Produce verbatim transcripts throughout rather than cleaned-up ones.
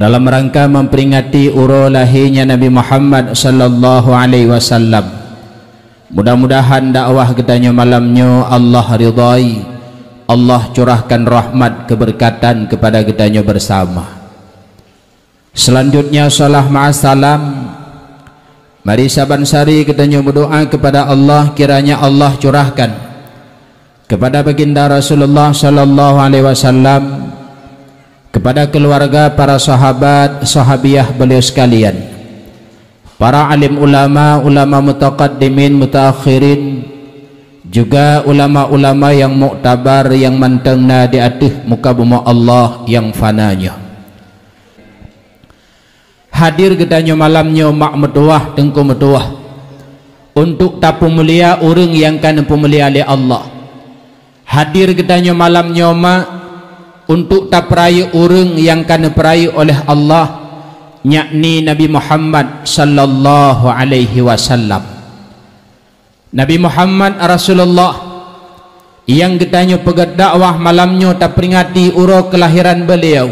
Dalam rangka memperingati uroe lahirnya Nabi Muhammad sallallahu alaihi wasallam, mudah-mudahan dakwah geutanyoe malam nyoe Allah ridhai, Allah curahkan rahmat keberkatan kepada geutanyoe bersama. Selanjutnya, salam ma'as salam. Mari saban sari geutanyoe berdoa kepada Allah, kiranya Allah curahkan kepada Baginda Rasulullah sallallahu alaihi wasallam, kepada keluarga, para sahabat, sahabiah beliau sekalian, para alim ulama, ulama mutaqaddimin, mutaakhirin, juga ulama-ulama yang muktabar yang mantong na di ateueh muka bumoe Allah yang fana nyoe. Hadir geutanyoe malam nyoe mak meutuwah, teungku meutuwah, untuk tapeumulia ureuëng nyang ka neupeumulia lé Allah. Hadir geutanyoe malam nyoe mak untuk tapeurayeuk ureuëng nyang ka neupeurayeuk oleh Allah, yakni Nabi Muhammad sallallahu alaihi wasallam. Nabi Muhammad Rasulullah nyang geutanyoe peugét dakwah malam nyoe taperingati uroe keulahiran beliau.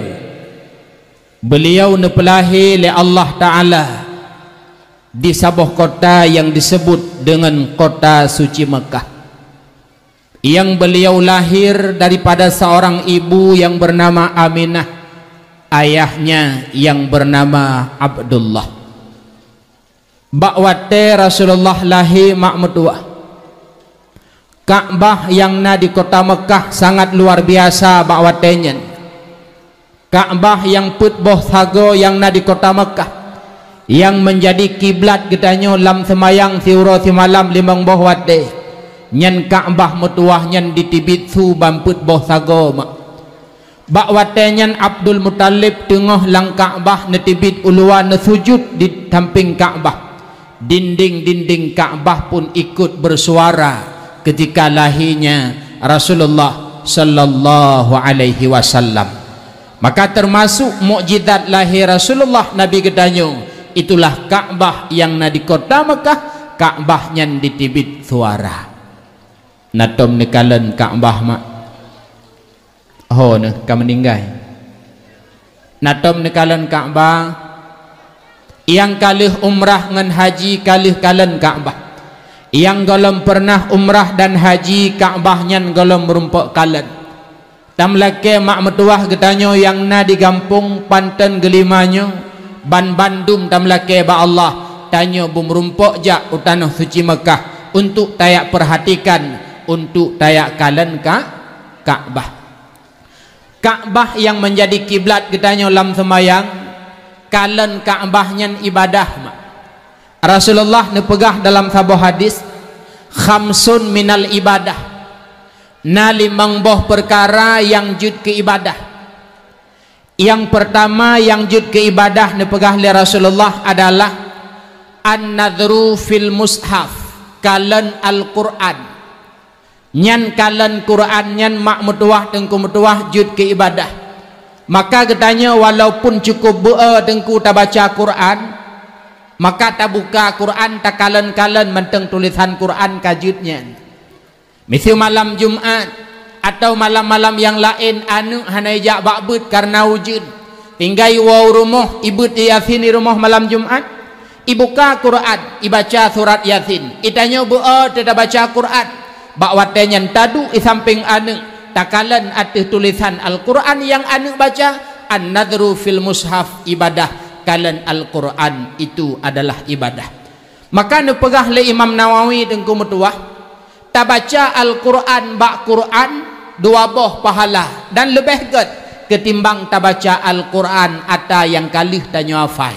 Beliau neupeulahé lé Allah Ta'ala di saboh kota nyang disebut deungon Kota Suci Meukah, nyang beliau lahir daripada seorang ibu nyang bernama Aminah, ayahnya nyang bernama Abdullah. Bak watée Rasulullah lahé mak meutuwah, Ka'bah nyang na di kota Meukah sangat luar biasa bak watée nyan. Ka'bah nyang peuet boh sagoe nyang na di kota Meukah, nyang meunjadi kiblat geutanyoe lam seumayang siuroe simalam limong boh watée, nyan Ka'bah meutuwah nyan diteubiet su ban peuet boh sagoe mak. Bak watée nyan Abdul Muthalib teungoh lam Ka'bah neuteubiet uluwa neusujut di sampéng Ka'bah. Dinding-dinding Ka'bah pun ikut bersuara ketika lahirnya Rasulullah sallallahu alaihi wasallam. Maka termasuk mukjizat lahé Rasulullah Nabi geutanyoe, itulah Ka'bah nyang na di kota Meukah, Ka'bah nyan diteubiet suara. Na tom neukalon Ka'bah mak? Ho neuh ka meuninggai. Na tom neukalon Ka'bah? Nyang ka lheueh umrah ngon haji ka lheueh kalon Ka'bah. Nyang gohlom peureunah umrah dan haji, Ka'bah nyan gohlom meurumpok kalon. Tameulakée mak meutuwah geutanyoe nyang na di gampông Panton Geulima nyoe, ban bandum tameulakée bak Allah, tanyoe beumeurumpok jak u Tanoh Suci Meukah untuk tajak peurhatikan, untuk tajak kalon Ka-, Ka'bah. Ka'bah nyang meunjadi kiblat geutanyoe lam seumayang, kalon Ka'bah nyan ibadah mak. Rasulullah neupeugah dalam saboh hadis, "Khamsun minal ibadah." Na limong boh peukara nyang jeuet keu ibadah. Nyang peurtama nyang jeuet keu ibadah neupeugah lé Rasulullah adalah an-nadhru fil mushaf, kalon Al-Qur'an. Nyan kalon Qur'an nyan mak meutuwah teungku meutuwah jeuet keu ibadah. Maka geutanyoe walaupun cukup beu-e teungku tabaca Qur'an, maka tabuka Qur'an takalon-kalon mantong tulésan Qur'an ka jeuet nyan. Miseue malam Jumat atawa malam-malam nyang laén aneuëk hana ijak bak beuet kareuna ujeuen, tinggai woe u rumoh, ibeuet Yasin di rumoh malam Jumat. Ibuka Qur'an, ibaca surat Yasin, itanyoe beu-e teuh tabaca Qur'an. Bak watée nyan taduek i sampéng aneuëk, takalon ateueh tulésan Al-Qur'an nyang aneuëk baca, "An-nadhru fil mushaf ibadah," kalon Al-Qur'an itu adalah ibadah. Maka neupeugah lé Imam Nawawi teungku meutuwah, tabaca Al-Qur'an bak Qur'an dua boh pahala dan leubeh gét ketimbang tabaca Al-Qur'an ata nyang ka lheueh tanyoe hafai.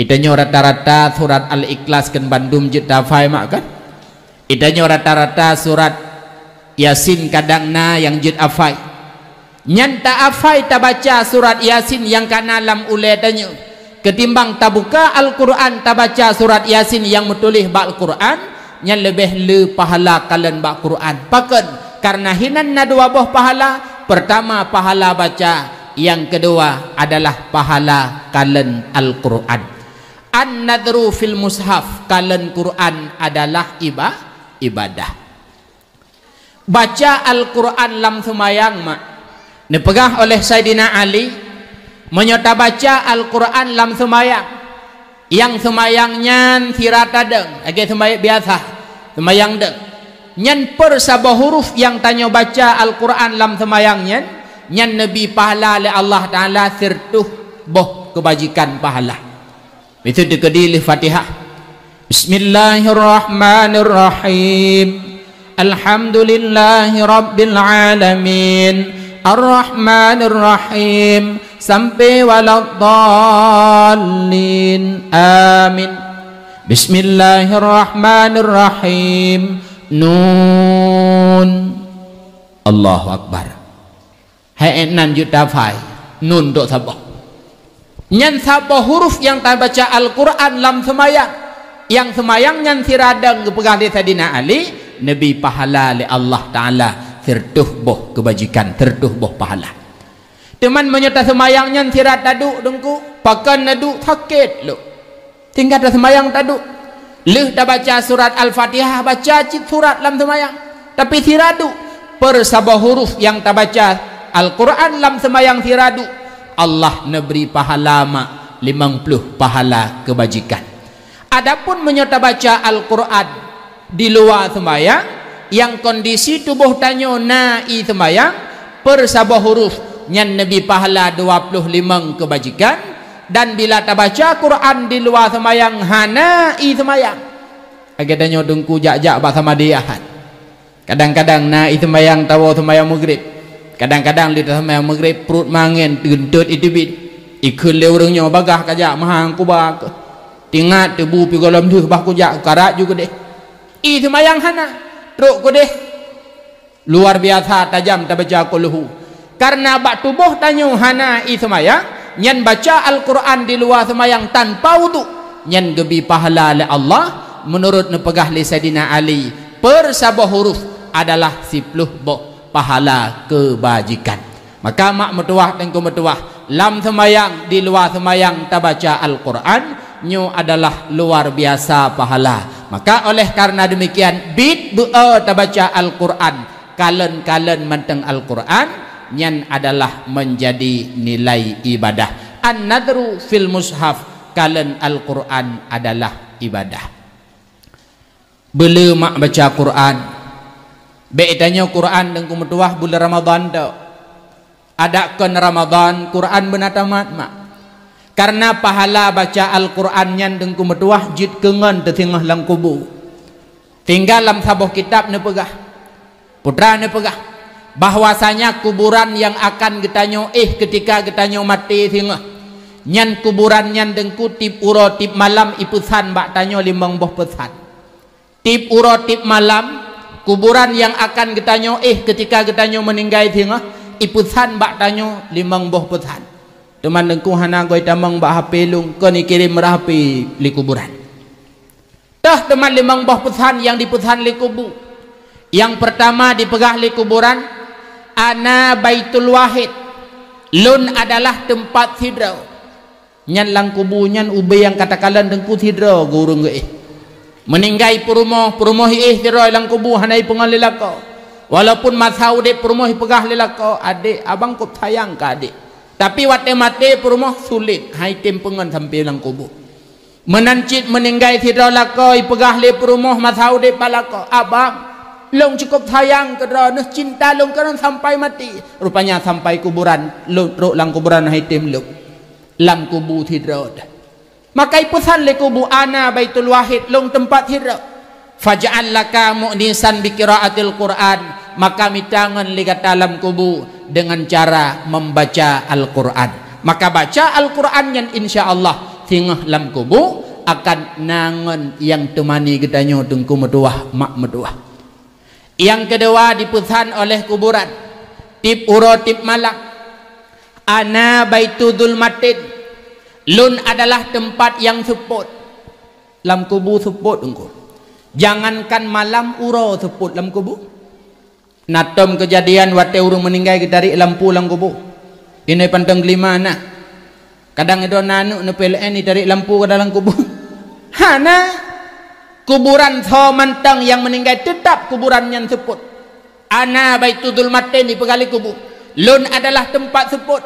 Itanyoe rata-rata surat Al-Ikhlas kon bandum jeuet tahafai mak kan? Itanyoe rata-rata surat Yasin kadang na nyang jeuet hafai. Nyan tahafai tabaca surat Yasin nyang ka na lam ulée tanyoe, ketimbang tabuka Al-Qur'an tabaca surat Yasin nyang meutuléh bak Al-Qur'an, nyan leubeh le pahala kalon bak Qur'an. Pakon? Kareuna hinan na dua boh pahala, peurtama pahala baca, nyang keudua adalah pahala kalon Al-Qur'an. An-nadhru fil mushaf, kalon Qur'an adalah iba-, ibadah. Baca Al-Qur'an lam seumayang mak. Neupeugah oleh Saidina Ali, Meunyoe tabaca Al-Qur'an lam seumayang, nyang seumayang nyan sira tadong, lagée seumayang biasa, seumayang dong. Nyan per saboh huruf nyang tanyoe baca Al-Qur'an lam seumayang nyan, nyan neubri pahala lé Allah Ta'ala sireutôh boh keubajikan pahala. Bisu teukeudi lé Fatihah. Bismillahirrahmanirrahim. Alhamdulillahi rabbil alamin. Arrahmanirrahim. Sampai waladdallin. Amin. Bismillahirrahmanirrahim. Nun. Allahu Akbar. Hai nan jeuet tafai, nun dok saboh. Nyan saboh huruf nyang tabaca Al-Qur'an lam seumayang. Nyang seumayang nyan sira dong geupeugah lé Saidina Ali, neubri pahala lé Allah Ta'ala sireutôh boh keubajikan, sireutôh boh pahala. Teuma meunyoe taseumayang nyan sira taduek Teungku, pakon neuduek sakét lom. Tinggai taseumayang taduek. Lheueh tabaca surat Al-Fatihah, baca cit surat lam seumayang. Tapi sira duek. Per saboh huruf nyang tabaca Al-Qur'an lam seumayang sira duek, Allah neubri pahala mak limong ploh pahala keubajikan. Adapun meunyoe tabaca Al-Qur'an di luwa seumayang, nyang kondisi tuboh tanyoe na ie seumayang, per saboh huruf nyan neubri pahala dua ploh limong keubajikan, dan bila tabaca Qur'an di luwa seumayang hana ie seumayang. Lagée tanyoe Teungku jak-jak bak Samadiyah. Kadang-kadang na ie seumayang tawoe seumayang Maghrib. Kadang-kadang lheueh taseumayang Maghrib pruet mangen teuntot iteubiet. Ikheun lé ureuëng nyoe bagah kajak meuhang kuba keuh. Tingat teubu pi gohlom deuh bah kujak karat ju keudeh. Ie seumayang hana, trok keudeh. Luar biasa tajam tabaca kulhu. Karena bak tuboh tanyoe hana ie seumayang, nyan baca Al-Qur'an di luwa seumayang tanpa udhu, nyan geubri pahala lé Allah, meunurot neupeugah lé Saidina Ali, per saboh huruf adalah siploh boh pahala keubajikan. Maka mak meutuwah teungku meutuwah, lam seumayang di luwa seumayang tabaca Al-Qur'an, nyoe adalah luar biasa pahala. Maka oleh karena demikian, bit beu tabaca Al-Qur'an, kalon-kalon mantong Al-Qur'an, nyan adalah menjadi nilai ibadah. An-nadhru fil mushaf, kalon Al-Qur'an adalah ibadah. Beule mak baca Qur'an. Bék tanyoe Qur'an teungku meutuwah buleuen Ramadhan tok. Adak kon Ramadhan, Qur'an beuna tamat mak. Karena pahala baca Al-Qur'an nyan teungku meutuwah jeuet keu ngon teusingoh lam kubu. Tinggai lam saboh kitab neupeugah, putra neupeugah, bahwasanya kuburan nyang akan geutanyoe éh keutika geutanyoe maté singoh, nyan kuburan nyan teungku tieb uroe tieb malam ipeusan bak tanyoe limong boh peusan. Tieb uroe tieb malam, kuburan nyang akan geutanyoe éh keutika geutanyoe meuninggai singoh, ipeusan bak tanyoe limong boh peusan. Teuma teungku hana goi tamong bak H P lôn, kon ikirém meurah H P lé kuburan. Toh teuma limong boh peusan nyang dipeusan lé kubu. Nyang peurtama dipeugah lé kuburan, "Ana Baitul Wahid." Lôn adalah teumpat sidroe. Nyan lam kubu nyan ubé nyang ka takalon teungku sidroe geu ureuëng geuéh. Meuninggai peurumoh, peurumoh iéh sidroe lam kubu hana ipeungon lé lakoe. Walaupun masa udeb peurumoh ipeugah lé lakoe, "Adék, abang kôb sayang keu adék." Tapi watée maté peurumoh sulet, han item peungon sampoe lam kubu. Meunan cit meuninggai sidroe lakoe ipeugah lé peurumoh masa udeb bak lakoe, "Abang, lôn cukôb sayang keu droeneuh, cinta lôn keu droeneuh sampai maté." Rupanya sampai kuburan, lôn trok lam kuburan han item lôn. Lam kubu sidroe teuh. Maka ipeusan lé kubu, "Ana Baitul Wahid," lôn teumpat sidroe. "Faj'al laka mu'nisan bi qiraatil Qur'an," maka mita ngon lé gata lam kubu dengan cara membaca Al-Qur'an. Maka baca Al-Qur'an nyan insya Allah singoh lam kubu akan na ngon nyang teumani geutanyoe teungku meutuwah mak meutuwah. Nyang keudua dipeusan oleh kuburan, tieb uroe tieb malam, "Ana Baitu Zulmatin," lôn adalah teumpat nyang seupôt. Lam kubu seupôt teungku. Jangankan malam, uroe seupôt lam kubu. Na tom keujadian watée ureuëng meuninggai geutarek lampu lam kubu. Inai pantong geulima na. Kadang idong na aneuëk neupeu L N itarek lampu ka dalam kubu. Hana. Kuburan soe mantong nyang meuninggai teutap kuburan nyan seupôt. "Ana Baitu Zulmatin," ipeugah lé kubu. "Lôn adalah teumpat seupôt."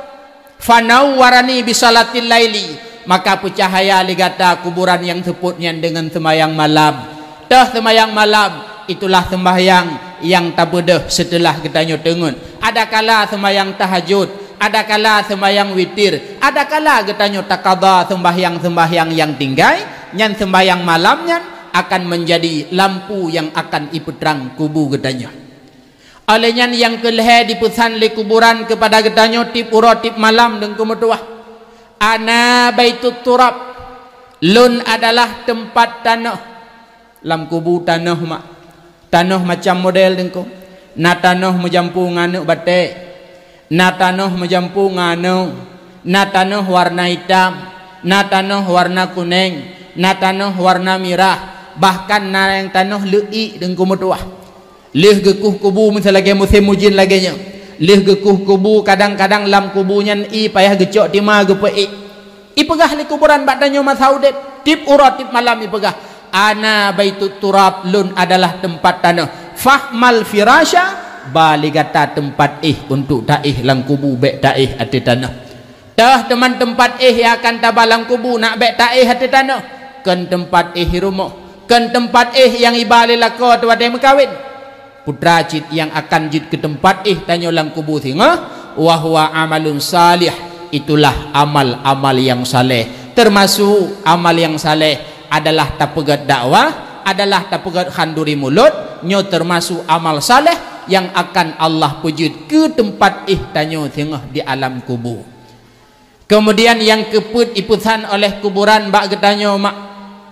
Fanawwarani bisalatil laili, maka peucahaya lé gata kuburan nyang seupôt nyan deungon seumayang malam. Toh seumayang malam, itulah seumbahyang nyang tabeudôh seuteulah geutanyoe teungeut. Adakala seumayang tahajud, adakala seumayang witir, adakala geutanyoe takada seumbahyang-seumbahyang nyang tinggai, nyan seumbahyang malam nyan akan meunjadi lampu nyang akan ipeutrang kubu geutanyoe. Óh lheueh nyan nyang keulhèe dipeusan lé kuburan keupada geutanyoe tiep uroe tiep malam deungku meutuwah, "Ana baitut turab, lôn adalah teumpat tanoh." Lam kubu tanoh mak, tanoh macam model deungku. Na tanoh meujampu ngon aneuk batèe, na tanoh meujampu ngon aneuk, na tanoh warna itam, na tanoh warna kunèng, na tanoh warna mirah, bahkan na nyang tanoh leuiek deungku meutuwah. Lheueh geukueh kubu, miseu lagèe musém ujeuen lagèe nyoe, lheueh geukueh kubu, kadang-kadang lam kubu nyan ie payah geucok teuma geupeuék. Ipeugah lé kuburan bak tanyoe masa udép, tiep uroe tiep malam ipeugah, "Ana baitut turab, lôn adalah teumpat tanoh. Fahmal firasya, ba lé gata teumpat éh untuk taéh lam kubu, bèk taéh ateueh tanoh." Toh teuma teumpat éh nyang akan taba lam kubu, nak bèk taéh ateueh tanoh. Kon teumpat éh rumoh, kon teumpat éh nyang iba lé lakoe teuh watèe meukawen. Putra cit nyang akan jeuet keu teumpat éh tanyoe lam kubu singoh, wa huwa amalun salih, itulah amal-amal nyang saleh. Teumasuk amal nyang saleh adalah tapeugèt dakwah, adalah tapeugèt khanduri mulod, nyoe teumasuk amal saleh nyang akan Allah peujeuet keu teumpat éh tanyoe singoh di alam kubu. Keumudian nyang keupeuet ipeusan oleh kuburan bak geutanyoe mak,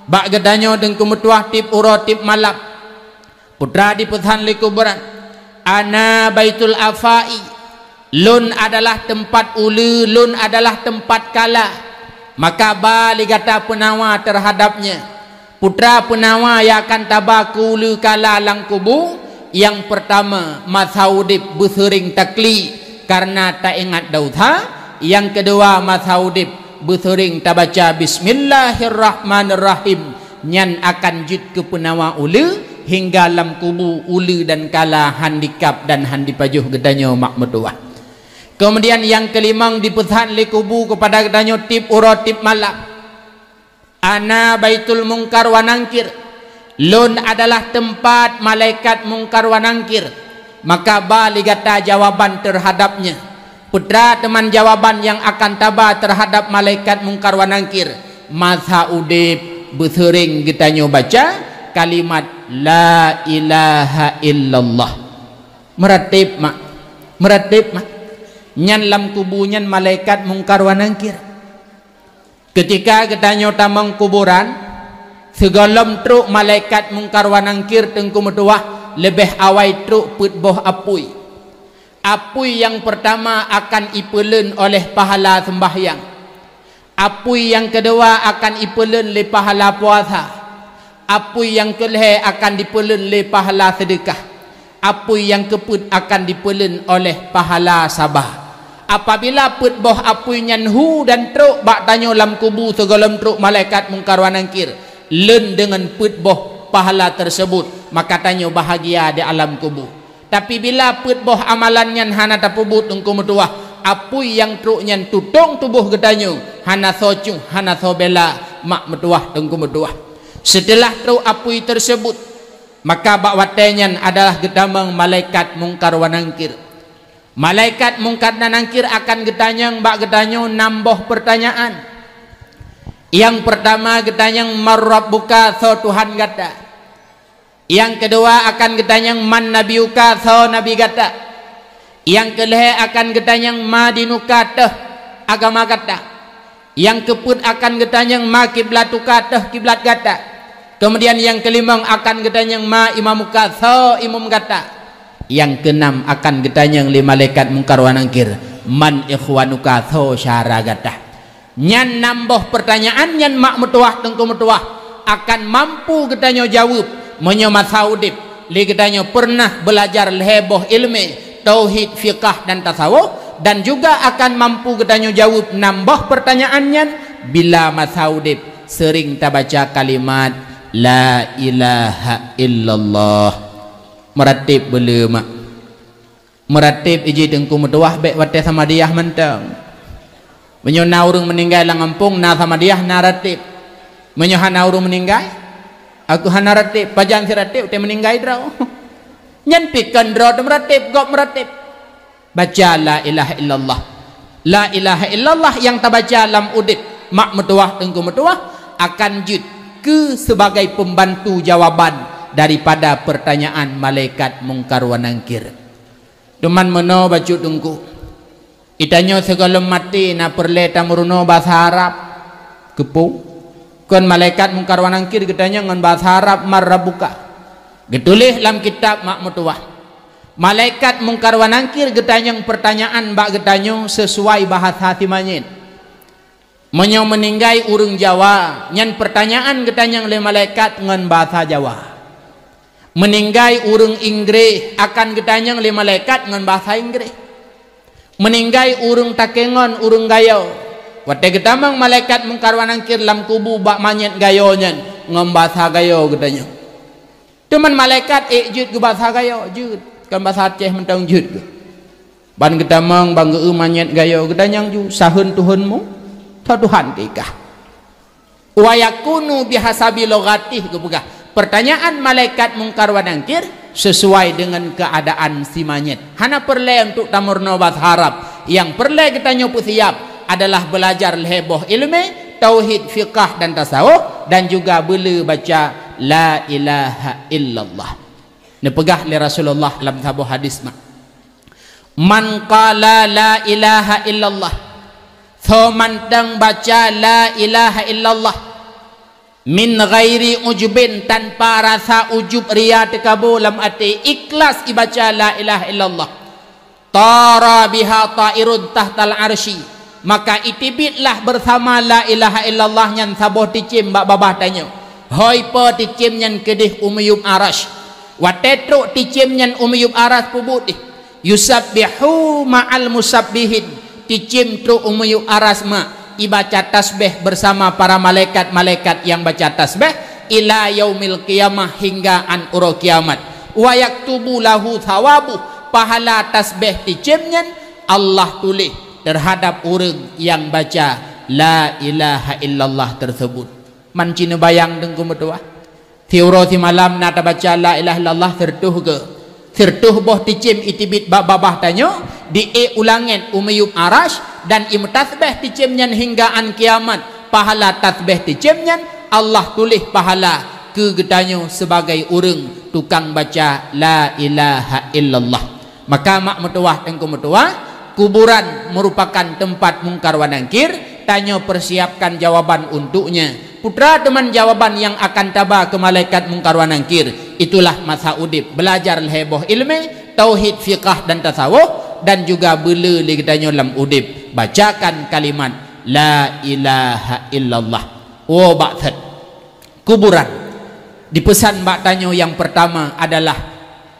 bak geutanyoe deungku meutuwah tiep uroe tiep malam. Putra dipeusan lé kuburan, "Ana baitul afai, lôn adalah teumpat uleue, lôn adalah teumpat kala." Maka ba lé gata peunawa teuhadap nyan. Putra peunawa nyang akan taba keu uleue kala lam kubu, nyang peurtama, masa udép beuseuring takli kareuna taingat desya, nyang keudua, masa udép beuseuring tabaca bismillahirrahmanirrahim, nyan akan jeuet keu peunawa uleue hingga lam kubu uleue dan kala han dikab dan han dipajoh geutanyoe mak meutuwah. Keumudian nyang keulimong dipeusan lé kubu keupada geutanyoe tiep uroe tiep malam. "Ana baitul mungkar wa nangkir, lôn adalah teumpat malaikat mungkar wa nangkir." Maka ba lé gata jawaban teuhadap nyan. Peue teuma jawaban nyang akan taba teuhadap malaikat mungkar wa nangkir? Masa udép beuseuring geutanyoe baca kalimat la ilaha illallah. Meuratéb mak, meuratéb mak. Nyan lam kubu nyan malaikat mungkar wa nangkir. Keutika geutanyoe tamong kuburan, sigohlom trok malaikat mungkar wa nangkir teungku meutuwah, leubeh awai trok peuet boh apui. Apui nyang peurtama akan ipeuleuen oleh pahala seumbahyang. Apui nyang keudua akan ipeuleuen lé pahala puasa. Apui nyang keulhèe akan dipeuleuen lé pahala seudeukah. Apui nyang keupeuet akan dipeuleuen oleh pahala saba. Apabila peuet boh apui nyan hu dan trok bak tanyoe lam kubu sigohlom trok malaikat mungkar wa nangkir, leuen deungon peuet boh pahala teuseubut, maka tanyoe bahagia di alam kubu. Tapi bila peuet boh amalan nyan hana tapeubuet teungku meutuwah, apui nyang trok nyan tutong tuboh geutanyoe, hana soe cuh, hana soe bela mak meutuwah teungku meutuwah. Seuteulah trok apui teuseubut, maka bak watèe nyan adalah geutamong malaikat mungkar wa nangkir. Malaikat mungkar dan nangkir akan geutanyong bak geutanyoe nam boh peurtanyaan. Nyang peurtama geutanyong, "Man rabbuka?", soe Tuhan gata? Nyang keudua akan geutanyong, "Man nabiyuka?", soe nabi gata? Nyang keulhèe akan geutanyong, "Ma dinuka?", toh agama gata? Nyang keupeuet akan geutanyong, "Ma kiblatuka?", toh kiblat gata? Keumudian nyang keulimong akan geutanyong, "Ma imamuka?", soe imum gata? Nyang keunam akan geutanyong lé malaikat mungkar wa nangkir, "Man ikhwanuka?", soe syedara gata? Nyan nam boh peurtanyaan nyan mak meutuwah teungku meutuwah akan mampu geutanyoe jaweueb meunyoe masa udép lé geutanyoe peureunah beulajar lhèe boh iéleumé tauhid, fiqah dan tasawuf, dan juga akan mampu geutanyoe jaweueb nam boh peurtanyaan nyan bila masa udép seuring tabaca kalimat la ilaha illallah. Meuratéb beuleu mak. Meuratéb iji teungku meutuwah bèk watèe samadiyah mantong. Meunyoe na ureuëng meuninggai lam gampông, na samadiyah, na ratib. Meunyoe hana ureuëng meuninggai, aku hana ratib, pajan si ratib, watée meuninggai droe. Nyan pih kon droe teuh meuratib, gob meuratib. Baca la ilaha illallah. La ilaha illallah nyang tabaca lam udeb, mak meutuwah, teungku meutuwah, akan jeuet keu sebagai peumbantu jawaban daripada peurtanyaan malaikat Mungkar wa Nangkir. Teuma meunoe bacut teungku, geutanyoe sigohlom maté na peureulée tameurunoe basa Arab. Keupeue? Kon malaikat Mungkar wa Nangkir geutanyoe ngon basa Arab, "Man rabbuka?" Geutuléh lam kitab, mak meutuwah. Malaikat Mungkar wa Nangkir geutanyong peurtanyaan bak geutanyoe sisuai bahasa simanyét. Meunyoe meuninggai ureuëng Jawa, nyan peurtanyaan geutanyong lé malaikat ngon bahasa Jawa. Meuninggai ureuëng Inggréh, akan geutanyong lé malaikat ngon bahasa Inggréh. Meuninggai ureuëng Takengon, ureuëng Gayo, watée geutamong malaikat Mungkar wa Nangkir lam kubu bak manyét Gayo nyan, ngon bahasa Gayo geutanyong. Teuma malaikat ék jeuet keu basa Gayo, jeuet. Kon basa Aceh mantong jeuet keuh. Ban geutamong, ban geu-eu manyét Gayo, geutanyong ju, "Saheun Tuhanmu?" "Tho Tuhan teuh kah." "Wa yakunu bihasabi lughatih," geupeugah. Peurtanyaan malaikat Mungkar wa Nangkir sesuai deungon keuadaan si manyét. Hana peureulée untuk tameurunoe basa Arab. Nyang peureulée geutanyoe peusiab adalah beulajar lhée boh iéleumé, tauhid, fiqah dan tasawuf, dan juga beule baca la ilaha illallah. Neupeugah lé Rasulullah lam saboh hadis mak, "Man qala la ilaha illallah," soe mantong baca la ilaha illallah, "min ghairi ujubin," tanpa rasa ujub, ria, teukabô lam até, ikhlas ibaca la ilaha illallah, "tara biha tairun tahtal arsy," maka iteubietlah beusama la ilaha illallah nyan saboh ticém bak babah tanyoe. Hôi po ticém nyan keudeh u miyueb arasy. Watée trok ticém nyan u miyueb arasy, peubuet deh, "Yusabbihu ma'al musabbihin," ticém trok u miyueb arasy mak, ibaca tasbéh beusama para malaikat-malaikat nyang baca tasbéh, "ila yaumil qiyamah," hingga an uroe kiamat. "Wa yaktubu lahu thawabuh," pahala tasbéh ticém nyan Allah tuléh teuhadab ureuëng nyang baca la ilaha illallah teuseubut. Man ci neubayang teungku meutuwah. Siuroe simalam na tabaca la ilaha illallah sireutôh geu-, sireutôh boh ticém iteubiet bak babah tanyoe, di-ék u langét u miyueb arasy, dan imeutasbéh ticém nyan hingga an kiamat. Pahala tasbéh ticém nyan Allah tuléh pahala keu geutanyoe sibagai ureuëng tukang baca la ilaha illallah. Maka mak meutuwah, teungku meutuwah, kuburan meurupakan teumpat Mungkar wa Nangkir, tanyoe peusiapkan jawaban untuknya. Peue teuma jawaban nyang akan taba keu malaikat Mungkar wa Nangkir? Itulah masa udeb, beulajar lhée boh iéleumé, tauhid, fiqah dan tasawuf, dan juga beule lé geutanyoe lam udeb, bacakan kalimat la ilaha illallah. Woe bak that kuburan. Dipeusan bak tanyoe nyang peurtama adalah,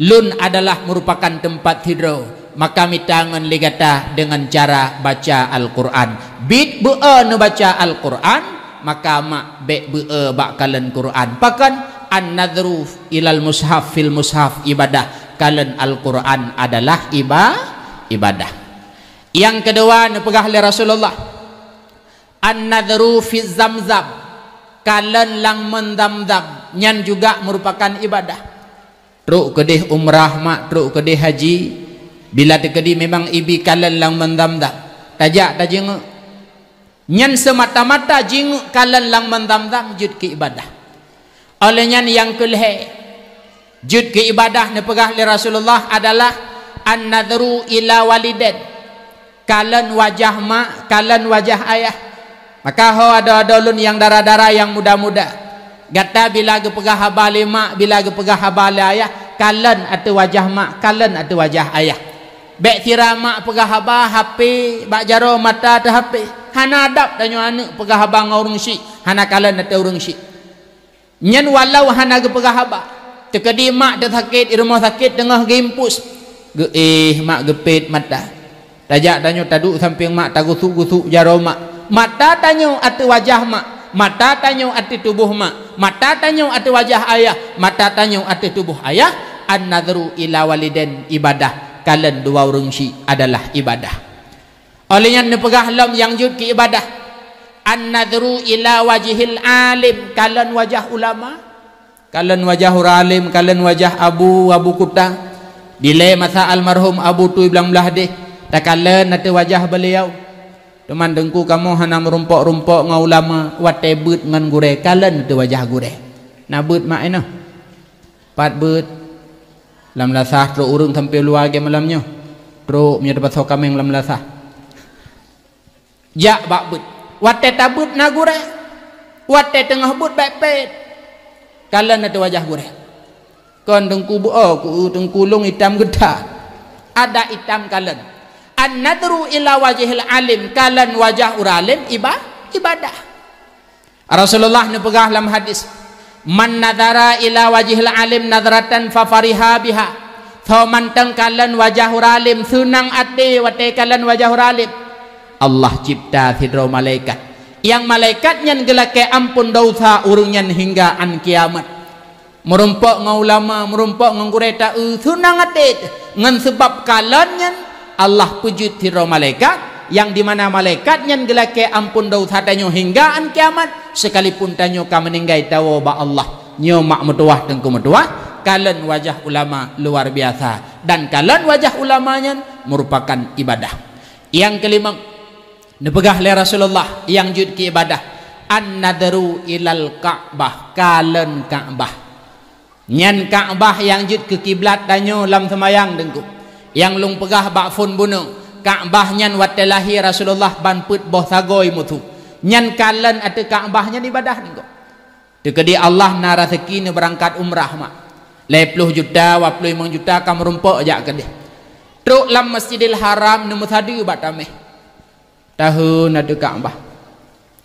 "Lôn adalah meurupakan teumpat sidroe, maka mita ngon lé gata deungon cara baca Al-Qur'an. Biet beu-e neubaca Al-Qur'an, maka mak bék beu-e bak kalon Qur'an." Pakon? "An-nadhru ilal mushaf, fil mushaf ibadah." Kalon Al-Qur'an adalah iba-, ibadah. Nyang keudua neupeugah lé Rasulullah, "An-nadhru fi Zamzam," kalon lam mon Zamzam, nyan juga meurupakan ibadah. Trok keudeh umrah mak, trok keudeh haji, bila teukeudi memang ibi kalon lam mon Zamzam, tajak tajeungeuk. Nyan seumata-mata jeungeuk kalon lam mon Zamzam jeuet keu ibadah. Óh lheueh nyan nyang keulhée, jeuet keu ibadah neupeugah lé Rasulullah adalah an-nadhru ila walidain, kalon wajah mak, kalon wajah ayah. Maka ho adoe-adoe lôn nyang dara-dara, nyang muda-muda, gata bila geupeugah haba lé mak, bila geupeugah haba lé ayah, kalon ateueh wajah mak, kalon ateueh wajah ayah. Bék sira mak peugah haba, hapé bak jaroe mata teuh hapé. Hana adab tanyoe aneuëk peugah haba ngon ureuëng syik, hana kalon ateueh ureuëng syik. Nyan walau hana geupeugah haba. Teukeudi mak teusakét, i rumoh sakét teungoh geuimpus. Geuéh mak, geupét mata. Tajak tanyoe taduek sampéng mak, tagusuk-gusuk jaroe mak. Mata tanyoe ateueh wajah mak, mata tanyoe ateueh tuboh mak, mata tanyoe ateueh wajah ayah, mata tanyoe ateueh tuboh ayah. An-nadhru ila walidain ibadah, kalon dua ureuëng syik adalah ibadah. Óh lheueh nyan neupeugah lom nyang jeuet keu ibadah, "An-nadhru ila wajhil alim," kalon wajah ulama. Kalon wajah ureueng alim, kalon wajah abu, abu kuta. Dilée masa almarhum Abu Tui Blang Blahdeh, takalon ateueh wajah beliau. Teuma Teungku kamoe hana meurumpok-rumpok ngon ulama, watée beuet ngon gurée, kalon ateueh wajah gurée. Na beuet mak inoe. Pat beuet. Lam lasah trok ureueng sampoe luwa lagée malam nyoe. Trok meunyoe tapasoe kaméng lam lasah. Jak bak beuet. Watée tabeuet na gurée. Watée teungoh beuet bék pét. Kalon ateueh wajah gurée. Kon Teungku beuo ku, Teungku lôn itam geuta. Adak itam kalon. An-nadhru ila wajhil alim, kalon wajah ureueng alim iba-, ibadah. Rasulullah neupeugah lam hadis, "Man nadhara ila wajhil alim nadhratan fa fariha biha." Soe mantong kalon wajah ureueng alim, seunang até watée kalon wajah ureueng alim, Allah cipta sidroe malaikat. Nyang malaikat nyan geulakée amphon desya ureueng nyan hingga án kiamat. Meurumpok ngon ulama, meurumpok ngon gurée taeu, seunang até teuh. Ngon seubab kalon nyan, Allah peujeuet sidroe malaikat, nyang dimana malaikat nyan geulakée amphon desya tanyoe hingga án kiamat, sekalipun tanyoe ka meuninggai tawoe bak Allah. Nyoe mak meutuwah Teungku meutuwah, kalon wajah ulama luar biasa. Dan kalon wajah ulama nyan meurupakan ibadah. Nyang keulimong, neupeugah lé Rasulullah nyang jeuet keu ibadah, "An-nadhru ilal Ka'bah," kalon Ka'bah. Nyan Ka'bah nyang jeuet keu kiblat tanyoe lam seumayang Teungku. Nyang lôn peugah bak phon bunoe, Ka'bah nyan watée lahé Rasulullah ban peuet boh sagoe musu. Nyan kalon ateueh Ka'bah nyan ibadah Teungku. Teukeudi Allah na raseuki neubeurangkat umrah mak. Lhée ploh juta, dua ploh limong juta ka meurumpok jak keudeh. Trok lam Masjidil Haram neumeusadeue bak taméh. Taheun ateueh Ka'bah.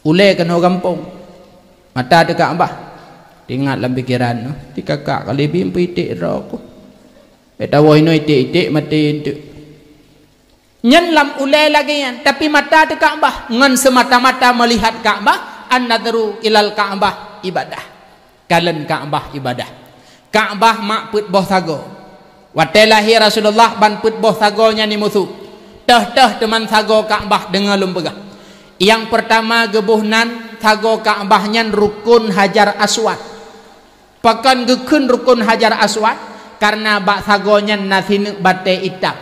Ulée keunoe gampông. Mata ateueh Ka'bah. Teuingat lam pikeran, "Ti kakak kali bim peuiték droe ku. Bék tawoe inoe iték-iték maté eunteuk." Nyan lam ulée lagée nyan, tapi mata ateueh Ka'bah, ngon seumata-mata meulihat Ka'bah, an-nadhru ilal Ka'bah ibadah. Kalon Ka'bah ibadah. Ka'bah mak peuet boh sagoe. Watée lahé Rasulullah ban peuet boh sagoe nyan imusu. Teuh-teuh teuman sagoe Ka'bah deungoe lôn peugah. Nyang peurtama geuboh nan sagoe Ka'bah nyan rukun Hajar Aswad. Pakon geukheun rukun Hajar Aswad? Kareuna bak sagoe nyan na sineuk batée itam.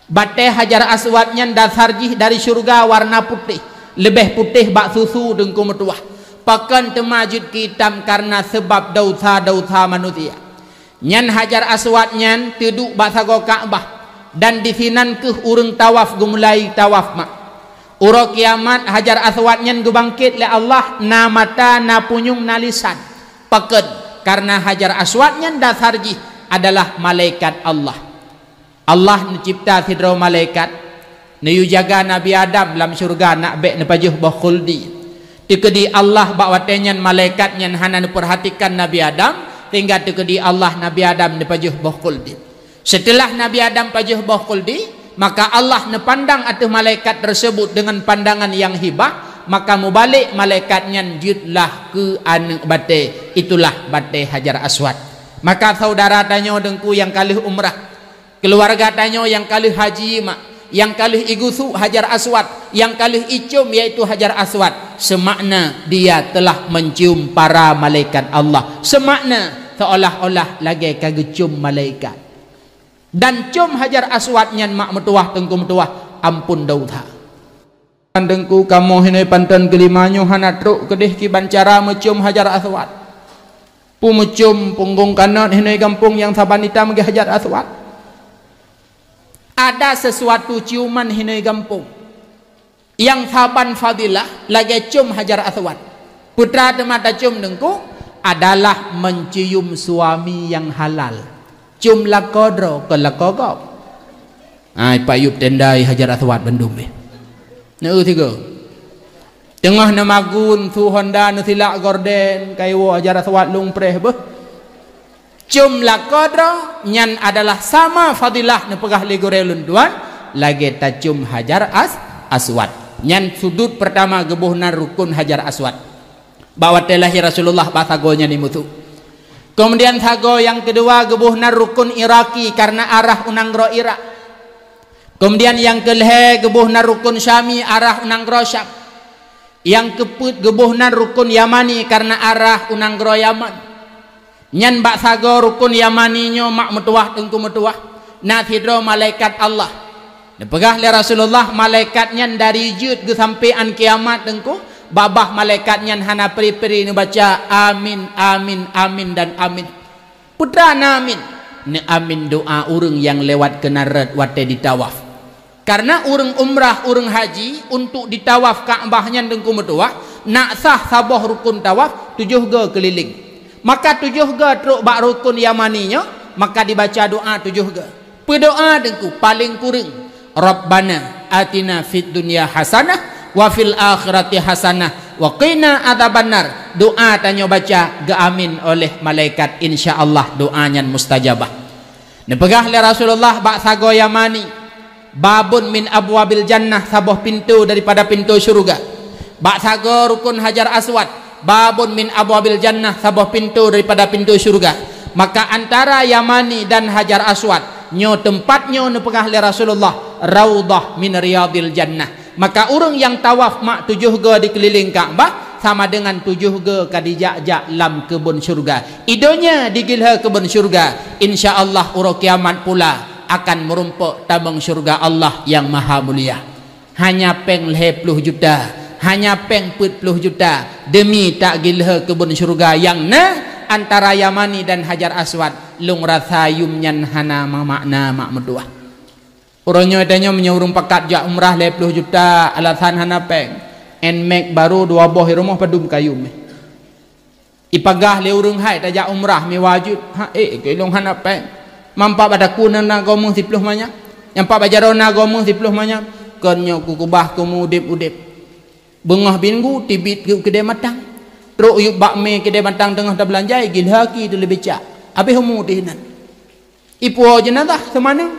Batée Hajar Aswad nyan dasar jih dari syeuruga warna putéh, leubeh putéh bak susu Teungku meutuwah. Pakon teuma jeuet keu itam kareuna seubab desya-desya manusia. Nyan Hajar Aswad nyan teuduek bak sagoe Ka'bah, dan disinan kheueh ureuëng tawaf geumulai tawaf mak. Uroe kiamat Hajar Aswad nyan geubangket lé Allah, na mata, na punyueng, na lisan. Pakon? Kareuna Hajar Aswad nyan dasar jih adalah malaikat Allah. Allah neucebta sidroe malaikat, neuyue jaga Nabi Adam lam syeuruga nak bék neupajoh boh khuldi. Teukeudi Allah bak watée nyan malaikat nyan hana neupeurhatikan Nabi Adam, sehingga teukeudi Allah Nabi Adam neupajoh boh khuldi. Seuteulah Nabi Adam pajoh boh khuldi, maka Allah neupandang ateueh malaikat teuseubut deungon pandangan nyang hibah, maka mubalek malaikat nyan jeuetlah keu aneuëk batée, itulah batée Hajar Aswad. Maka saudara tanyoe Teungku nyang ka lheueh umrah, keuluwarga tanyoe nyang ka lheueh haji mak, nyang ka lheueh igusuk Hajar Aswad, nyang ka lheueh icom yaitu Hajar Aswad, seumakna dia telah mencium para malaikat Allah, seumakna seolah-olah lagée ka geucom malaikat. Dan com Hajar Aswad nyan mak meutuwah Teungku meutuwah, amphon desya. Teungku kamoe hinoe panton keulima nyoe hana trok keudeh kiban cara meucom Hajar Aswad. Peue meucom punggong kanot hinoe gampông nyang saban itam lagée Hajar Aswad. Ada sesuatu ciuman hinoe gampông nyang saban fadilah lagée com Hajar Aswad. Peue teuma tacom Teungku? Adalah mencium suami nyang halal. Com lakoe droe, kon lakoe gob. Ai, payueb tendai Hajar Aswad bandum beh. Neu tiga. Teungoh neumagun su Honda neusilak gorden, kaiwoe Hajar Aswad lung preh beh. Com lakoe droe nyan adalah sama fadilah neupeugah lé gurée lôn tuan, lagée tacom Hajar As-, Aswad. Nyan sudut peurtama geuboh nan rukun Hajar Aswad. Bak watée lahé Rasulullah bak sagoe nyan imusu. Keumudian sagoe nyang keudua geuboh nan rukun Iraki kareuna arah u nanggroe Irak. Keumudian nyang keulhèe geuboh nan rukun Syami arah u nanggroe Syam. Nyang keupeuet geuboh nan rukun Yamani kareuna arah u nanggroe Yaman. Nyan bak sagoe rukun Yamani nyoe mak meutuwah teungku meutuwah, na sidroe malaikat Allah. Neupeugah lé Rasulullah, malaikat nyan dari jeuet geusampé án kiamat teungku, babah malaikat nyan hana pri-pri neubaca amin, amin, amin, dan amin. Peue teuma amin? Neuamin doa ureuëng nyang lewat keunan rot watée jitawaf. Kareuna ureuëng umrah, ureuëng haji, untuk jitawaf Ka'bah nyan teungku meutuwah, nak sah saboh rukun tawaf tujoh goe keulileng. Maka tujoh goe trok bak rukun Yamani nyoe, maka jibaca doa tujoh goe. Peue doa teungku? Paleng kureueng, "Rabbana atina fid dunya hasanah wa fil akhirati hasanah wa qina adzabannar." Doa tanyoe baca geuamin oleh malaikat, insya Allah doa nyan mustajabah. Neupeugah lé Rasulullah bak sagoe Yamani, "Babun min abwabil jannah," saboh pintoe daripada pintoe syeuruga. Bak sagoe rukun Hajar Aswad, "Babun min abwabil jannah," saboh pintoe daripada pintoe syeuruga. Maka antara Yamani dan Hajar Aswad, nyoe teumpat nyoe neupeugah lé Rasulullah, "Raudhah min riyadil jannah." Maka ureuëng nyang tawaf mak tujoh goe dikeulileng Ka'bah, sama deungon tujoh goe ka jijak-jak lam keubon syeuruga. Idonya digeulhée keubon syeuruga, insya Allah uroe kiamat pula akan meurumpok tabong syeuruga Allah nyang maha mulia. Hanya péng lhée ploh juta, hanya péng peuet ploh juta, deumi tageulhée keubon syeuruga nyang na antara Yamani dan Hajar Aswad. Lôn rasa yum nyan hana meumakna mak meutuwah. Uroe nyoe tanyoe meunyoe ureuëng pakat jak umrah lhée ploh juta, alasan hana péng. Nmax barô dua boh i rumoh padum kayum. Ipagah lé ureuëng hai tajak umrah mi wajéb, ha ék keu lôn hana péng. Nyang pat bak takue na goe méuh siploh manyam, nyang pat bak jaroe na goe méuh siploh manyam. Kon nyoe kukeubah keu meu udeb-udeb. Beungoh minggu teubiet keu keudè matang. Trok yub bak mé keudè matang teungoh tabeulanjai, gilhaki teuleubeh cak. Habéh umu teuh inan. Ipuwoe jeunazah seumanang,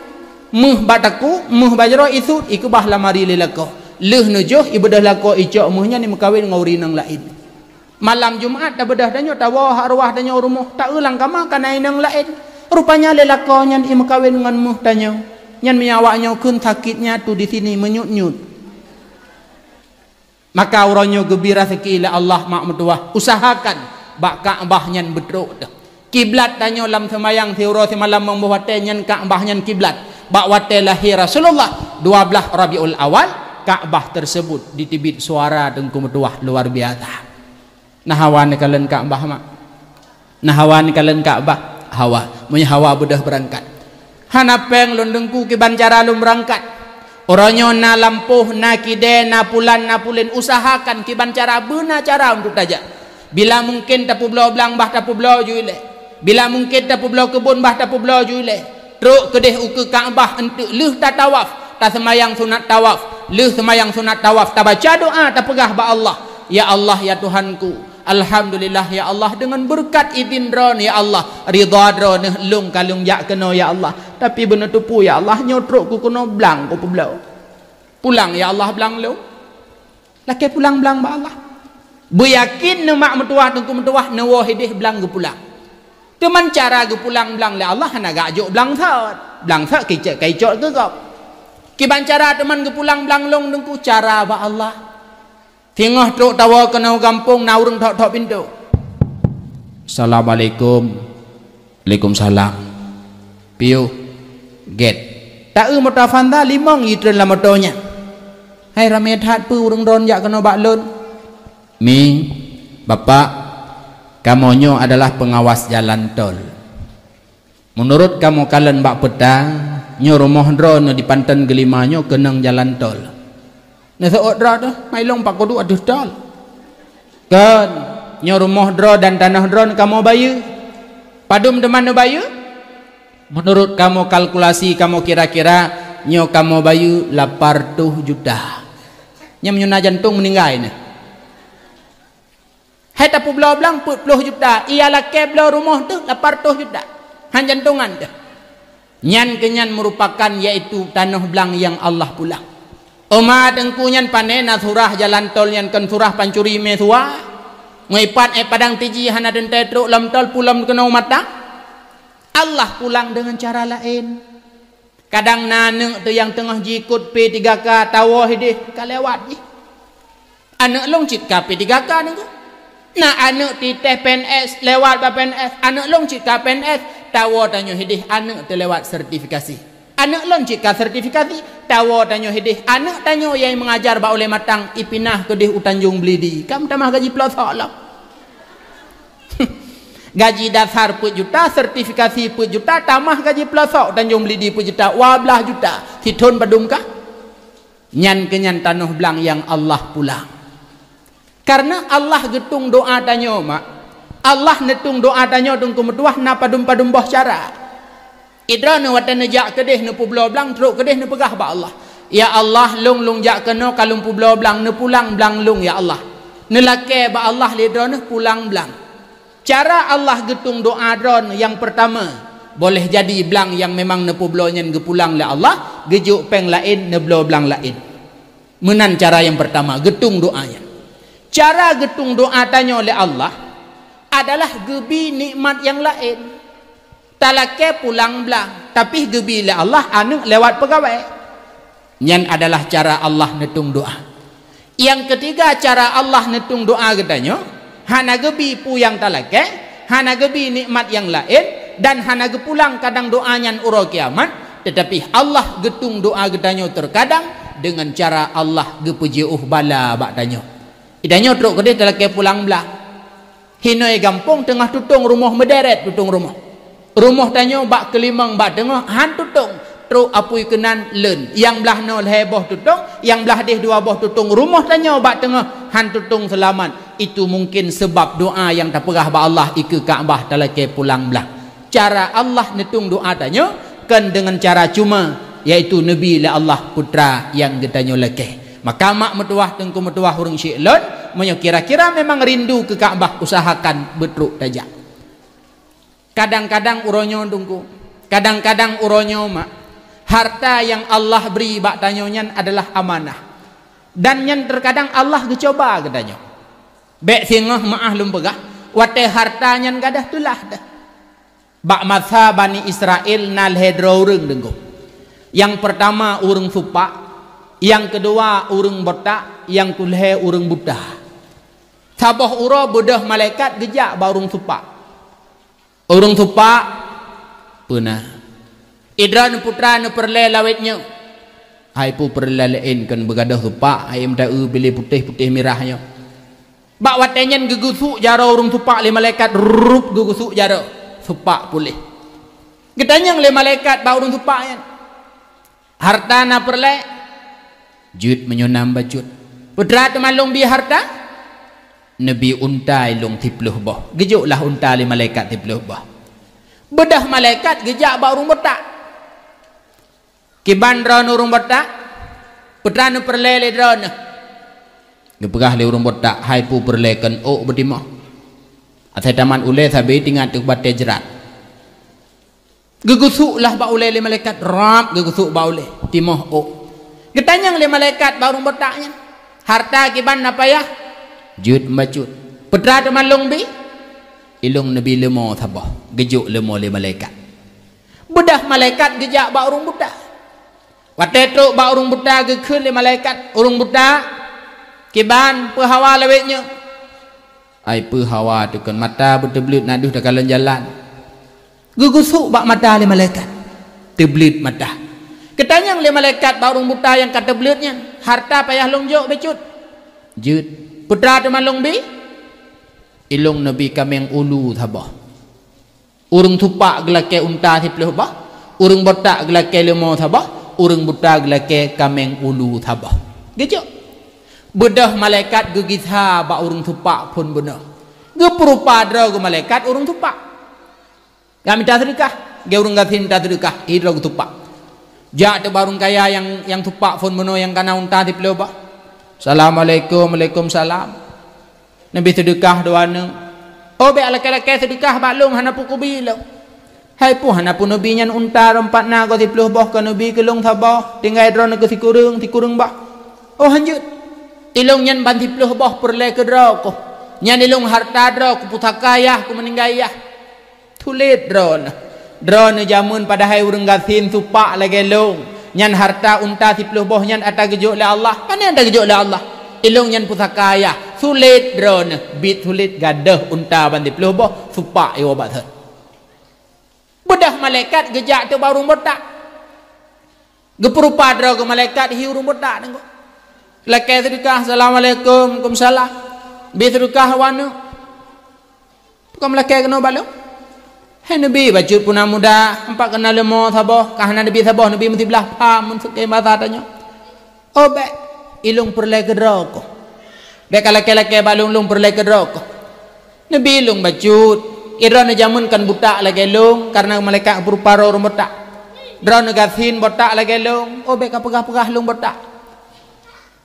méuh bak takue, méuh bak jaroe isut, ikeubah lam ari lé lakoe. Lheueh neujoh, ibeudôh lakoe icok méuh nyan imeukawen ngon ureuëng inong laén. Malam Jumat tabeudôh tanyoe, tawoe arwah tanyoe u rumoh, taeu lam kama ka na inong laén. Rupanya lé lakoe nyan imeukawen ngon méuh tanyoe. Nyan meunyo awaknyoe kheun sakét nyatu di sini meunyut-nyut. Maka uroe nyoe geubri raseuki lé Allah mak meutuwah, usahakan bak Ka'bah nyan beutrok teuh. Kiblat tanyoe lam seumayang siuroe simalam ngon boh watée nyan Ka'bah nyan kiblat. Bak watée lahé Rasulullah, dua blaih Rabiul Awal, Ka'bah tersebut diteubiet suara teungku meutuwah luar biasa. Na hawa neukalon Ka'bah mak? Na hawa neukalon Ka'bah? Hawa. Meunyo hawa beudôh beurangkat. Hana péng lôn teungku kiban cara lôn beurangkat. Uroe nyoe na lampôh, na kidée, na pulan, na pulen, usahakan kiban cara beuna cara untuk tajak. Bila mungken tapeubloe blang bah tapeubloe ju ilée. Bila mungken tapeubloe keubon bah tapeubloe ju ilée. Trok keudeh ukeue Ka'bah eunteuk lheueh tatawaf, taseumayang sunat tawaf. Lheueh seumayang sunat tawaf tabaca doa tapeugah bak Allah, "Ya Allah, ya Tuhanku, alhamdulillah ya Allah, deungon beureukat idin Droeneuh ya Allah, ridha Droeneuh lôn ka lôn jak keunoe ya Allah. Tapi beuneuteupeu ya Allah, nyoe trok kukeunoe blang kupeubloe. Pulang ya Allah blang lôn." Lakée pulang blang bak Allah. Beuyakin neumak meutuwah teungku meutuwah neuwoe ideh blang geupulang. Teuma cara geupulang blang lé Allah hana geujok blang sot. Blang sot kicok ka icok keu gob. Kiban cara teuma geupulang blang lôn teungku cara bak Allah. Singoh trok tawoe keunoe gampông na ureuëng thok-thok pintoe. "Assalamualaikum." "Waalaikumsalam." "Piôh." "Gét." Taeu moto Avanza limong jitreun lam moto nyan. "Hai ramé that peue ureuëng droen jak keunoe bak lôn?" "Mi, Bapak, kamoe nyoe adalah peungawas jalan tol. Meunurot kamoe kalon bak peuta, nyoe rumoh droeneuh di Panton Geulima nyoe keunong jalan tol." Neuseuôt droe teuh, "Mai lôn pak kuduek ateueh tol." "Kon, nyoe rumoh droe dan tanoh droe kamoe bayeue." "Padum teuma neubayeue?" "Meunurot kamoe kalkulasi kamoe kira-kira, nyoe kamoe bayeue lapan reutôh juta." Nyan meunyoe na jantong meuninggai nyan. Hai tapeubloe blang peuet ploh juta, iya lakée bloe rumoh teuh lapan reutôh juta. Han jantongan teuh. Nyan keunyan meurupakan yaitu tanoh blang nyang Allah pulang. Oma teungku nyan pané na surah jalan tol nyan kon surah pancuri mé suwa. Meuipat ék padang tiji hana teuntée trok lom tol pulom keunoe mata. Allah pulang deungon cara laén. Kadang na aneuk teuh nyang teungoh jiikot P tiga K tawoe idéh ka lewat jih. Aneuk lôn cit ka P tiga K nyoe. Na aneuk teuh itéh P N S lewat bak P N S, aneuk lôn cit ka P N S, tawoe tanyoe idéh aneuk teuh lewat sertifikasi. Aneuk lôn cit ka sertifikasi, tawoe tanyoe idéh aneuk tanyoe nyang meungajar bak ulée matang ipinah keudéh u Tanjong Belidi. Ka meutamah gaji peulosok lom. Gaji dasar peuet juta, sertifikasi peuet juta, tamah gaji peulosok Tanjong Belidi peuet juta, dua blaih juta. Sithon padum kah? Nyan keuh nyan tanoh blang nyang Allah pulang. Kareuna Allah geutueng doa tanyoe, mak. Allah neutueng doa tanyoe, Teungku meutuwah, na padum-padum boh cara. Idroeneuh watée neujak keudéh neupeubloe blang, trok keudéh neupeugah bak Allah, "Ya Allah, lôn, lôn jak keunoe ka lôn peubloe blang, neupulang blang lôn, ya Allah." Neulakée bak Allah lé droeneuh pulang blang. Cara Allah geutueng doa droeneuh nyang peurtama, boleh jadi blang nyang memang neupeubloe nyan geupulang lé Allah, geujok péng laén, neubloe blang laén. Meunan cara nyang peurtama geutueng doa nyan. Cara geutueng doa tanyoe lé Allah adalah geubi nikmat nyang laén. Talakée pulang blang, tapi geubi lé Allah aneuk lewat peugawée. Nyan adalah cara Allah neutueng doa. Nyang keutiga cara Allah neutueng doa geutanyoe, hana geubi peue nyang talakée, hana geubi nikmat nyang laén, dan hana geupulang kadang doa nyan uroe kiamat, teutapi Allah geutueng doa geutanyoe teukadang deungon cara Allah geupeujiôh bala bak tanyoe. Geutanyoe trok keudéh talakée pulang blang. Hinoe gampông teungoh tutong rumoh meuderet tutong rumoh. Rumoh tanyoe bak keulimong bak teungoh han tutong, trok apui keunan leuen. Nyang blaih noe lhée boh tutong, nyang blaih déh dua boh tutong. Rumoh tanyoe bak teungoh han tutong seulamat. Itu mungkin seubab doa nyang tapeugah bak Allah ikeue Ka'bah talakée pulang blang. Cara Allah neutueng doa tanyoe kon deungon cara cuma, yaitu neubi lé Allah putra nyang geutanyoe lakée. Maka mak meutuwah, teungku meutuwah, ureuëng syik lôn, meunyoe kira-kira memang rindu keu Ka'bah, usahakan beutrok tajak. Kadang-kadang uroe nyoe, teungku, kadang-kadang uroe nyoe, mak, harta nyang Allah bri bak tanyoe nyan adalah amanah. Dan nyan teukadang Allah geucuba geutanyoe. Bék singoh meuáh lôn peugah, watée harta nyan gadôh teulah deuh. Bak masa Bani Israel na lhée droe ureuëng, teungku. Nyang peurtama ureuëng supak, nyang keudua ureuëng botak, nyang keulhée ureuëng buta. Saboh uroe beudôh malaikat geujak bak ureuëng supak. Ureuëng supak, peuna. Idroeneuh putra neupeureulée lawét nyoe. Hai peue peureulée laén kon beugadôh supak, hai meuta-eu piléh putéh-putéh mirah nyoe. Bak watée nyan geugeusuk jaroe ureuëng supak lé malaikat, rup geugeusuk jaroe, supak puléh. Geutanyong lé malaikat bak ureuëng supak nyan, "Harta na peureulée?" "Jeuet meunyoe na bacut." "Peue teuma lôn bi harta?" "Neubi unta ilôn siploh boh." Geujoklah unta lé malaikat siploh boh. Beudôh malaikat geujak bak ureuëng botak. "Kiban droeneuh ureuëng botak, peue teuma neupeureulée lé droeneuh?" Geupeugah lé ureuëng botak, "Hai peue peureulée kon ôk beutimoh. Asai tamat ulée sabe tingat teuk batée jrat." Geugeusuklah bak ulée lé malaikat, rab geugeusuk bak ulée, timoh ôk. Geutanyong lé malaikat bak ureuëng botak nyan, "Harta kiban na payah?" "Jeuet bacut." "Peue teuma lôn bi?" "Ilôn neubi leumo saboh." Geujok leumo lé malaikat. Beudôh malaikat geujak bak ureuëng buta. Watée trok bak ureuëng buta geukheun lé malaikat, "Ureuëng buta, kiban peue hawa lawét nyoe?" "Ai peue hawa teuh kon mata beuteubleuet na deuh takalon jalan." Geugeusuk bak mata lé malaikat. Teubleuet mata. Geutanyong lé malaikat bak ureuëng buta nyang ka teubleuet nyan, "Harta payah lôn jok bacut?" "Jeuet." "Peue teuma lôn bi?" "Ilôn neubi kaméng ulu saboh." Ureuëng supak geulakée unta siploh boh, ureuëng botak geulakée leumo saboh, ureuëng buta geulakée kaméng ulu saboh. Geujok. Beudôh malaikat geugisa bak ureuëng supak phon bunoe. Geupeurupa droe geuh malaikat ureuëng supak. Ka mita seudeukah, geu ureuëng gasien mita seudeukah, hi droe geusupak. Jak teuk bak ureuëng kaya nyang, nyang supak phon bunoe nyang kana unta siploh boh. "Assalamualaikum." "Waalaikumsalam." "Neubi seudeukah dua neueng." "Oh, bék lakée-lakée seudeukah bak lôn, hana peue kubi lôn." "Hai peue hana peue neubi nyan unta rompat na goe siploh boh ka neubi keu lôn saboh, tinggai droeneuh keu sikureueng, sikureueng bah." "Oh, hanjeuet. Ilôn nyan ban siploh boh peureulée keu droe koh. Nyan ilôn harta droe, keu pusaka yah, keu meuninggai yah." Tuléh droeneuh. Droeneuh jameun padahai ureuëng gasien supak lagée lôn, nyan harta unta siplôh boh nyan ata geujok lé Allah. Pane ata geujok lé Allah? Ilôn nyan pusaka ayah. Sulet droeneuh, bit sulet gadôh unta ban siplôh boh, supak iwoe bak thon. Beudôh malaikat geujak teuk bak ureuëng buta. Geupeurupa droe keu malaikat hi ureuëng buta teungku. Lakée seudeukah, "Assalamualaikum." "Waalaikumsalam." "Bi seudeukah waneuk." "Peue ka meulakée keunoe bak lôn?" "Hai neubi, bacut puna muda, ampat keunan leumo saboh, ka hana neubi saboh, neubi meusiblah pha mun seukée masa tanyoe." "Oh bék, ilôn peureulée keudroe koh." "Bék ka lakée-lakée bak lôn, lôn peureulée keudroe koh." "Neubi lôn bacut, droeneuh jameun kan buta lagée lôn, kareuna malaikat geupeurupa droe ureuëng buta. Droeneuh gasien buta lagée lôn, oh bék ka peugah-peugah lôn buta."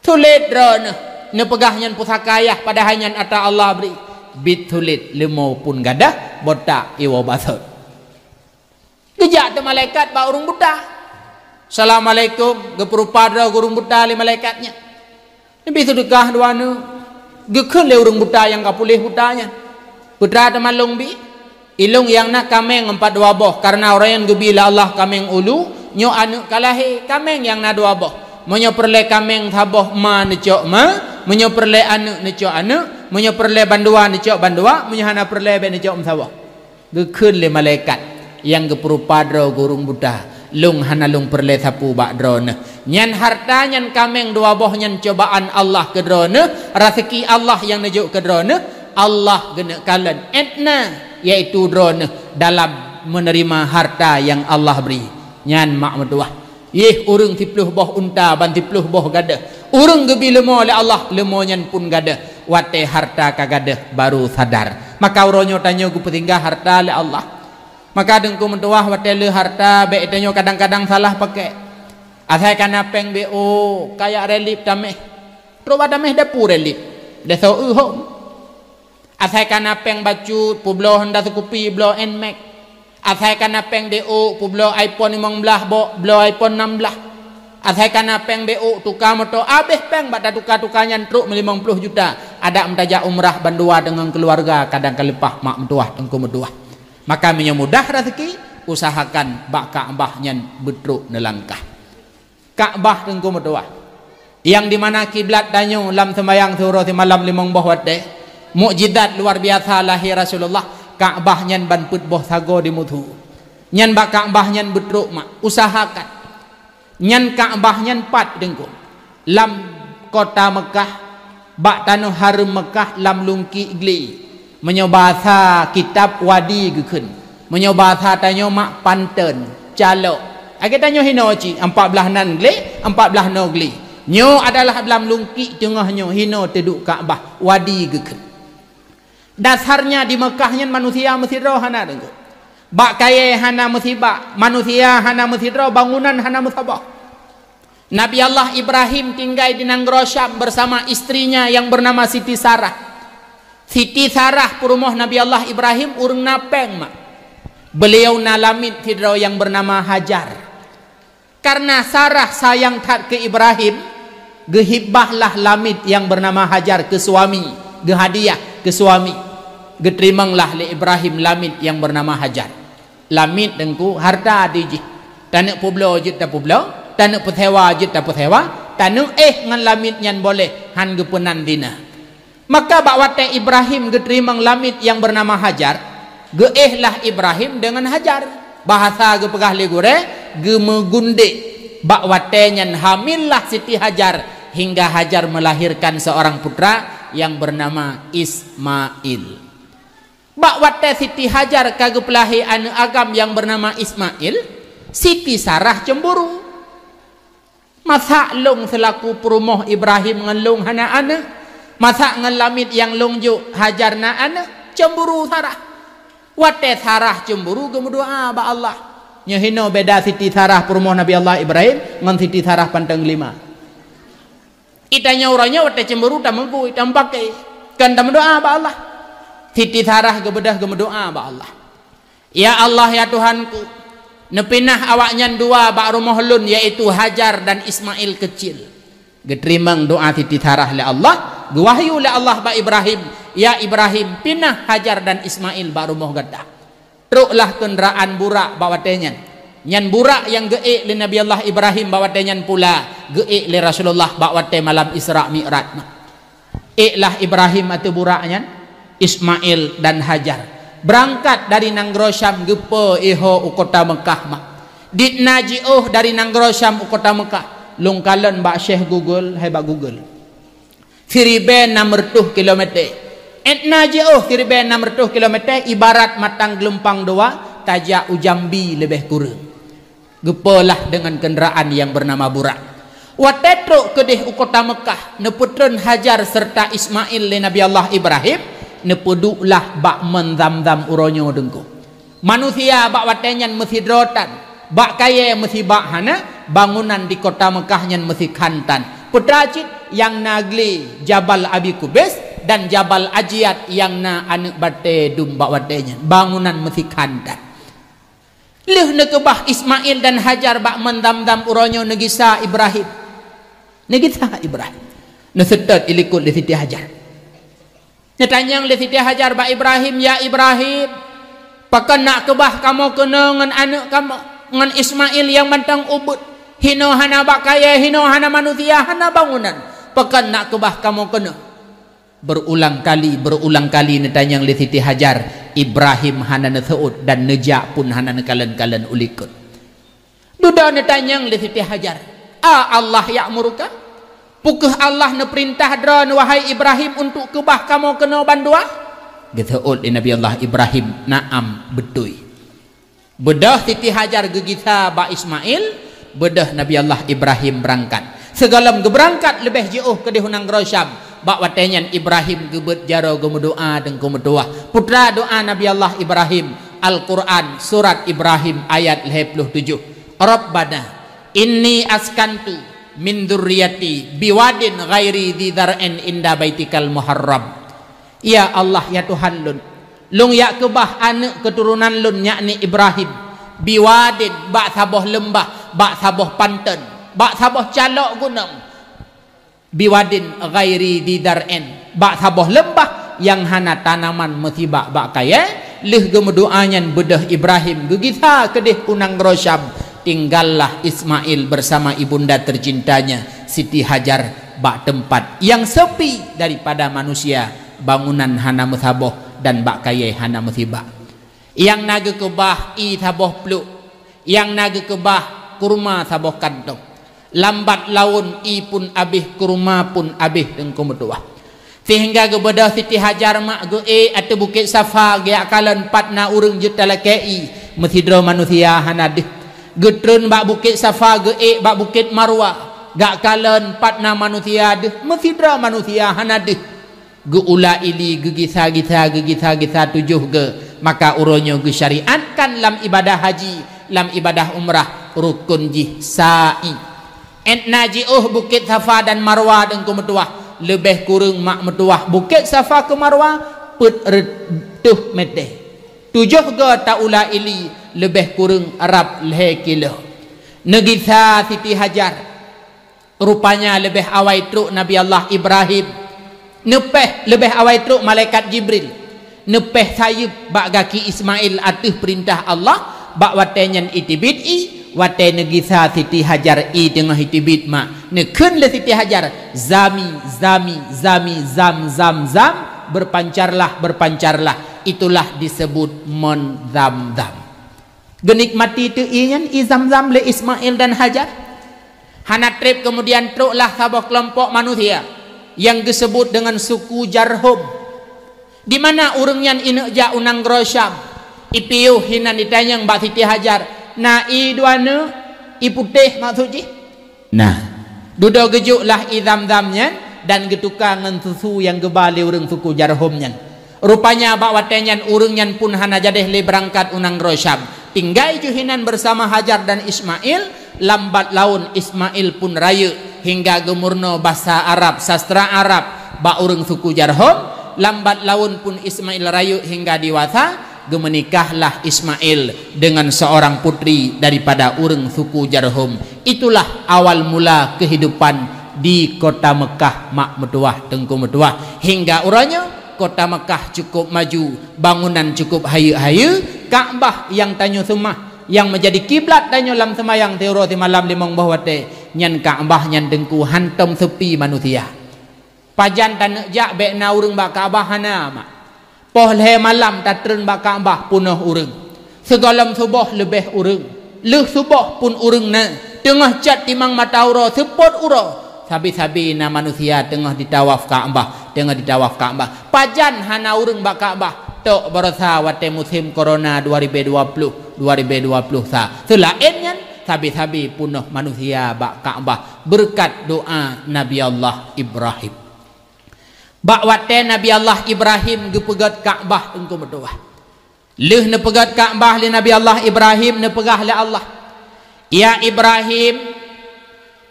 Sulet droeneuh, neupeugah nyan pusaka ayah padahai nyan ata Allah bri. Bit sulet leumo pun gadôh, buta iwoe bak thon. Geujak teuk malaikat bak ureuëng buta. "Assalamualaikum," geupeurupa droe keu ureuëng buta lé malaikat nyan. "Neubi seudeukah dua neuk." Geukheun lé ureuëng buta nyang ka puléh buta nyan, "Peue teuma lôn bi? Ilôn nyang na kaméng ampat dua boh, kareuna uroe nyan geubi lé Allah kaméng ulu, nyoe aneuk ka lahé, kaméng nyang na dua boh. Meunyoe peureulée kaméng saboh ma neucok ma, meunyoe peureulée aneuk neucok aneuk, meunyoe peureulée bandua neucok bandua, meunyoe hana peureulée bék neucok meusaboh." Geukheun lé malaikat nyang geupeurupa droe keu ureuëng buta, "Lôn hana lôn peureulée sapeue bak droeneuh. Nyan harta nyan kaméng dua boh nyan cobaan Allah keu droeneuh, raseuki Allah nyang neujok keu droeneuh, Allah geuneuk kalon étna, yaitu droeneuh dalam meuneurima harta nyang Allah bri." Nyan mak meutuwah. Yeh, ureuëng siplôh boh unta ban siplôh boh gadôh. Ureuëng geubi leumo lé Allah, leumo nyan pun gadôh. Watée harta ka gadôh, baru sadar. Maka uroe nyoe tanyoe geupeusinggah harta lé Allah. Maka teungku meutuwah, watée le harta, bék tanyoe kadang-kadang salah pakai. Asai ka na péng B O, kajak relief taméh. Trok bak taméh dapu relief. Desa eu hom. Asai ka na péng bacut, peubloe honda seukupi, bloe Nmax. Asai ka na péng D O, peubloe iPhone limong blaih, bok bloe iPhone enam blaih. Asai ka na péng D O, tuka moto, abéh péng bak tatuka-tuka nyan trok meulimong ploh juta. Adak meutajak umrah bandua deungon keuluwarga, kadang ka leupah mak meutuwah, teungku meutuwah. Maka meunyoe mudah raseuki, usahakan bak Ka'bah nyan beutrok neulangkah. Ka'bah teungku meutuwah, nyang dimana kiblat tanyoe lam seumayang siuroe simalam limong boh watée, mukjizat luar biasa lahé Rasulullah, Ka'bah nyan ban peuet boh sagoe dimusu. Nyan bak Ka'bah nyan beutrok mak, usahakan. Nyan Ka'bah nyan pat teungku, lam kota Meukah, bak tanoh hareuem Meukah lam lungkiek glé. Meunyoe bahasa kitab Wadi geukheun, meunyoe bahasa tanyoe mak panteun, calok. Lagée tanyoe hinoe cit, ampat blaih nan glé, ampat blaih noe glé. Nyoe adalah lam lungkiek teungoh nyoe hinoe teuduek Ka'bah, Wadi geukheun. Dasarnya di Meukah nyan manusia meusidroe hana teungku. Bak kayée hana meusibak, manusia hana meusidroe, bangunan hana meusaboh. Nabi Allah Ibrahim tinggai di nanggroe Syam bersama istrinya yang bernama Siti Sarah. Siti Sarah peurumoh Nabi Allah Ibrahim ureuëng na péng mak. Beliau na lamiet sidroe yang bernama Hajar. Karena Sarah sayang that keu Ibrahim, geuhibahlah lamiet yang bernama Hajar keu suami, geuhadiah keu suami. Geuteurimonglah lé Ibrahim lamiet yang bernama Hajar. Lamiet teungku harta di jih. Taneuk peubloe jeuet tapeubloe, taneuk peusewa jeuet tapeusewa, taneuk éh ngon lamiet nyan boleh, han geupeunan zina. Maka bak watée Ibrahim geuteurimong lamiet nyang beunama Hajar, geuéh lah Ibrahim deungon Hajar. Bahasa geupeugah lé gurée, geumeugundek. Bak watée nyan hamil lah Siti Hajar, hingga Hajar melahirkan seorang putra yang bernama Ismail. Bak watée Siti Hajar ka geupeulahé aneuëk agam nyang beunama Ismail, Siti Sarah cemburu. "Masak lôn seulaku peurumoh Ibrahim ngon lôn hana aneuëk? Masak ngon lamiet nyang lôn jok Hajar na aneuëk?" Cemburu Sarah. Watée Sarah cemburu, geumeudoá bak Allah. Nyoe hinoe beda Siti Sarah peurumoh Nabi Allah Ibrahim ngon Siti Sarah panteun lima. Geutanyoe uroe nyoe watée cemburu tameugui, tameupakée. Kon tameudoá bak Allah. Siti Sarah geubeudôh geumeudoá bak Allah. "Ya Allah, ya Tuhanku, neupinah awaknyan dua bak rumoh lôn, yaitu Hajar dan Ismail kecil." Geuteurimong doá Siti Sarah lé Allah, geuwahyu lé Allah bak Ibrahim, "Ya Ibrahim, pinah Hajar dan Ismail bak rumoh gata." Troklah keundraan Burak bak watée nyan. Nyan Burak nyang geuék lé Nabi Allah Ibrahim bak watée nyan pula geuék lé Rasulullah bak watée malam Isra Mi'raj. Éklah Ibrahim ateueh Burak nyan, Ismail dan Hajar. Beurangkat dari nanggroe Syam geupeue iho u kota Meukah mak. Dikna jiôh dari nanggroe Syam u kota Meukah, lôn kalon bak Syekh Google, hai bak Google. Siribée nam reutôh kilometer. Étna jiôh siribée nam reutôh kilometer ibarat matang geulumpang dua tajak u Jambi leubeh kureueng. Geupeulah deungon keundraan nyang beunama Burak. Watée trok keudeh u kota Meukah, neupeutreun Hajar seureuta Ismail lé Nabi Allah Ibrahim, neupeuduek lah bak mon Zamzam uroe nyoe deungku. Manusia bak watée nyan meusidroe tan, bak kayée meusibak hana, bangunan di kota Meukah nyan meusikhan tan. Peue teuma cit nyang na glé Jabal Abi Kubais dan Jabal Ajiat nyang na aneuëk batée dum bak watée nyan, bangunan meusikhan tan. Lheueh neukeubah Ismail dan Hajar bak mon Zamzam uroe nyoe neugisa Ibrahim. Neugisa Ibrahim. Neuseutôt ilikot lé Siti Hajar. Neutanyong lé Siti Hajar bak Ibrahim, "Ya Ibrahim, pakon nak keubah kamoe keunoe ngon aneuëk kamoe, ngon Ismail nyang mantong ubit? Hinoe hana bak kayée, hinoe hana manusia, hana bangunan. Pakon nak keubah kamoe keunoe?" Berulang kali, berulang kali neutanyong lé Siti Hajar, Ibrahim hana neuseuôt dan neujak pun hana neukalon-kalon u likot. Dudoe neutanyong lé Siti Hajar, "A Allah ya'muruka? Peu kheueh Allah neupeurintah droeneuh, wahai Ibrahim, untuk keubah kamoe keunoe bandua?" Geuseuôt lé Nabi Allah Ibrahim, "Na'am, beutôi." Beudôh Siti Hajar geugisa bak Ismail, beudôh Nabi Allah Ibrahim beurangkat. Sigohlom geubeurangkat leubeh jiôh keudeh u nanggroe Syam, bak watée nyan Ibrahim geubeuet jaroe geumeudoá deungku meutuwah. Peue teuma doá Nabi Allah Ibrahim, Al-Quran, surat Ibrahim ayat lhée ploh tujoh. "Rabbana inni askantu min dzurriyyati biwadin ghairi dzi dzar'in inda baitikal muharram." Ya Allah, ya Tuhan lôn, lôn jak keubah aneuëk keuturonan lôn, yakni Ibrahim, biwadin, bak saboh leumbah, bak saboh panton, bak saboh calok gunong, biwadin ghairi dzi dzar'in, bak saboh leumbah nyang hana tanaman meusibak bak kayée. Lheueh geumeudoá nyan beudôh Ibrahim geugisa keudeh u nanggroe Syam, tinggallah Ismail bersama ibunda tercintanya, Siti Hajar, bak teumpat nyang seupi daripada manusia, bangunan hana meusaboh dan bak kayée hana meusibak. Nyang na geukeubah ié saboh pluek, nyang na geukeubah kurma saboh kantong. Lambat laén ié pun abéh, kurma pun abéh deungku meutuwah. Seuhingga geubeudôh Siti Hajar mak geuék ateueh Bukét Safa geujak kalon pat na ureuëng jeuet talakée ié, meusidroe manusia hana deuh. Geutreun bak Bukét Safa geuék bak Bukét Marwa, geujak kalon pat na manusia deuh, meusidroe manusia hana deuh. Geuula ili, geugisa-gisa, geugisa-gisa tujoh geu, maka uroe nyoe geusyariatkan lam ibadah haji, lam ibadah umrah, rukon jih sa'i. Étna jiôh Bukét Safa dan Marwa deungku meutuwah, leubeh kureueng mak meutuwah Bukét Safa keu Marwa peuet reutôh meter. Tujoh geu taula ili, leubeh kureueng rab lhée kilo. Neugisa Siti Hajar. Rupanya leubeh awai trok Nabi Allah Ibrahim. Neupéh leubeh awai trok malaikat Jibril. Neupéh sayeuep bak gaki Ismail ateueh peurintah Allah, bak watée nyan iteubiet ié, watée neugisa Siti Hajar ié teungoh iteubiet mak. Neukheun lé Siti Hajar, "Zami, zami, zami, zam, zam, zam, berpancarlah, berpancarlah." Itulah disebut mon Zamzam. Geunikmati teuk ié nyan, ié Zamzam lé Ismail dan Hajar. Hana treb keumudian troklah saboh keulompok manusia nyang geuseubut deungon suku Jarhum. Di mana ureuëng nyan ineuk jak u nanggroe Syam? Ipiôh hinan itanyong bak Siti Hajar, "Na ié dua neuk, ié putéh maksud jih?" Nah, dudoe geujok lah ié Zamzam nyan dan geutuka ngon susu nyang geuba lé ureuëng suku Jarhum nyan. Rupanya bak watée nyan ureuëng nyan pun hana jadeh lé beurangkat u nanggroe Syam. Tinggai ju hinan bersama Hajar dan Ismail, lambat laun Ismail pun rayeuk hingga geumeurunoe basa Arab, sastra Arab, bak ureuëng suku Jarhum. Lambat laun pun Ismail rayeuk hingga dewasa, geumeunikahlah Ismail deungon seorang putri daripada ureuëng suku Jarhum. Itulah awal mula kehidupan di kota Mekah mak meutuwah teungku meutuwah. Hingga uroe nyoe, kota Mekah cukup maju, bangunan cukup hayeuk-hayeuk, Ka'bah nyang tanyoe seumah, nyang meujadi kiblat tanyoe lam seumayang siuroe simalam limong boh watée, nyan Ka'bah nyan Teungku hantom seupi manusia. Pajan taneuk jak bék na ureuëng bak Ka'bah, hana mak. Poh lhée malam tatreun bak Ka'bah peunoh ureuëng. Sigohlom suboh leubeh ureuëng. Lheueh suboh pun ureuëng na. Teungoh cot timang mata uroe seupôt uroe, sabe-sabe na manusia teungoh jitawaf Ka'bah, teungoh jitawaf Ka'bah. Pajan hana ureuëng bak Ka'bah? Tok baroesa watée musém korona dua ribée dua ploh, dua ribée dua ploh sa. Seulaén nyan, sabe-sabe peunoh manusia bak Ka'bah beureukat doá Nabi Allah Ibrahim. Bak watée Nabi Allah Ibrahim geupeugét Ka'bah, Teungku meutuwah. Lheueh neupeugét Ka'bah lé Nabi Allah Ibrahim, neupeugah lé Allah, "Ya Ibrahim,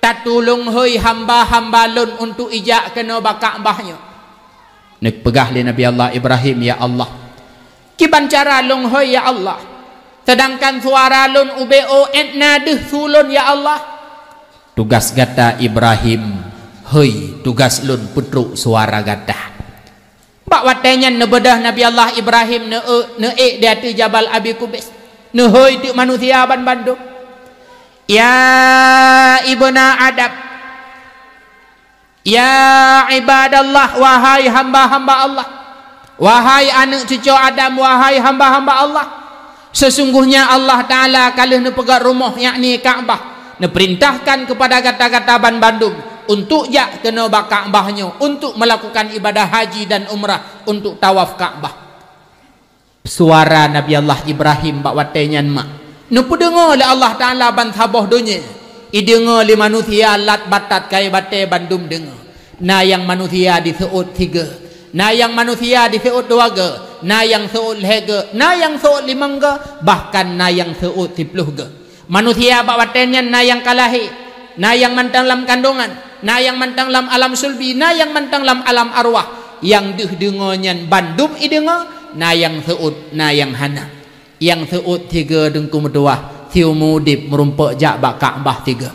tatulông hôi hamba-hamba lôn untuk ijak keunoe bak Ka'bah nyoe." Neupeugah lé Nabi Allah Ibrahim, "Ya Allah, kiban cara lông hôi, ya Allah, seudangkan suara lôn ubé 'oh 'et na deuh su lôn, ya Allah?" "Tugas gata Ibrahim hôi, tugas lôn peutrok suara gata." Bak watée nyan neubeudôh Nabi Allah Ibrahim, neu-, neuék di ateueh Jabal Abi Kubais. Neuhôi teuk manusia banmandum, "Ya ibna Adam, ya ibadallah, wahai hamba-hamba Allah, wahai aneuëk cucoe Adam, wahai hamba-hamba Allah, sesungguhnya Allah Ta'ala ka lheueh neupeugét rumoh, yakni Ka'bah, neupeurintahkan keupada gata-gata banmandum untuk jak keunoe bak Ka'bah nyoe untuk meulakukan ibadah haji dan umrah, untuk tawaf Ka'bah." Suara Nabi Allah Ibrahim bak watée nyan mak neupeudeungoe lé Allah Ta'ala ban saboh donya. Ideungoe lé manusia lat batat kayée batée bandum deungoe. Na nyang manusia diseuôt sigoe, na nyang manusia diseuôt dua goe, na nyang seuôt lhée goe, na nyang seuôt limong goe, bahkan na nyang seuôt siploh goe. Manusia bak watée nyan na nyang ka lahé, na nyang mantong lam kandongan, na nyang mantong lam alam sulbi, na nyang mantong lam alam arwah. Nyang deuh deungoe nyan bandum ideungoe, na nyang seuôt, na nyang hana. Nyang seuôt sigoe, Teungku meutuwah, siumu udeb meurumpok jak bak Ka'bah sigoe.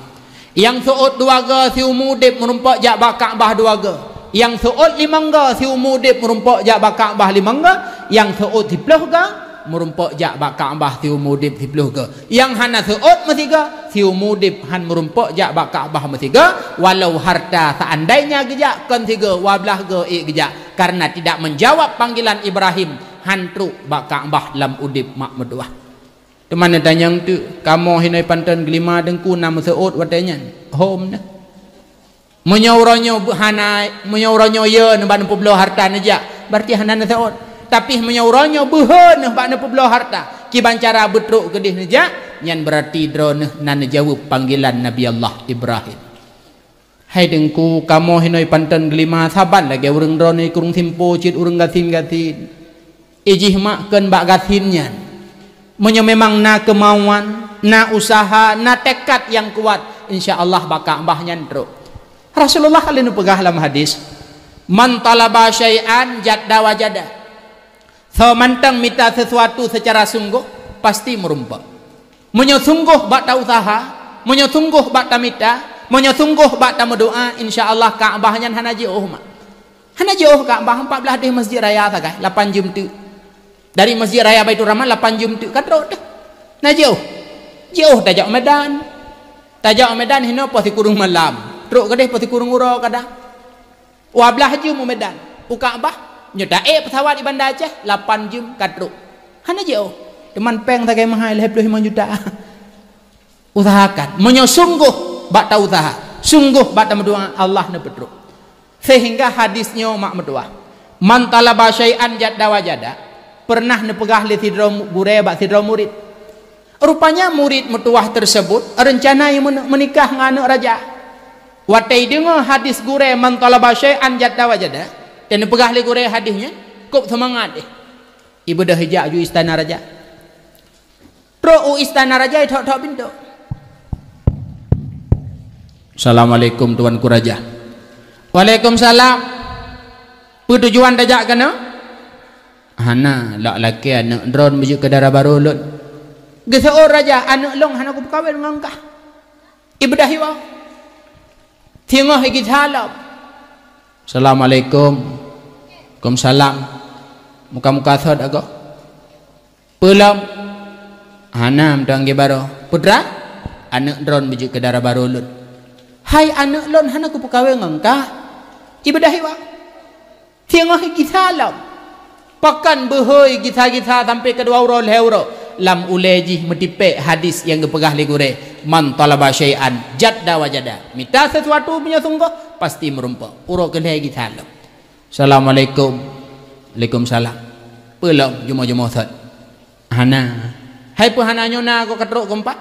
Nyang seuôt dua goe, siumu udeb meurumpok jak bak Ka'bah dua goe. Nyang seuôt limong goe, siumu udeb meurumpok jak bak Ka'bah limong goe. Nyang seuôt siploh goe, meurumpok jak bak Ka'bah siumu udeb siploh goe. Nyang hana seuôt meusigoe, siumu udeb han meurumpok jak bak Ka'bah meusigoe, walau harta seandainya geujak kon sigoe, dua blaih goe ék geujak, karena tidak menjawab panggilan Ibrahim, han trok bak Ka'bah lam udeb mak meutuwah. Teuma neutanyong teuk, kamoe hinoe panton geulima Teungku na meuseuôt watée nyan? Hom na. Meunyoe uroe nyoe beu-, hana, meunyoe uroe nyoe yo neuh bak neupeubloe harta neujak, berarti hana neuseuôt. Tapi meunyoe uroe nyoe beuhe neuh bak neupeubloe harta, kiban cara beutrok keudeh neujak, nyan berarti droeneuh na neujaweueb panggilan Nabi Allah Ibrahim. Hai Teungku, kamoe hinoe panton geulima, saban lagée ureuëng droeneuh i Krueng Simpo cit ureuëng gasien-gasien. Ijih mak kheun bak gasien nyan. Meunyoe memang na keumauan, na useuha, na teukat nyang kuat, insya Allah bak Ka'bah nyan trok. Rasulullah ka lheueh neupeugah lam hadis, "Man talaba syai'an jadda wajada." Soe mantong mita sesuatu seucara sunggoh, pasti meurumpok. Meunyoe sunggoh bak tauseuha, meunyoe sunggoh bak tamita, meunyoe sunggoh bak tameudoá, insya Allah Ka'bah nyan hana jiôh mak. Hana jiôh Ka'bah, empat belas deh Masjid Raya sagai, lapan jeuem teuk. Dari Masjid Raya Baiturrahman lapan jeuem teuk ka trok teuh. Na jiôh. Jiôh tajak u Medan. Tajak u Medan hinoe poh sikureueng malam. Trok keudeh poh sikureueng uroe kadang. Dua blaih jeuem u Medan. U Ka'bah, nyoe taék peusawat di Banda Aceh, lapan jeuem ka trok. Hana jiôh. Teuma péng sagai meuhai lhée ploh limong juta. Usahakan. Meunyoe sunggoh bak tauseuha, sunggoh bak tameudoá, Allah neupeutrok. Sehingga hadis nyoe mak meutuwah, "Man talaba syai'an jadda wajada," pernah neupeugah lé sidroe mu-, gurée bak sidroe murit. Rupanya murit meutuwah tersebut rencana meun-, meunikah ngon aneuëk raja. Watée ideungoe hadis gurée, "Man talaba syai'an jadda wajada," dan neupeugah lé gurée hadis nyan, kôb seumangat deh. Ibeudôh ijak ju istana raja. Trok u istana raja, ithok-thok pintoe. "Assalamualaikum, Tuanku Raja." "Waalaikumsalam. Peue tujuan tajak keunoe?" "Hana, lak lakée aneuëk droen beujeuet keu dara barô lôn." "Geuseuôt raja, aneuëk lôn hana kupeukawen ngon kah." Ibeudôh iwoe. Teungoh igeusalom. "Assalamualaikum." "Waalaikumsalam. Muka-muka sot agoe." "Peue lom?" "Hana, meutuan geubaroe." "Peue teuma?" "Aneuk droen beujeuet keu dara barô lôn." "Hai aneuk lôn hana kupeukawen ngon kah?" Ibeudôh iwa. Singoh igisa lom. Pakon beuhôi gisa-gisa sampoe keudua uroe lhée uroe. Lam ulée jih meutipék hadis nyang geupeugah lé gurée, "Man thalaba syai'an jadda wajada." Mita sesuatu meunyoe sunggoh, pasti meurumpok. Uroe keulhée gisa lom. "Assalamualaikum." "Waalaikumsalam." "Peue lom jumoe-jumoe sot?" "Hana." "Hai peue hana, nyoe na goe ka trok keu empat?"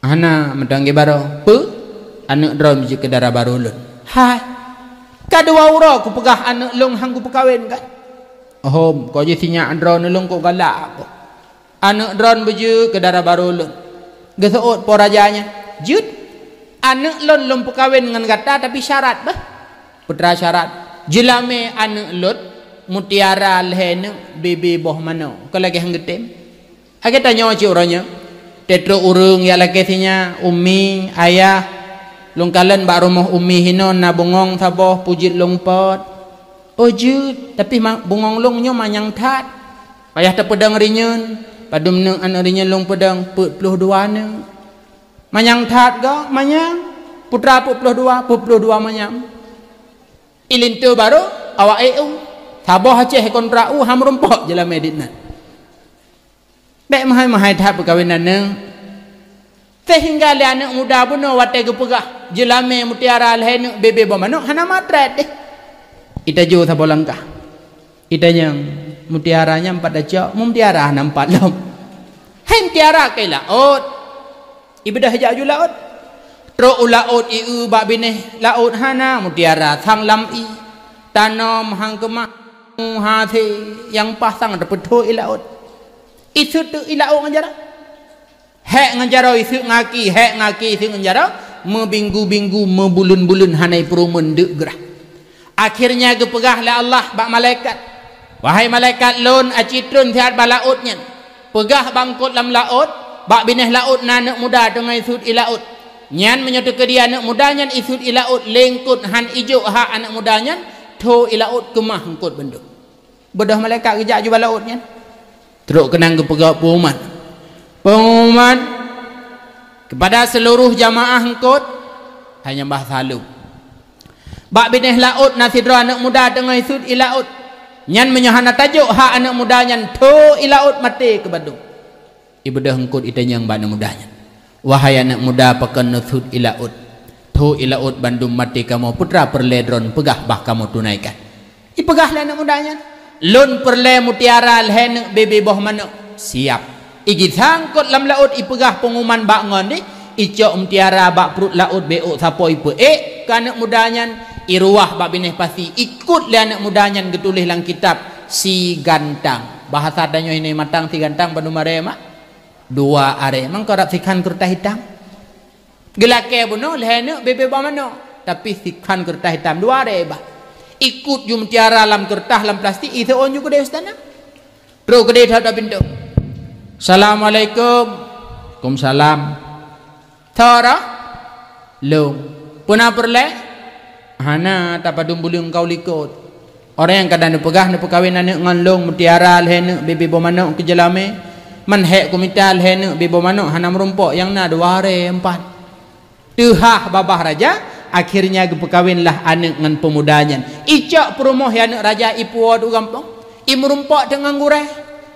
"Hana, meutuan geubaroe." "Peue?" "Aneuk droen beujeuet keu dara barô lôn." "Hai, ka dua uroe kupeugah aneuk lôn han kupeukawen kan?" "Hom, kok jih sinyak droen lôn kok galak kok." "Aneuk droen beujeuet keu dara barô lôn." Geuseuôt po raja nyan, "Jeuet, aneuk lôn lôn peukawen ngon gata, tapi syarat bah." "Peue teuma syarat?" "Jeulamé aneuk lôn mutiara lhée neuk, bebe boh manok, kon lagée han geutem." Lagée tanyoe cit uroe nyoe, teutrok ureuëng jak lakée sinyak, "Umi, ayah, lôn kalon bak rumoh umi hinoe na bungöng saboh, peue jeuet lôn pot?" "Oh jeuet, tapi ma-, bungöng lôn nyoe manyang that." Payah tapeudong rinyeun, padum neuk aneuk rinyeun lôn peudong, peuet ploh dua neuk. "Manyang that goe?" "Manyang." "Peue teuma peuet ploh dua?" "Peuet ploh dua manyam." Ilinto barô awak ék u, saboh Aceh kontrak u, han meurumpok jeulamé dit nan. Bék meuhai-meuhai that peukawen aneuk. Seuhingga lé aneuk muda bunoe watée geupeugah, "Jeulamé mutiara lhée neuk, bebe boh manok," hana matrét deh. Itajô saboh langkah. Itanyong, "Mutiara nyan pat tacok?" "Mutiara hana pat lom." "Hai mutiara keu laôt." Ibeudôh ijak ju laôt. Trok u laôt, ieu bak binéh laôt hana mutiara, sang lam ié. Tanom han keumah, hasé nyang paih sang teupeutho i laôt. Isut teuk i laôt ngon jaroe. Hék ngon jaroe isut ngaki, hék ngaki isut ngon jaroe, meubinggu-binggu, meubuleuen-buleuen hana ipeurumeuen deuk grah. Akhirnya geupeugah lé Allah bak malaikat, "Wahai malaikat lôn, aci treun siat bak laôt nyan. Peugah bak eungkôt lam laôt, bak binéh laôt na aneuk muda teungoh isut i laôt. Nyan meunyoe teukeudi aneuk muda nyan isut i laôt lé eungkôt han ijok hak aneuk muda nyan, tho i laôt keumah eungkôt bandum." Beudôh malaikat geujak ju bak laôt nyan. Trok keunan geupeugah peuumat. Peuumat kepada seluruh jamaah eungkôt, hai nyang bah saleuem. Bak binéh laôt na sidroe aneuk muda teungoh isut i laôt. Nyan meunyoe hana tajok hak aneuk muda nyan, tho i laôt maté keu bandum. Ibeudôh eungkôt itanyong bak aneuk muda nyan, "Wahai aneuk muda, pakon neusut i laôt? Tho i laôt bandum maté kamoe, peue teuma peureulée droen peugah bah kamoe tunaikan." Ipeugah lé aneuk muda nyan, "Lôn peureulée mutiara lhée neuk, bebe boh manok." Siap. Igisa eungkôt lam laôt, ipeugah peunguman bak ngon deh, icok mutiara bak pruet laôt, bék ôk sapo ipeuék keu aneuk muda nyan, iruwah bak binéh pasi, ikot lé aneuk muda nyan geutuléh lam kitab si gantang. Bahasa tanyoe ini matang si gantang bandum arée mak? Dua arée. Mangko rab sikhan keureutah itam. Geulakée bunoe lhée neuk bebe boh manok, tapi sikhan keureutah itam dua arée bah. Ikot ju mutiara lam keureutah lam plastik, iseuôn ju keudeh u istana. Trok keudeh that-that pintoe. "Assalamualaikum." "Waalaikumsalam." "Tho roh?" "Lôn." "Peue na peureulée?" "Hana, tapadum buleuen kau likot." Ureuëng nyang ka neupeugah neupeukawen aneuk ngon lôn mutiara lhée neuk bebe boh manok keu jeulamé, man hék kumita lhée neuk bebe boh manok hana meurumpok, nyang na dua arée empat. Teuhah babah raja, akhirnya geupeukawenlah aneuk ngon peumuda nyan. Icok peurumoh aneuk raja ipuwoe u gampông, imeurumpok teuk ngon gurée.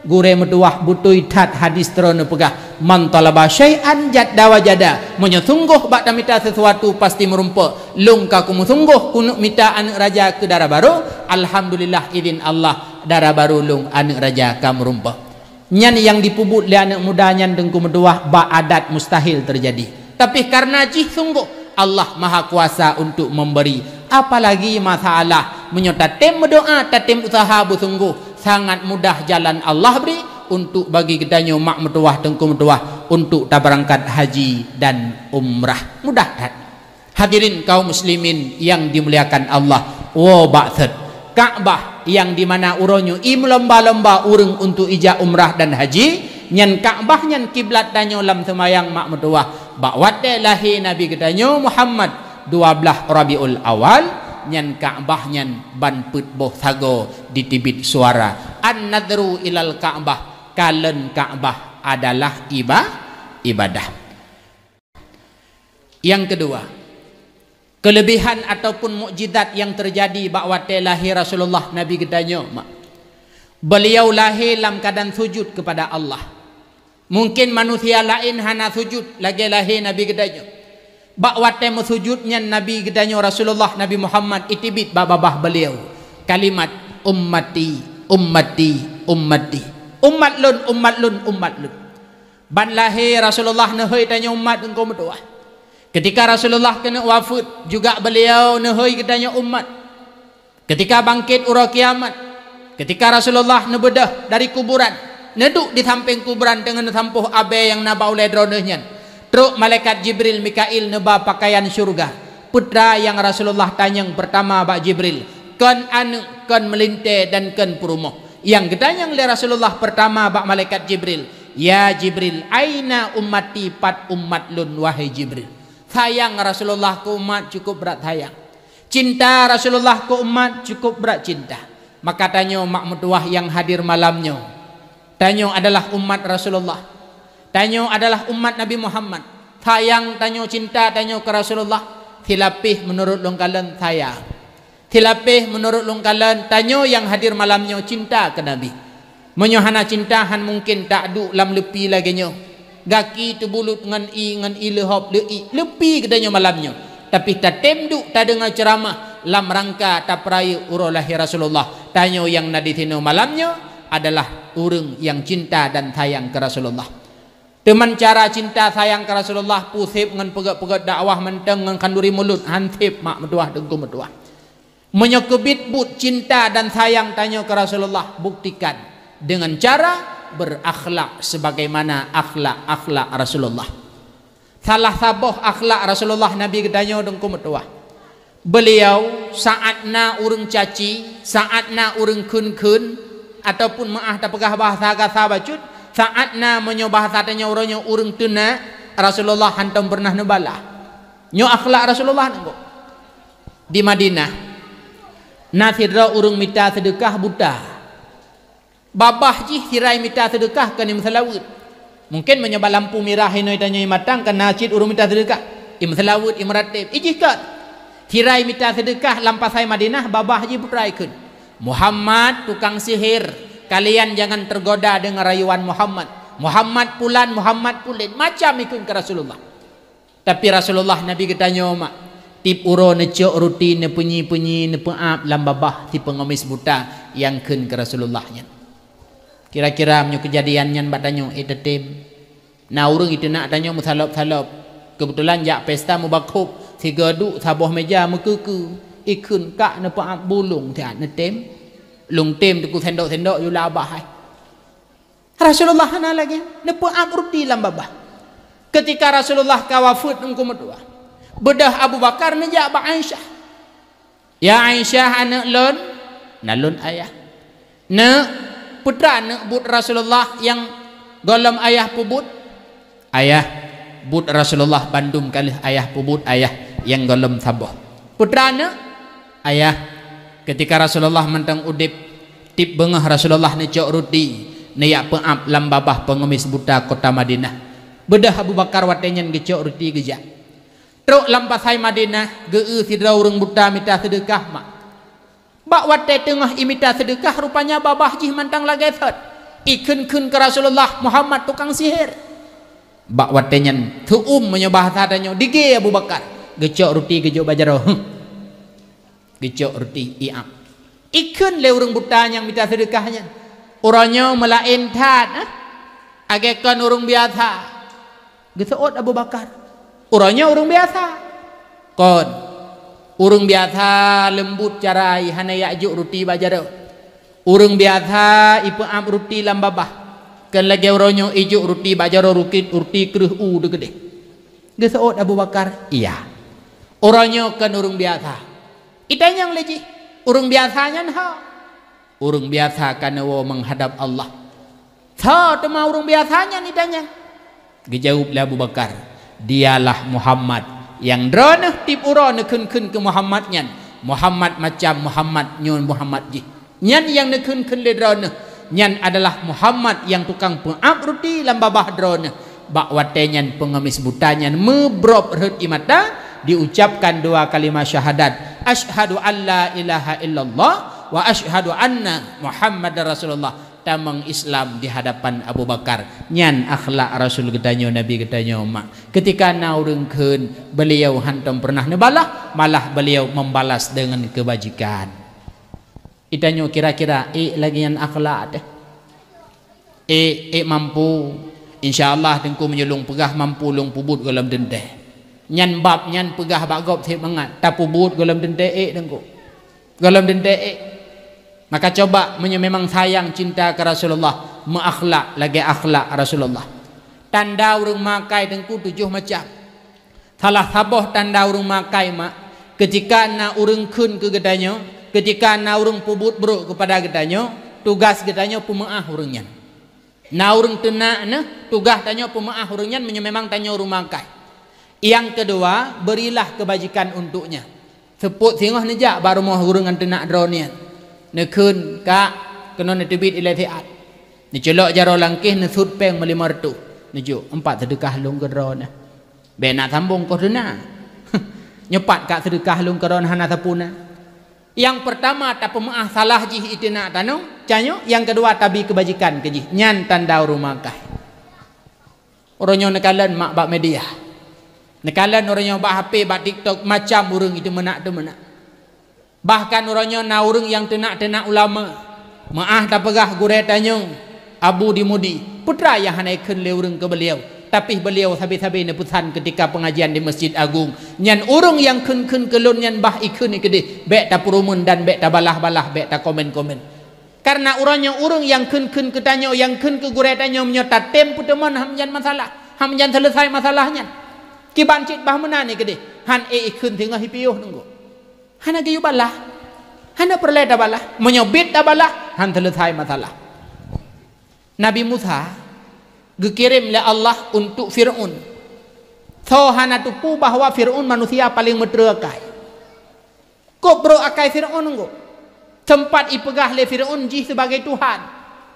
Gurée meutuwah beutôi that hadis droeneuh peugah, "Man thalaba syai'an jadda wajada." Meunyoe sunggoh bak tamita sesuatu pasti meurumpok. Lôn ka kumeusunggoh keuneuk mita aneuk raja keu dara barô, alhamdulillah idhin Allah dara barô lôn aneuk raja ka meurumpok. Nyan nyang jipeubuet lé aneuk muda nyan teungku meutuwah bak adat mustahil teujadi. Tapi kareuna jih sunggoh Allah Maha Kuasa untuk memberi, apalagi masalah meunyoe tatem meudoa, tatem useuha beusunggoh, sangat mudah jalan Allah bri untuk bagi geutanyoe mak meutuwah teungku meutuwah untuk tabeurangkat haji dan umrah. Mudah that. Hadirin kaum muslimin nyang dimuliakan Allah, woe bak thot. Ka'bah nyang dimana uroe nyoe imeulomba-lomba ureuëng untuk ijak umrah dan haji, nyan Ka'bah nyan kiblat tanyoe lam seumayang mak meutuwah. Bak watée lahé Nabi geutanyoe Muhammad dua blaih Rabiul Awal, nyan Ka'bah nyan ban peuet boh sagoe jiteubiet suara, "An-nadhru ilal Ka'bah," kalon Ka'bah. adalah iba-, ibadah. Nyang keudua, keulebihan ataupun mukjizat nyang teujadi bak watée lahé Rasulullah Nabi geutanyoe, mak. Beuliau lahé lam keuadaan sujud keupada Allah. Mungken manusia laén hana sujud lagée lahé Nabi geutanyoe. Bak watée meusujud nyan Nabi geutanyoe Rasulullah Nabi Muhammad iteubiet bak babah beuliau kalimat, "Ummati, ummati, ummati." Umat lôn, umat lôn, umat lôn. Ban lahé Rasulullah neuhôi tanyoe umat, Teungku meutuah. Keutika Rasulullah keuneuk wafeuet, juga beuliau neuhôi geutanyoe umat. Keutika bangkét uroe kiamat, keutika Rasulullah neubeudôh dari kuburan, neuduek di sampéng kuburan teungoh neusampôh abée nyang na bak ulée droeneuh nyan, trok malaikat Jibril Mikail neuba pakaian syeuruga. Peue teuma nyang Rasulullah tanyong peurtama bak Jibril, kon aneuëk, kon meulintée, dan kon peurumoh. Nyang geutanyong lé Rasulullah peurtama bak malaikat Jibril, "Ya Jibril, aina ummati, pat umat lôn, wahai Jibril?" Sayang Rasulullah keu umat cukup brat sayang. Cinta Rasulullah keu umat cukup brat cinta. Maka tanyoe mak meutuwah nyang hadir malam nyoe, tanyoe adalah umat Rasulullah. Tanyoe adalah umat Nabi Muhammad. Sayang tanyoe, cinta tanyoe keu Rasulullah, silapéh meunurot lôn kalon sayang. Silapéh meunurot lôn kalon, tanyoe nyang hadir malam nyoe cinta keu Nabi. Meunyoe hana cinta, han mungken taduek lam leupi lagée nyoe. Gaki teubulut ngon ié, ngon ié leuhop leuiek, leupi geutanyoe malam nyoe. Tapi tatem duek tadeungoe ceuramah lam rangka tapeurayeuk uroe lahé Rasulullah. Tanyoe nyang na disinoe malam nyoe adalah ureuëng nyang cinta dan sayang keu Rasulullah. Teuma cara cinta sayang keu Rasulullah, peue seb ngon peugét-peugét dakwah mantong ngon khanduri mulod, han seb mak meutuwah, Teungku meutuwah. Meunyoe keubiet buet cinta dan sayang tanyoe keu Rasulullah, buktikan dengan cara berakhlak sebagaimana akhlak-akhlak Rasulullah. Salah saboh akhlak Rasulullah Nabi geutanyoe, Teungku meutuwah. Beuliau saát na ureuëng caci, saát na ureuëng kheun-kheun, ataupun meuáh tapeugah bahasa gasa bacut, saát na, meunyoe bahasa tanyoe uroe nyoe, ureuëng teunak, Rasulullah hantom peureunah neubalah. Nyoe akhlak Rasulullah, Teungku. Di Madinah, na sidroe ureuëng mita seudeukah buta. Babah jih sirai mita seudeukah keu imeuseulaweuet. Mungken meunyoe bak lampu mirah inoe tanyoe imatang, ka na cit ureuëng mita seudeukah. Imeuseulaweuet, imeurateb, ijih kon. Sirai mita seudeukah lam pasai Madinah, babah jih buta ikheun, "Muhammad tukang sihir, kalian jangan tergoda dengan rayuan Muhammad. Muhammad pulan, Muhammad pulen," macam ikheun keu Rasulullah. Tapi Rasulullah Nabi geutanyoe mak, tieb uroe neucok ruti, neupeunyi-peunyi, neupeuab lam babah si peungemis buta nyang kheun keu Rasulullah nyan. Kira-kira meunyoe keujadian nyan bak tanyoe, eh, teutem. Na ureuëng iteunak tanyoe meusalop-salop. Keubeutulan jak pesta mubakhob, sigoe duek saboh meja meukeue-keue, ikheun ka neupeuab bulong siat neutem. Lôn tem teukeu sendok-sendok yue labah hai. Rasulullah hana lagée, neupeuab ruti lam babah. Keutika Rasulullah ka wafeuet, Teungku meutuwah, beudôh Abu Bakar neujak bak Aisyah. "Ya Aisyah, aneuëk lôn, na lôn ayah. Neuk, peue teuma neuk buet Rasulullah nyang gohlom ayah peubuet?" "Ayah, buet Rasulullah bandum ka lheueh ayah peubuet, ayah, nyang gohlom saboh." "Peue teuma neuk?" "Ayah, keutika Rasulullah mantong udeb, tieb beungoh Rasulullah neucok ruti, neujak peuab lam babah peungemis buta kota Madinah. Beudôh Abu Bakar watée nyan geucok ruti geujak. Trok lam pasai Madinah, geu-eu sidroe ureuëng buta mita seudeukah mak. Bak watée teungoh imita seudeukah, rupanya babah jih mantong lagée sot, ikheun-kheun keu Rasulullah, 'Muhammad tukang sihir.' Bak watée nyan, teu'um meunyoe bahasa tanyoe, digée Abu Bakar, geucok ruti geujok bak jaroe. Huh. Geucok ruti, iab. Ikheun lé ureuëng buta nyang mita seudeukah nyan, 'Uroe nyoe meulaén that, eh? Lagée kon ureuëng biasa.' Geuseuôt Abu Bakar, 'Uroe nyoe ureuëng biasa.' Kon, ureuëng biasa leumbot cara, hana ijok ruti bak jaroe. Ureuëng biasa ipeuab ruti lam babah. Kon lagée uroe nyoe ijok ruti bak jaroe, ruti kreueh u deukeudeh." Geuseuôt Abu Bakar, "Iya. Uroe nyoe kon ureuëng biasa." Itanyong lé jih, "Ureuëng biasa nyan ho?" "Ureuëng biasa ka neuwoe meuhadab Allah." "Soe teuma ureuëng biasa nyan?" itanyong. Geujaweueb lé Abu Bakar, "Dialah Muhammad nyang droeneuh tieb uroe neukheun-kheun keu Muhammad nyan. Muhammad macam Muhammad nyoe Muhammad jih. Nyan nyang neukheun-kheun lé droeneuh, Nyan adalah Muhammad nyang tukang peuab ruti lam babah droeneuh. Bak watée nyan peungemis buta nyan meubrôb rhot ie mata, diucapkan dua kalimah syahadat, "Asyhadu an la ilaha illallah wa asyhadu anna Muhammadar Rasulullah." Tamong Islam di hadapan Abu Bakar. Nyan akhlak Rasul geutanyoe, Nabi geutanyoe, mak. Ketika na ureuëng kheun, beliau hantom pernah neubalah, malah beliau membalas dengan kebajikan. Geutanyoe kira-kira ék lagée nyan akhlak teuh? Ék, ék mampu. Insya Allah Teungku meunyoe lôn peugah mampu lôn peubuet gohlom teuntée. Nyan bab nyan peugah bak gob seumangat, tapeubuet gohlom teuntée ék Teungku. Gohlom teuntée ék. Maka coba meunyoe memang sayang cinta keu Rasulullah, meuakhlak lagée akhlak Rasulullah. Tanda ureuëng makai Teungku tujoh macam. Salah saboh tanda ureuëng makai mak, keutika na ureuëng kheun keu geutanyoe, keutika na ureuëng peubuet brôk keupada geutanyoe, tugaih geutanyoe peumeuáh ureuëng nyan. Na ureuëng teunak neuh, tugaih tanyoe peumeuáh ureuëng nyan meunyoe memang tanyoe ureuëng makai. Nyang keudua, berilah kebajikan untuknya. Seupôt singoh neujak bak rumoh ureuëng nyang teunak droe nyan. Neukheun, "Kak, keunoe neuteubiet ilée siat." Neuculok jaroe langkéh, neusut péng meulimong reutôh. Neujok, "Empat seudeukah lôn keu droeneuh." Bék na sambong koh teuna. Nyoe pat ka seudeukah lôn keudroe hana sapeue na. Nyang peurtama tapeumeuáh salah jih i teunak tanoe, tanyoe, nyang keudua tabi keubajikan keu jih. Nyan tanda ureuëng makai. Uroe nyoe neukalon mak bak media. Neukalon uroe nyoe bak H P, bak TikTok, macam ureuëng itu meunak-teumeunak. Bahkan uroe nyoe na ureuëng nyang teunak-teunak ulama. Meuáh tapeugah gurée tanyoe, Abu di Mudi, peue teuma nyang hana ikheun lé ureuëng keu beliau, tapi beliau sabe-sabe neupeusan keutika peungajian di Masjid Agung. Nyan ureuëng nyang kheun-kheun keu lôn nyan bah ikheun keudeh, bék tapeurumeun dan bék tabalah-balah, bék takomen-komen. Kareuna uroe nyoe ureuëng nyang kheun-kheun keu tanyoe, nyang kheun keu gurée tanyoe meunyoe tatem peuteumon, han meujan masalah, han meujan seuleusai masalah nyan. Kiban cit bah meunan keudeh, han ék ikheun singoh i piôh Teungku. Hana geuyue balah. Hana peureulée tabalah. Meunyoe biet tabalah, han seuleusai masalah. Nabi Musa geukirém lé Allah untuk Fir'aun. Soe hana teupeue bahwa Fir'aun manusia paleng meutreu akai. Kok brôk akai Fir'aun Teungku? Teumpat ipeugah lé Fir'aun jih sibagai Tuhan.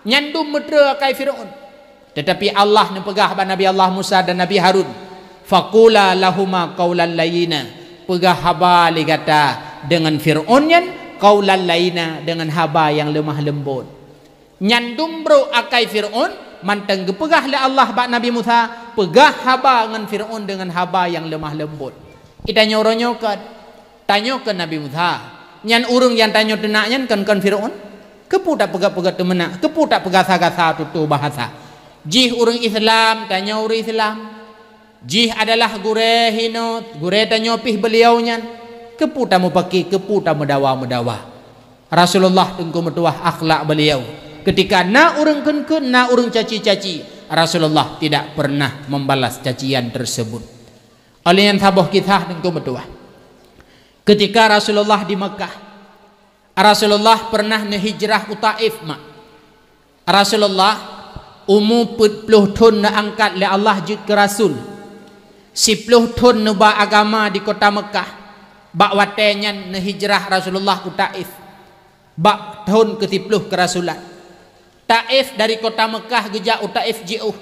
Nyan dum meutreu akai Fir'aun. Teutapi Allah neupeugah bak Nabi Allah Musa dan Nabi Harun, "Faqula lahuma qaulan layyina." Peugah haba lé gata deungon Fir'aun nyan, qaulan layyina, deungon haba nyang leumah leumbot. Nyan dum brôk akai Fir'aun, mantong geupeugah lé Allah bak Nabi Musa, peugah haba ngon Fir'aun deungon haba nyang leumah leumbot. Geutanyoe uroe nyoe kon, tanyoe keu Nabi Musa, nyan ureuëng nyang tanyoe teunak nyan kon-kon Fir'aun? Keupeue tapeugah-peugah teumeunak? Keupeue tapeugasa-gasa tutoe bahasa? Jih ureuëng Islam, tanyoe ureuëng Islam. Jih adalah gurée hinoe, gurée tanyoe pih beliau nyan. Keupeue tameupaki, keupeue tameudawa-meudawa? Rasulullah Teungku meutuwah akhlak beliau. Keutika na ureuëng kheun-kheun, na ureuëng caci-caci, Rasulullah tidak pernah membalas cacian tersebut. Óh lheueh nyan saboh kisah Teungku meutuwah. Keutika Rasulullah di Meukah, Rasulullah pernah neuhijrah u Taif, mak. Rasulullah umu peuet ploh thon neuangkat lé Allah jeuet keu rasul. Siploh thon neuba agama di kota Meukah. Bak watée nyan neuhijrah Rasulullah u Taif. Bak thon keusiploh keurasulan. Taif dari kota Meukah geujak u Taif jiôh.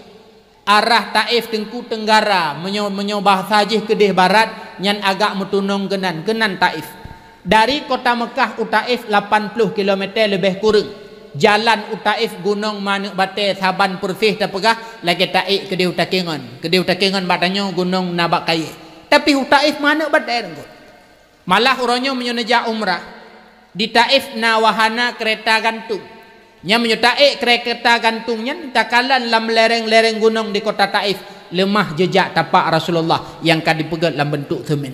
Arah Taif Teungku teunggara, meunyoe, meunyoe bahasa jih keudeh barat, nyan agak meutunong keunan, keunan Taif. Dari kota Meukah u Taif lapan ploh kilometer leubeh kureueng. Jalan u Taif gunong maneuek batée saban peureuseh tapeugah lagée taék keudeh u Takengon. Keudeh u Takengon bak tanyoe gunong na bak kayée. Tapi u Taif maneuek batée Teungku. Malah uroe nyoe meunyoe neujak umrah, di Taif na wahana keureta gantung. Nyan meunyoe taék keureta gantung nyan takalon lam lereng-lereng gunong di kota Taif, leumah jeujak tapak Rasulullah nyang ka dipeugét lam beuntuk seumen.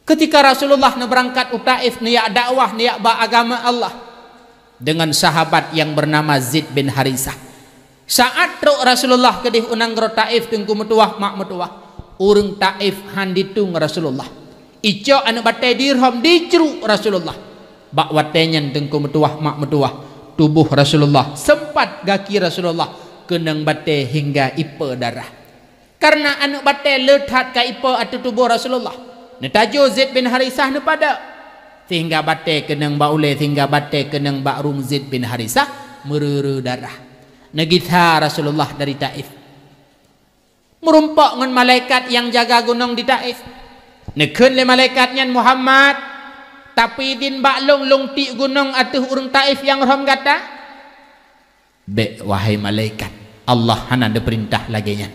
Keutika Rasulullah neubeurangkat u Taif neujak dakwah, neujak ba agama Allah, deungon sahabat nyang beunama Zaid bin Harisah. Saát trok Rasulullah keudeh u nanggroe Taif Teungku meutuwah, mak meutuwah, ureuëng Taif han ditueng Rasulullah. Icok aneuëk batée dirhom dicruk Rasulullah. Bak watée nyan Teungku meutuwah, mak meutuwah, tuboh Rasulullah, seumpat gaki Rasulullah keunong batée hingga ipe darah. Kareuna aneuëk batée le that ka ipe ateueh tuboh Rasulullah. Neutajo Zaid bin Harisah neupadok. Sehingga batée keunong bak ulée, sehingga batée keunong bak rueng Zaid bin Harisah, Meureu-reu darah. Neugisa Rasulullah dari Taif. Meurumpok ngon malaikat nyang jaga gunong di Taif. Neukheun lé malaikat nyan, "Muhammad, tapeuidhin bak lôn, lôn tiek gunong ateueh ureuëng Taif nyang rhom gata?" "Bék, wahai malaikat, Allah hana neupeurintah lagée nyan.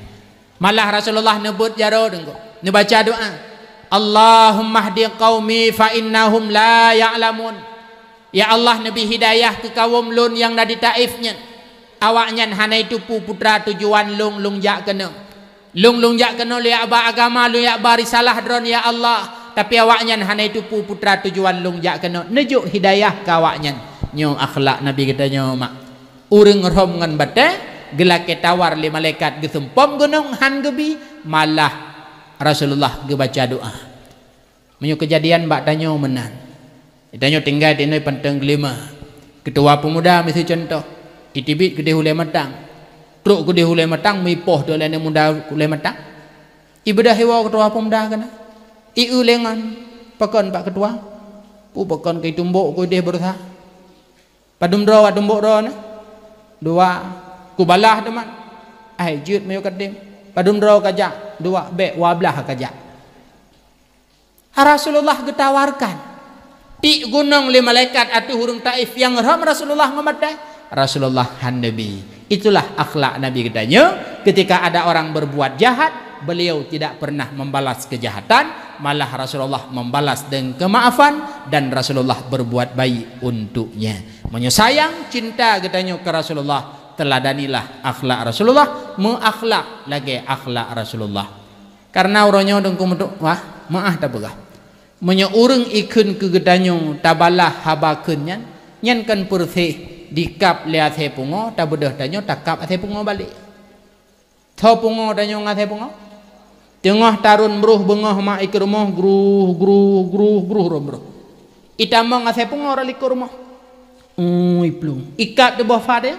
Malah Rasulullah neubeuet jaroe deungon neubaca doa, 'Allahummahdi qaumi fa innahum la ya'lamun.' Ya Allah, neubi hidayah keu kawöm lôn nyang na di Taif nyan. Awaknyan hana jiteupeue peue teuma tujuan lôn, lôn jak keunoe. Lôn, lôn jak keunoe lôn jak ba agama, lôn jak ba risalah Droe, ya Allah, tapi awaknyan hana jiteupeue peue teuma tujuan lôn jak keunoe. Neujok hidayah keu awaknyan." Nyoe akhlak Nabi geutanyoe, mak. Ureuëng rhom ngon batée, geulakée tawar lé malaikat, geusumpom gunong, han geubi, malah Rasulullah geubaca doa. Meunyoe keujadian bak tanyoe meunan, tanyoe tinggai di inoe Panton Geulima. Keutua peumuda miseue cuntoh, iteubiet keudeh ulée matang. Trok keudeh ulée matang, meuipoh teuk lé aneuk muda ulée matang. Ibeudôh iwoe keutua peumuda keunan. Ieu lé ngon, pakon bak keutua. Peue pakon keu itumbok keudeh beureusa. Padum droe wak tumbok droe nyoe? Dua. Kubalah teuma. Ai jeuet meunyoe ka tem. Padum droe ka jak? Dua. Bék, dua blaih ka jak. Rasulullah geutawarkan. Tiek gunong lé malaikat ateueh ureuëng Taif nyang rhom Rasulullah ngon batée. Rasulullah han neubi. Itulah akhlak Nabi geutanyoe. Ketika ada orang berbuat jahat, beliau tidak pernah membalas kejahatan, malah Rasulullah membalas dengan kemaafan dan Rasulullah berbuat baik untuknya. Meunyoe sayang, cinta geutanyoe keu Rasulullah, teuladanilah akhlak Rasulullah, meuakhlak lagée akhlak Rasulullah. Kareuna uroe nyoe Teungku meutuah, wah, meuáh tapeugah. Meunyoe ureuëng ikheun keu geutanyoe tabalah haba kheun nyan, nyan kan peureuseh dikab lé asée pungoe, tabeudôh tanyoe takab asée pungoe balek. Tho pungoe tanyoe ngon asée pungoe. Teungoh tarôn broh beungoh mak i keu rumoh, gruh, gruh, gruh, gruh, rhom broh. Itamong asée pungoe rot likot rumoh. Ui, plueng. Ikab di boh fa teuh.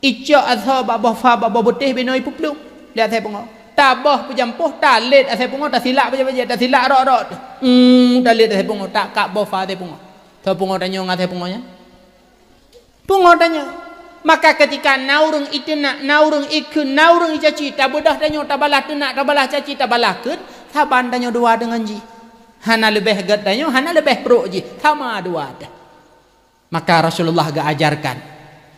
Icok asoe bak boh fa, bak boh beutéh, binoe ipeuplueng. Lé asée pungoe. Taboh peujampoh, talét asée pungoe, tasilak bajée-bajée, tasilak rot-rot. Hmm, talét asée pungoe, takab boh fa asée pungoe. Tho pungoe tanyoe ngon asée pungoe nyan. Pungoe tanyoe. Maka keutika na ureuëng iteunak, na ureuëng ikheun, na ureuëng icaci, tabeudôh tanyoe, tabalah teunak, tabalah caci, tabalah kheun, saban tanyoe dua deungon jih. Hana leubeh gét tanyoe, hana leubeh brok jih, sama dua teuh. Maka Rasulullah geuajarkan,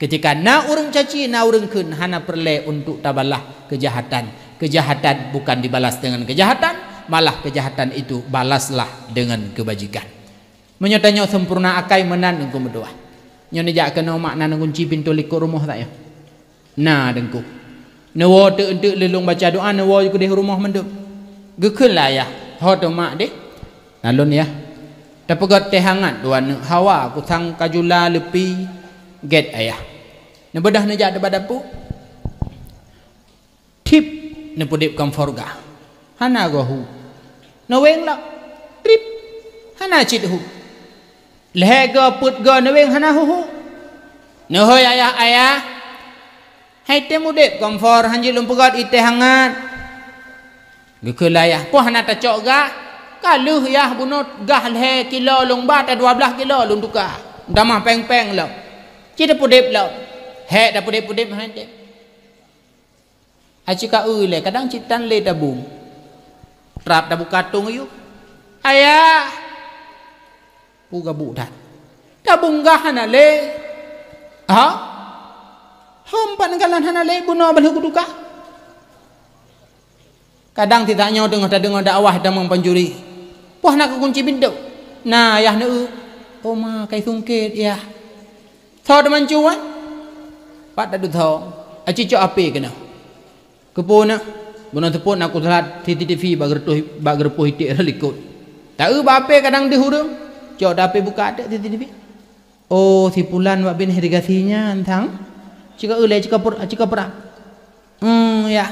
keutika na ureuëng caci, na ureuëng kheun, hana peureulée untuk tabalah keujahatan. Keujahatan bukan dibalas dengan keujahatan, malah keujahatan itu balaslah dengan keubajikan. Meunyoe tanyoe seumpurna akai meunan Teungku meutuah. Nyoe neujak keunoe mak na neugunci pintoe likot rumoh tanyoe. Na Teungku. Neuwoe teuk-teuk lé lôn baca doa, neuwoe keudeh rumoh mandum. Geukheun lé ayah, "Ho teuma deh?" "Na lôn, yah." Tapeugét teh hangat dua neuk hawa, kusang kajula leupi, gét ayah. Neubeudôh neujak bak dapu. Tip, neupeudeb kamfor gah. Hana goe hu. Neuweng lom. Trip. Hana cit hu. Lhée goe peuet goe neuweng hana hu-hu. Neuhôi ayah-ayah. Hai tém udeb kamfor han jeuet lôn peugét i teh hangat. Geukheun lé ayah, "Poh hana tacok gah? Ka lheueh yah bunoe gah lhée kilo lôn ba, ta dua blaih kilo lôn tuka. Tamah péng-péng lom. Cit tapeudeb lom." Hék tapeudeb-peudeb hai tém. Aci ka eu lé, kadang cit tan lé tabong. Trap tabuka tong yub. "Ayah!" Peue gabuk that. "Tabong gah hana lé." "Ha? Hom pat neukalon hana lé, bunoe ban lheueh kutuka." Kadang titak nyoe teungoh tadeungoe dakwah tamong pancuri. "Poh na keukunci pintoe?" "Na, yah neueu." "Oh ma, kai sungkét yah." Tho teumancu, eh? Pat taduek tho. Aci cok api keunoe. Keupeue na? Bunoe seupôt na kusalat C C T V bak geureutôh, bak geureupôh iték rot likot. Taeu bak api kadang deuh ureuëng. Cok api buka teuk C C T V. Oh, si pulan bak binéh irigasi nyan, sang. Cika ulée, cika per-, cika perang. Hmm, ya.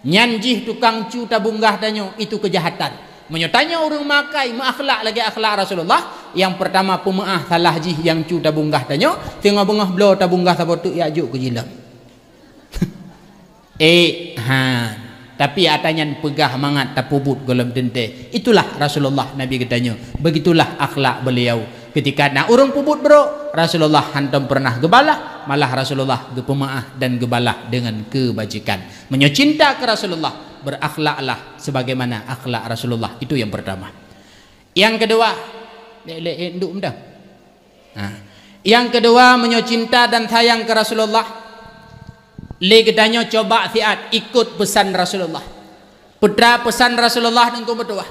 Nyan jih tukang cu tabong gah tanyoe, itu keujahatan. Meunyoe tanyoe ureuëng makai meuakhlak lagée akhlak Rasulullah, nyang peurtama peumeuáh salah jih nyang cu tabong gah tanyoe, singoh beungoh bloe tabong gah saboh teuk jak jok keu jilom. Eh, ha. Tapi ata nyan peugah mangat tapeubuet gohlom teuntée. Itulah Rasulullah Nabi geutanyoe. Begitulah akhlak beliau. Keutika na ureuëng peubuet brok, Rasulullah hantom peureunah geubalah. Malah Rasulullah geupeumaáh dan geubalah deungon keubajikan. Meunyoe cinta keu Rasulullah, berakhlaklah sebagaimana akhlak Rasulullah. Itu yang pertama. Yang kedua, lé, lé, eh, nduk mudah. Ha. Yang kedua, meunyoe cinta dan sayang keu Rasulullah, lé geutanyoe coba siat ikut pesan Rasulullah. Peue teuma pesan Rasulullah Teungku meutuah.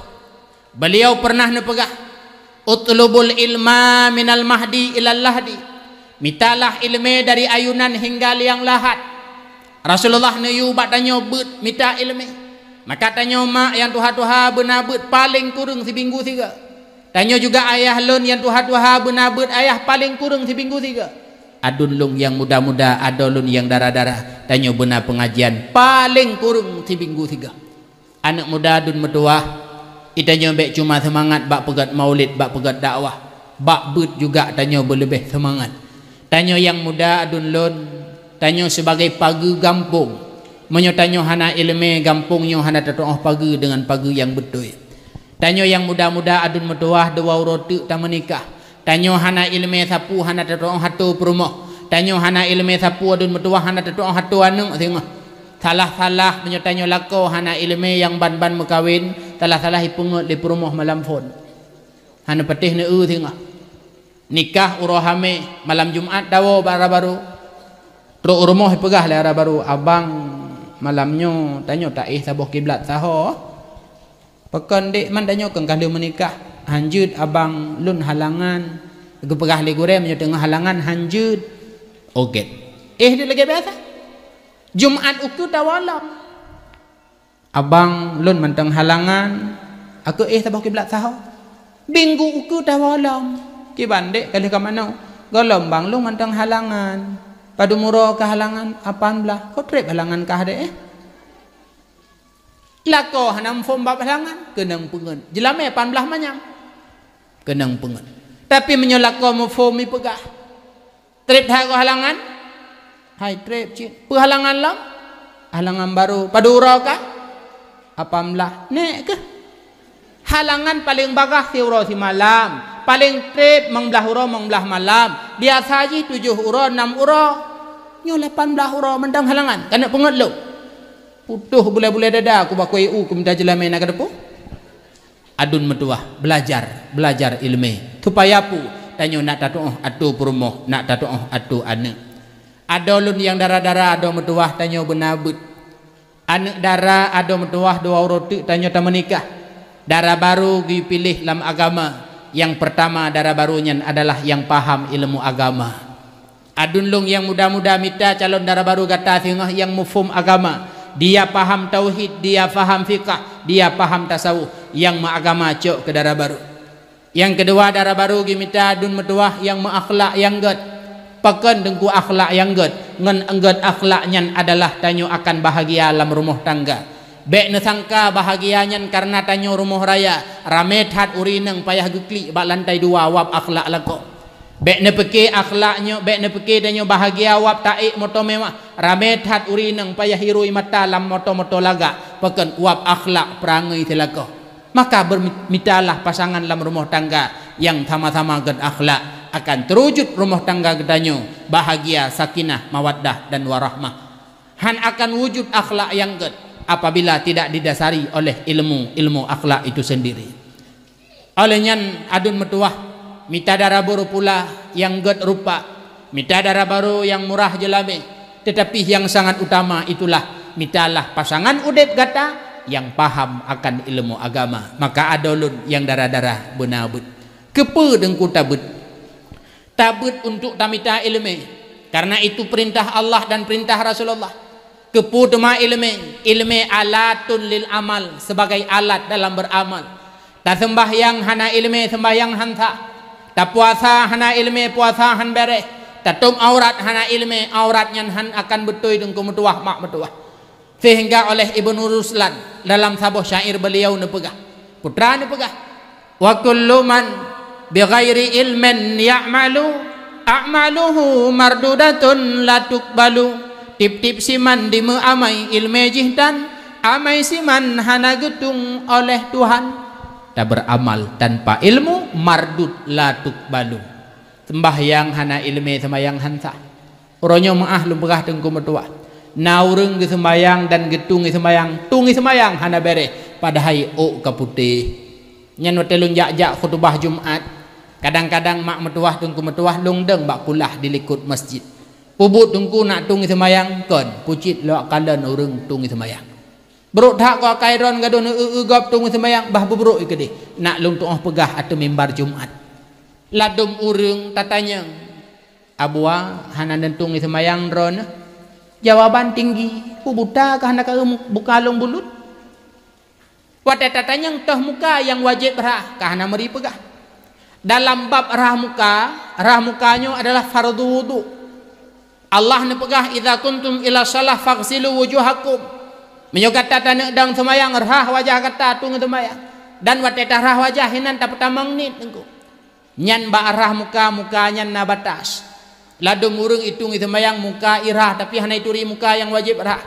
Beliau pernah neupeugah, "Utlubul ilma minal mahdi ilal lahdi." Mitalah ileumé dari ayunan hingga liang lahat. Rasulullah neuyue bak tanyoe beuet mita ileumé. Maka tanyoe mak nyang tuha-tuha beuna beuet paleng kureueng sibinggu sigoe. Tanyoe juga ayah lôn nyang tuha-tuha beuna beuet ayah paleng kureueng sibinggu sigoe. Aduen lôn nyang muda-muda, adoe lôn nyang dara-dara, tanyoe beuna peungajian paleng kureueng sibinggu sigoe. Aneuëk muda aduen meutuwah, geutanyoe bék cuma seumangat bak peugét maulid, bak peugét dakwah, bak beuet juga tanyoe beuleubeh seumangat. Tanyoe nyang muda aduen lôn, tanyoe sibagai pageue gampông. Meunyoe tanyoe hana iéleumé, gampông nyoe hana tatuoh pageue deungon pageue nyang beutôi. Tanyoe nyang muda-muda aduen meutuwah, dua uroe teuk tameunikah. Tanyoe hana iéleumé sapeue hana tatuoh atô peurumoh. Tanyoe hana iéleumé sapeue aduen meutuwah hana tatuoh atô aneuëk singoh. Salah-salah meunyoe tanyoe lakoe hana iéleumé nyang ban-ban meukawen, salah-salah jipeungét lé peurumoh malam phon. Hana patéh neu-eu singoh. Nikah uroe hamé, malam Jumat tawoe bak dara barô. Trok u rumoh jipeugah lé dara barô, "Abang, malam nyoe tanyoe taéh saboh kiblat saho." "Pakon, Dek, man tanyoe kon ka lheueh meunikah?" "Han jeuet, Abang, lôn halangan." Geupeugah lé gurée, "Meunyoe teungoh halangan, han jeuet." Ogét. Éh deuek lagée biasa. Jumat ukeue tawoe lom. "Abang, lôn mantong halangan." "Akeue éh saboh kiblat saho." "Minggu ukeue tawoe lom." "Kiban, Dek, ka lheueh ka manoe?" "Gohlom, Bang, lôn mantong halangan." "Padum uroe kah halangan?" "Lapan blaih." "Ho treb halangan kah, Dek, éh?" Lakoe hana muphom bab halangan, keunong peungét. Jeulamé lapan blaih manyam, keunong peungét. Tapi meunyoe lakoe muphom jipeugah, "Treb that kah halangan?" "Hai treb cit." "Peue halangan lom?" "Halangan barô." "Padum uroe kah?" "Lapan blaih." "Nék keuh." Halangan paleng bagaih siuroe simalam, paleng treb limong blaih uroe limong blaih malam, biasa jih tujoh uroe nam uroe. Nyoe lapan blaih uroe mantong halangan, ka neuk peungét lom. Putôh bulée-bulée dada kubakue u keu mita jeulamé na ka teupeue. Aduen meutuwah, beulajar, beulajar iéleumé. Supaya peue? Tanyoe nak tatuoh atô peurumoh, nak tatuoh atô aneuëk. Adoe lôn nyang dara-dara, adoe meutuwah, tanyoe beuna beuet. Aneuëk dara adoe meutuwah dua uroe teuk tanyoe tameunikah. Dara barô geupiléh lam agama. Nyang peurtama dara barô nyan adalah nyang paham iéleumé agama. Aduen lôn nyang muda-muda mita calon dara barô gata singoh nyang muphom agama. Dia paham tauhid, dia paham fiqah, dia paham tasawuf, nyang meuagama cok keu dara barô. Nyang keudua, dara barô geumita aduen meutuwah nyang meuakhlak nyang gét. Pakon Teungku akhlak nyang gét? Ngon gét akhlak nyan adalah tanyoe akan bahagia lam rumoh tangga. Bék neusangka bahagia nyan kareuna tanyoe rumoh raya, ramé that ureuëng inong payah geuklik bak lantai dua wab akhlak lakoe. Bék neupike akhlak nyoe, bék neupike tanyoe bahagia wab taék moto mewah, ramé that ureuëng inong payah hirui mata lam moto-moto lagak, pakon wab akhlak peurangui silakoe. Maka beurmi-, mitalah pasangan lam rumoh tangga nyang sama-sama gét akhlak, akan teurujut rumoh tangga geutanyoe bahagia, sakinah, mawaddah, dan warahmah. Han akan wujud akhlak nyang gét apabila tidak didasari oleh ilmu, ilmu akhlak itu sendiri. Oleh nyan, aduen meutuwah, mita dara barô pula nyang gét rupa, mita dara barô nyang murah jeulamé, teutapi nyang sangat utama itulah mitalah pasangan udeb gata nyang paham akan ilmu agama. Maka adoe lôn nyang dara-dara beuna beuet. Keupeue Teungku tabeuet? Tabeuet untuk tamita iéleumé, kareuna itu peurintah Allah dan peurintah Rasulullah. Keupeue teuma iéleumé? Iéleumé alatun lil amal, sebagai alat dalam beramal. Taseumbahyang hana iéleumé, seumbahyang han sah. Tapuasa hana iéleumé, puasa han béréh. Tatôb aurat hana iéleumé, aurat nyan han akan beutôi Teungku meutuwah, mak meutuwah. Sehingga oleh Ibnu Ruslan dalam saboh syair beliau neupeugah, putra neupeugah, "Wa kullu man bighairi ilmin ya'malu, a'maluhu mardudatun la tuqbalu." Tieb-tieb siman dimeuamai iéleumé jih tan, amai siman hana geutueng oleh Tuhan. Tabeuramal tanpa ilmu, mardud la tuqbalu. Seumbahyang hana iéleumé, seumbahyang han sah. Uroe nyoe meu'ah lôn peugah teungku meutuwah, na ureuëng geuseumayang dan geutung seumayang, tung seumayang hana béréh, padahai ôk ka putéh. Nyan watée lôn jak-jak khutubah Jumat, kadang-kadang mak meutuwah teungku meutuwah lôn deueng bak kulah di likot masjid. Peubuet teungku nak tung seumayang kon, pucit lawak kalon ureuëng tung seumayang. Brok that keu akai droen gadôh neu-eu-eu gob tung seumayang, bah beubrok keudeh. Nak lôn tu'oh peugah ateueh mimbar Jumat. Ladôm ureuëng tatanyong, "Abua, hana neutung seumayang droeneuh?" Jawaban tinggi, "Peue buta kah hana ka buka lôn bulut?" Watée tatanyong toh muka nyang wajéb rhah, ka hana meuri peugah. Dalam bab rhah muka, rhah muka nyoe adalah fardhu wudhu. Allah neupeugah, "Idza kuntum ila shalah faghsilu wujuhakum." Meunyoe gata taneuk dong seumayang, rhah wajah gata tung seumayang. Dan watée tarhah wajah, hinan tapeutamong niet teungku. Nyan bak rhah muka, muka nyan na batas. Ladôm ureuëng itung iseumayang muka irhah, tapi hana ituri muka nyang wajéb rhah.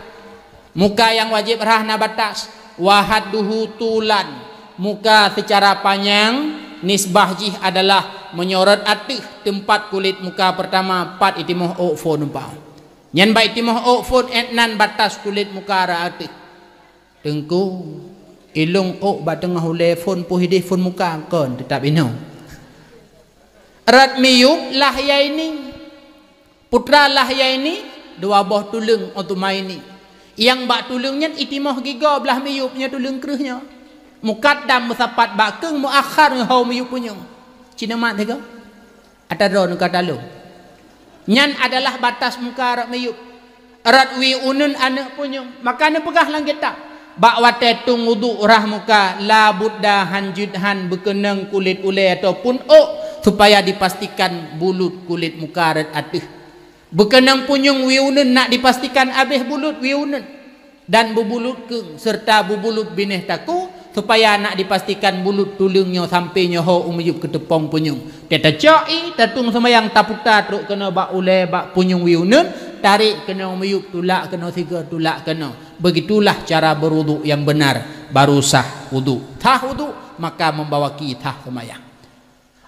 Muka nyang wajéb rhah na batas. Wa hadduhu tulan. Muka seucara panyang, nisbah jih adalah meunyoe rot ateueh teumpat kulét muka peurtama pat itimoh ôk phon umpama. Nyan bak itimoh ôk phon, 'et nan batas kulét muka rot ateueh. Teungku, ilong ôk bak teungoh ulée phon, poh ideh phon muka kon, teutab inoe. Rot miyueb lah yai ni. Putra lah yai ni, dua boh tuleueng Utsmaini. Nyang bak tuleueng nyan itimoh gigoe blah miyueb nyoe tuleueng kreueh nyoe. Mukaddam meusapat bak keueng, muakhar ngon ho miyueb punyueng. Cina mat tiga. Ata droe neuka talong. Nyan adalah batas muka rot miyueb. Rot wie uneuen aneuëk punyueng. Maka neupeugah lam kitab, bak watée tung wudhu rhah muka, la budda han jeuet han beukeunong kulét ulée ataupun ôk, supaya dipastikan bulut kulét muka rot ateueh. Beukeunong punyueng wie uneuen nak dipastikan abéh bulut wie uneuen. Dan beubulut keueng, seureuta beubulut binéh takue, supaya nak dipastikan bulut tuleueng nyoe sampoe nyoe ho u miyueb keuteupong punyueng. Teuh tacok ie, tatung seumayang, taputa trok keunoe bak ulée, bak punyueng wie uneuen, tarek keunoe u miyueb, tulak keunoe sigoe, tulak keunoe. Beugitulah cara beuruduk nyang beunar, baru sah uduk. Sah uduk, maka membawaki sah seumayang.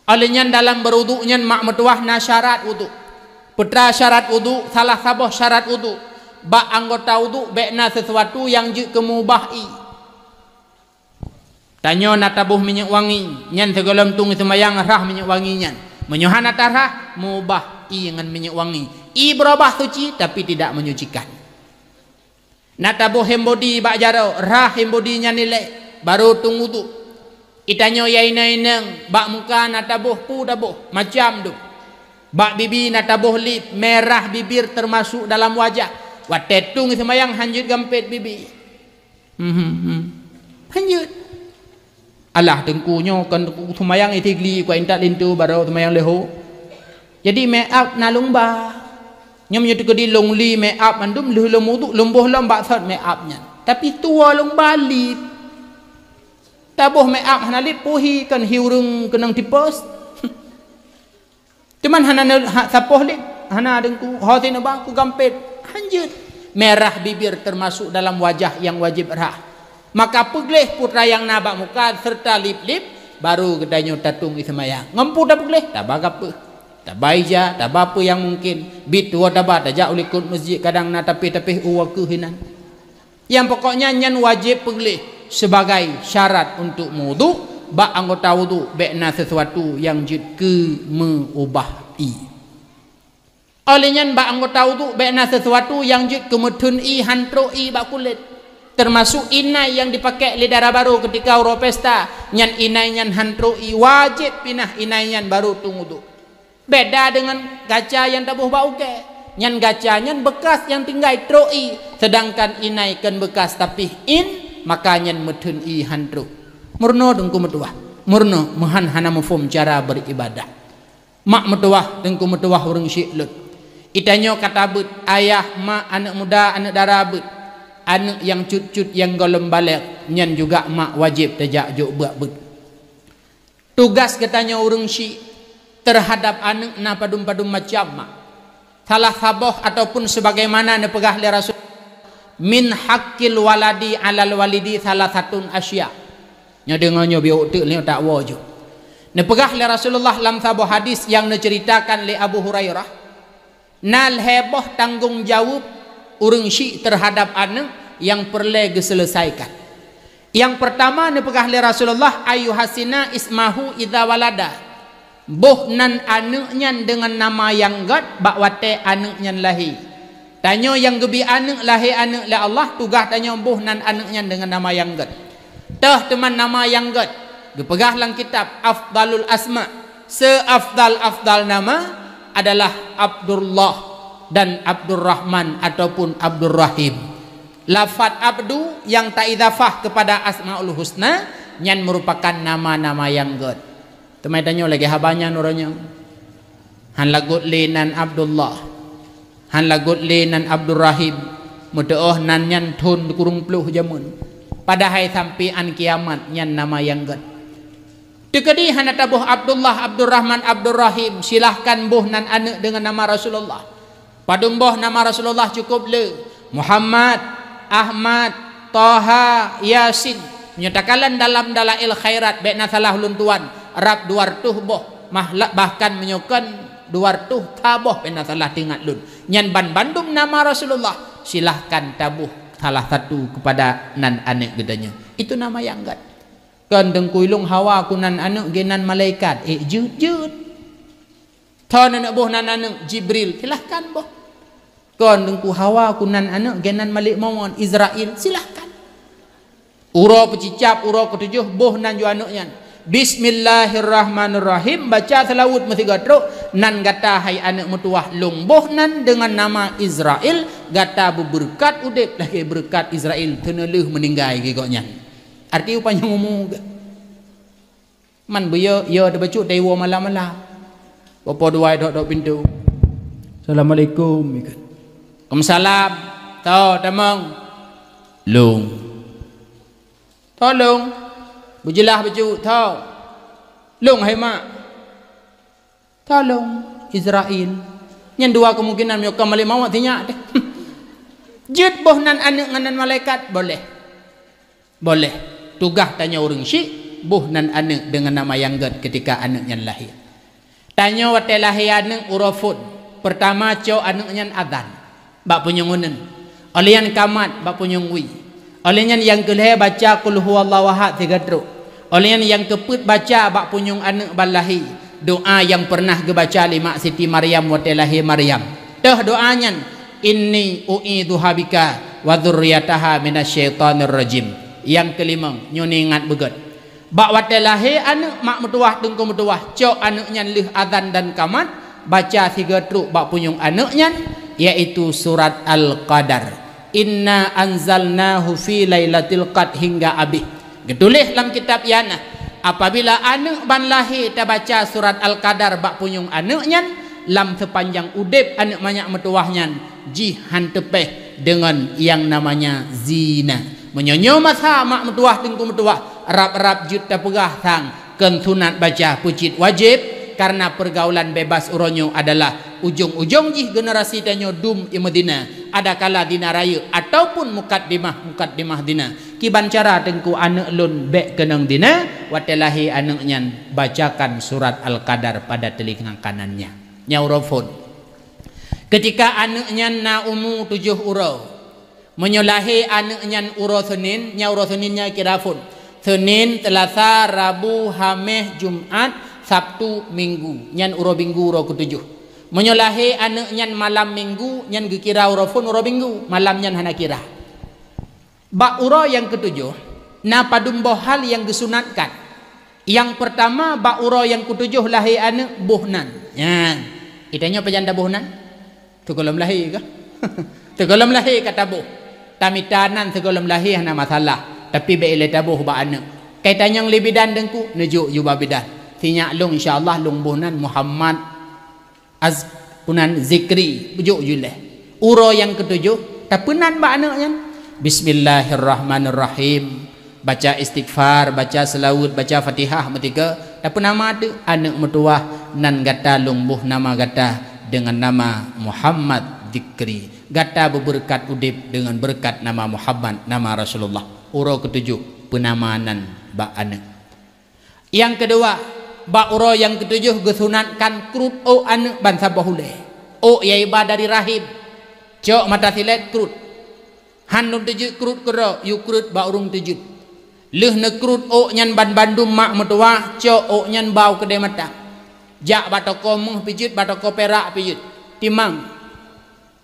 Óh lheueh nyan, dalam beuruduk nyan mak meutuwah na syarat uduk. Peue teuma syarat uduk? Salah saboh syarat uduk, bak anggota uduk bék na sisuatu nyang jeuet keu meubah ie. Tanyoe na taboh minyeuk wangi, nyan sigohlom tung seumayang rhah minyeuk wangi nyan. Meunyoe hana tarhah, meubah ie ngon minyeuk wangi. Ie beurubah suci, tapi tidak menyucikan. Na taboh hand body bak jaroe, rhah hand body nyan ilée, barô tung uduk. Geutanyoe nyang inong-inong, bak muka na taboh peue taboh, macam dum. Bak bibi na taboh lip, merah bibir termasuk dalam wajah. Watée tung seumayang han jeuet gampét bibi. Hmm, hmm, hmm. Han jeuet. Alah, teungku nyoe kon teungku seumayang itigli, kuat intat linto barô seumayang leuho. Jadi make up na lôn ba. Nyoe meunyoe teukeudi lôn li make up mandum lheueh lôn uduk, lôn boh lom bak sot make up nyan. Tapi tuwoe lôn ba lip. Taboh make up hana lip, peue hi kon hi ureuëng keunong tipes. Teuma hana ne-, ha, sapoh lé, hana deungku, ho sineuba kugampét, han jeuet. Merah bibir termasuk dalam wajah nyang wajéb rhah. Maka peugleh peue teuma nyang na bak muka seureuta lip-lip, barô geutanyoe tatung ie seumayang. Ngon peue tapeugleh? Taba gapeue, taba ija, taba peue nyang mungken. Biet tuwoe taba tajak u likot meuseujid, kadang na tapéh-tapéh u wakeuh inan. Nyang pokoknya nyan wajéb peugleh sebagai syarat untuk meuwudhu, bak anggota wudhu bék na sesuatu nyang jeuet keu meuubah ie. Óh lheueh nyan bak anggota wudhu bék na sesuatu nyang jeuet keu meutheun ie han trok ie bak kulét, teumasok inai nyang dipakék lé dara barô keutika uroe pesta, nyan inai nyan han trok ie, wajéb pinah inai nyan barô tueng wudhu. Beda deungon gaca nyang taboh bak ukée. Nyan gaca nyan beukas nyang tinggai trok ie, seudangkan inai kon beukas tapih in, maka nyan meutheun ie han trok. Meurunoe teungku meutuwah, meurunoe meuhan hana muphom cara beuribadah. Mak meutuwah, teungku meutuwah ureuëng syik lôn. Geutanyoe ka tabeuet, ayah, mak, aneuëk muda, aneuëk dara beuet, aneuëk nyang cut-cut nyang gohlom balek, nyan juga mak wajéb tajak jok beuet-beuet. Tugaih geutanyoe ureuëng syik teuhadab aneuëk na padum-padum macam mak. Salah saboh ataupun sebagaimana neupeugah lé Rasul, "Min haqqil waladi 'alal walidi salasatun asya." Nyoe deungoe nyoe biôk teuk lé tak woe ju. Neupeugah lé Rasulullah lam saboh hadis nyang neuceuritakan lé Abu Hurairah, Na lhée boh tanggong jaweueb ureuëng syiek teuhadab aneuëk nyang peureulée geuseuleusaikakan. Nyang peurtama neupeugah lé Rasulullah, "Ayyuhasina ismahu idza walada." Boh nan aneuëk nyan deungon nama nyang gét bak watée aneuëk nyan lahé. Tanyoe nyang geubi aneuëk, lahé aneuëk lé Allah, tugaih tanyoe boh nan aneuëk nyan deungon nama nyang gét. Teuh teuma nama nyang gét, geupeugah lam kitab Afdalul Asma, seafdal-afdal nama adalah Abdullah dan Abdurrahman ataupun Abdurrahim. Lafaz abdu nyang taidhafah keupada Asmaul Husna nyan meurupakan nama-nama nyang gét. Teuma tanyoe lagée haba nyan uroe nyoe. Han lagot lé nan Abdullah, han lagot lé nan Abdurrahim, meuteuôh nan nyan thon kureueng ploh jameun. Padahai sampoe án kiamat nyan nama nyang gét. Teukeudi hana taboh Abdullah, Abdurrahman, Abdurrahim, silahkan boh nan aneuëk deungon nama Rasulullah. Padum boh nama Rasulullah cukup le, Muhammad, Ahmad, Toha, Yasin. Meunyoe takalon dalam Dalail Khairat, bék na salah ulôn tuan, rab dua reutôh boh, mahla-, bahkan meunyoe kon dua reutôh ka boh, bék na salah teuingat lôn. Nyan ban bandum nama Rasulullah, silahkan taboh salah satu keupada nan aneuëk geutanyoe. Itu nama nyang gét. Kon Teungku, ilôn hawa ku nan aneuëk geunan malaikat, ék jeuet-jeuet. Tho neuneuk boh nan aneuëk Jibril, silahkan boh. Kon Teungku, hawa ku nan aneuëk geunan Malik Mawon, Izrail, silahkan. Uroe peucicab, uroe keutujôh boh nan ju aneuëk nyan. Bismillahirrahmanirrahim, baca seulaweuet meusigoe trok, nan gata hai aneuëk meutuwah lôn boh nan deungon nama Izrail, gata beubeureukat udeb lagée beureukat Izrail teuneulheueh meuninggai geuh gobnyan. Arti upanyang umu geuh. Man beuyo, yo teubacut dari woe malam-malam. Popo duai dok-dok pintu. "Assalamualaikum," ikheun. "Waalaikumsalam." "Tho, tamong." "Lôn." "Tho, lôn." Beujeulaih bacut, "Tho." "Lôn, hai mak." "Tho, lôn." Izrail. Nyan dua kemungkinan, meunyoe ka Malik Mawon sinyak teuh. Jeuet boh nan aneuëk ngon nan malaikat, boleh. Boleh. Tugaih tanyoe ureuëng syiek, boh nan aneuëk deungon nama nyang gét keutika aneuëk nyan lahé. Tanyoe watée lahé aneuëk uroe phon, peurtama cok aneuëk nyan azan bak punyueng uneuen. Óh lheueh nyan kamat bak punyueng wie. Óh lheueh nyan nyang keu lhée baca Qul Huwallahu Ahad sigoe trok. Óh lheueh nyan nyang keupeuet baca bak punyueng aneuëk ban lahé doa nyang peureunah geubaca lé mak Siti Maryam watée lahé Maryam. Teuh doa nyan, "Inni u'idzuha bika wa dzurriyyataha minasy syaithanir rajim." Nyang keulimong, nyoe neuingat beugét. Bak watée lahé aneuëk, mak meutuwah, teungku meutuwah, cok aneuëk nyan lheueh azan dan kamat, baca sigoe trok bak punyueng aneuëk nyan, yaitu surat Al-Qadar. "Inna anzalnahu fi lailatil qad" hingga abéh. Geutuléh lam kitab Ianah, apabila aneuëk ban lahé tabaca surat Al-Qadar bak punyueng aneuëk nyan, lam seupanjang udeb aneuëk manyak meutuwah nyan jih han teupéh deungon nyang namanya zina. Meunyoe nyoe masa mak meutuwah, teungku meutuwah, rab-rab jeuet tapeugah sang kon sunat baca, peucit wajéb, kareuna peurgaulan bebas uroe nyoe adalah ujong-ujong jih generasi tanyoe dum i meuzina, adakala zina rayeuk ataupun mukaddimah-mukaddimah zina. Kiban cara teungku aneuëk lôn bék keunong zina, watée lahé aneuëk nyan bacakan surat Al-Qadar pada teulinga kanannya. Nyan uroe phon. Keutika aneuëk nyan na umu tujôh uroe, meunyoe lahé aneuëk nyan uroe Senin, nyan uroe Senin nyan kira phon. Senin, Seulasa, Rabu, Haméh, Jumat, Sabtu, Minggu. Nyan uroe Minggu uroe keutujôh. Meunyoe lahé aneuëk nyan malam Minggu, nyan geukira uroe phon uroe Minggu. Malam nyan hana kira. Bak uroe nyang keutujôh, na padum boh hal nyang geusunatkan. Nyang peurtama, bak uroe nyang keutujôh lahé aneuëk, boh nan. Nyan. Geutanyoe pajan taboh nan? Sigohlom lahé kah? Sigohlom lahé ka taboh. Tamita nan sigohlom lahé hana masalah, tapi bék ilée taboh bak aneuëk. Ka itanyong lé bidan teungku, neujok ju bak bidan. Sinyak lôn, insya Allah lôn boh nan Muhammad Az-, punan Zikri, beujok ju lé. Uroe nyang keutujôh, tapeunan bak aneuëk nyan. Bismillahirrahmanirrahim. Baca istighfar, baca seulaweuet, baca Fatihah meutika, tapeunama teuk aneuëk meutuwah, nan gata lôn boh nama gata deungon nama Muhammad Zikri. Gata beubeureukat udeb deungon beureukat nama Muhammad, nama Rasulullah. Uroe keutujôh, peunama nan bak aneuëk. Nyang keudua, bak uroe nyang keutujôh geusunatkan krut ôk aneuëk ban saboh ulée. Ôk yaiba dari rahim, cok mata silet krut. Han lôn teujeuet krut keudroe, yue krut bak ureuëng teujeuet. Lheueh neukruet ôk nyan banmandum mak meutuwah, cok ôk nyan ba u keudè mata. Jak bak toko méuh pijeuet, bak toko pirak pijeuet. Timang,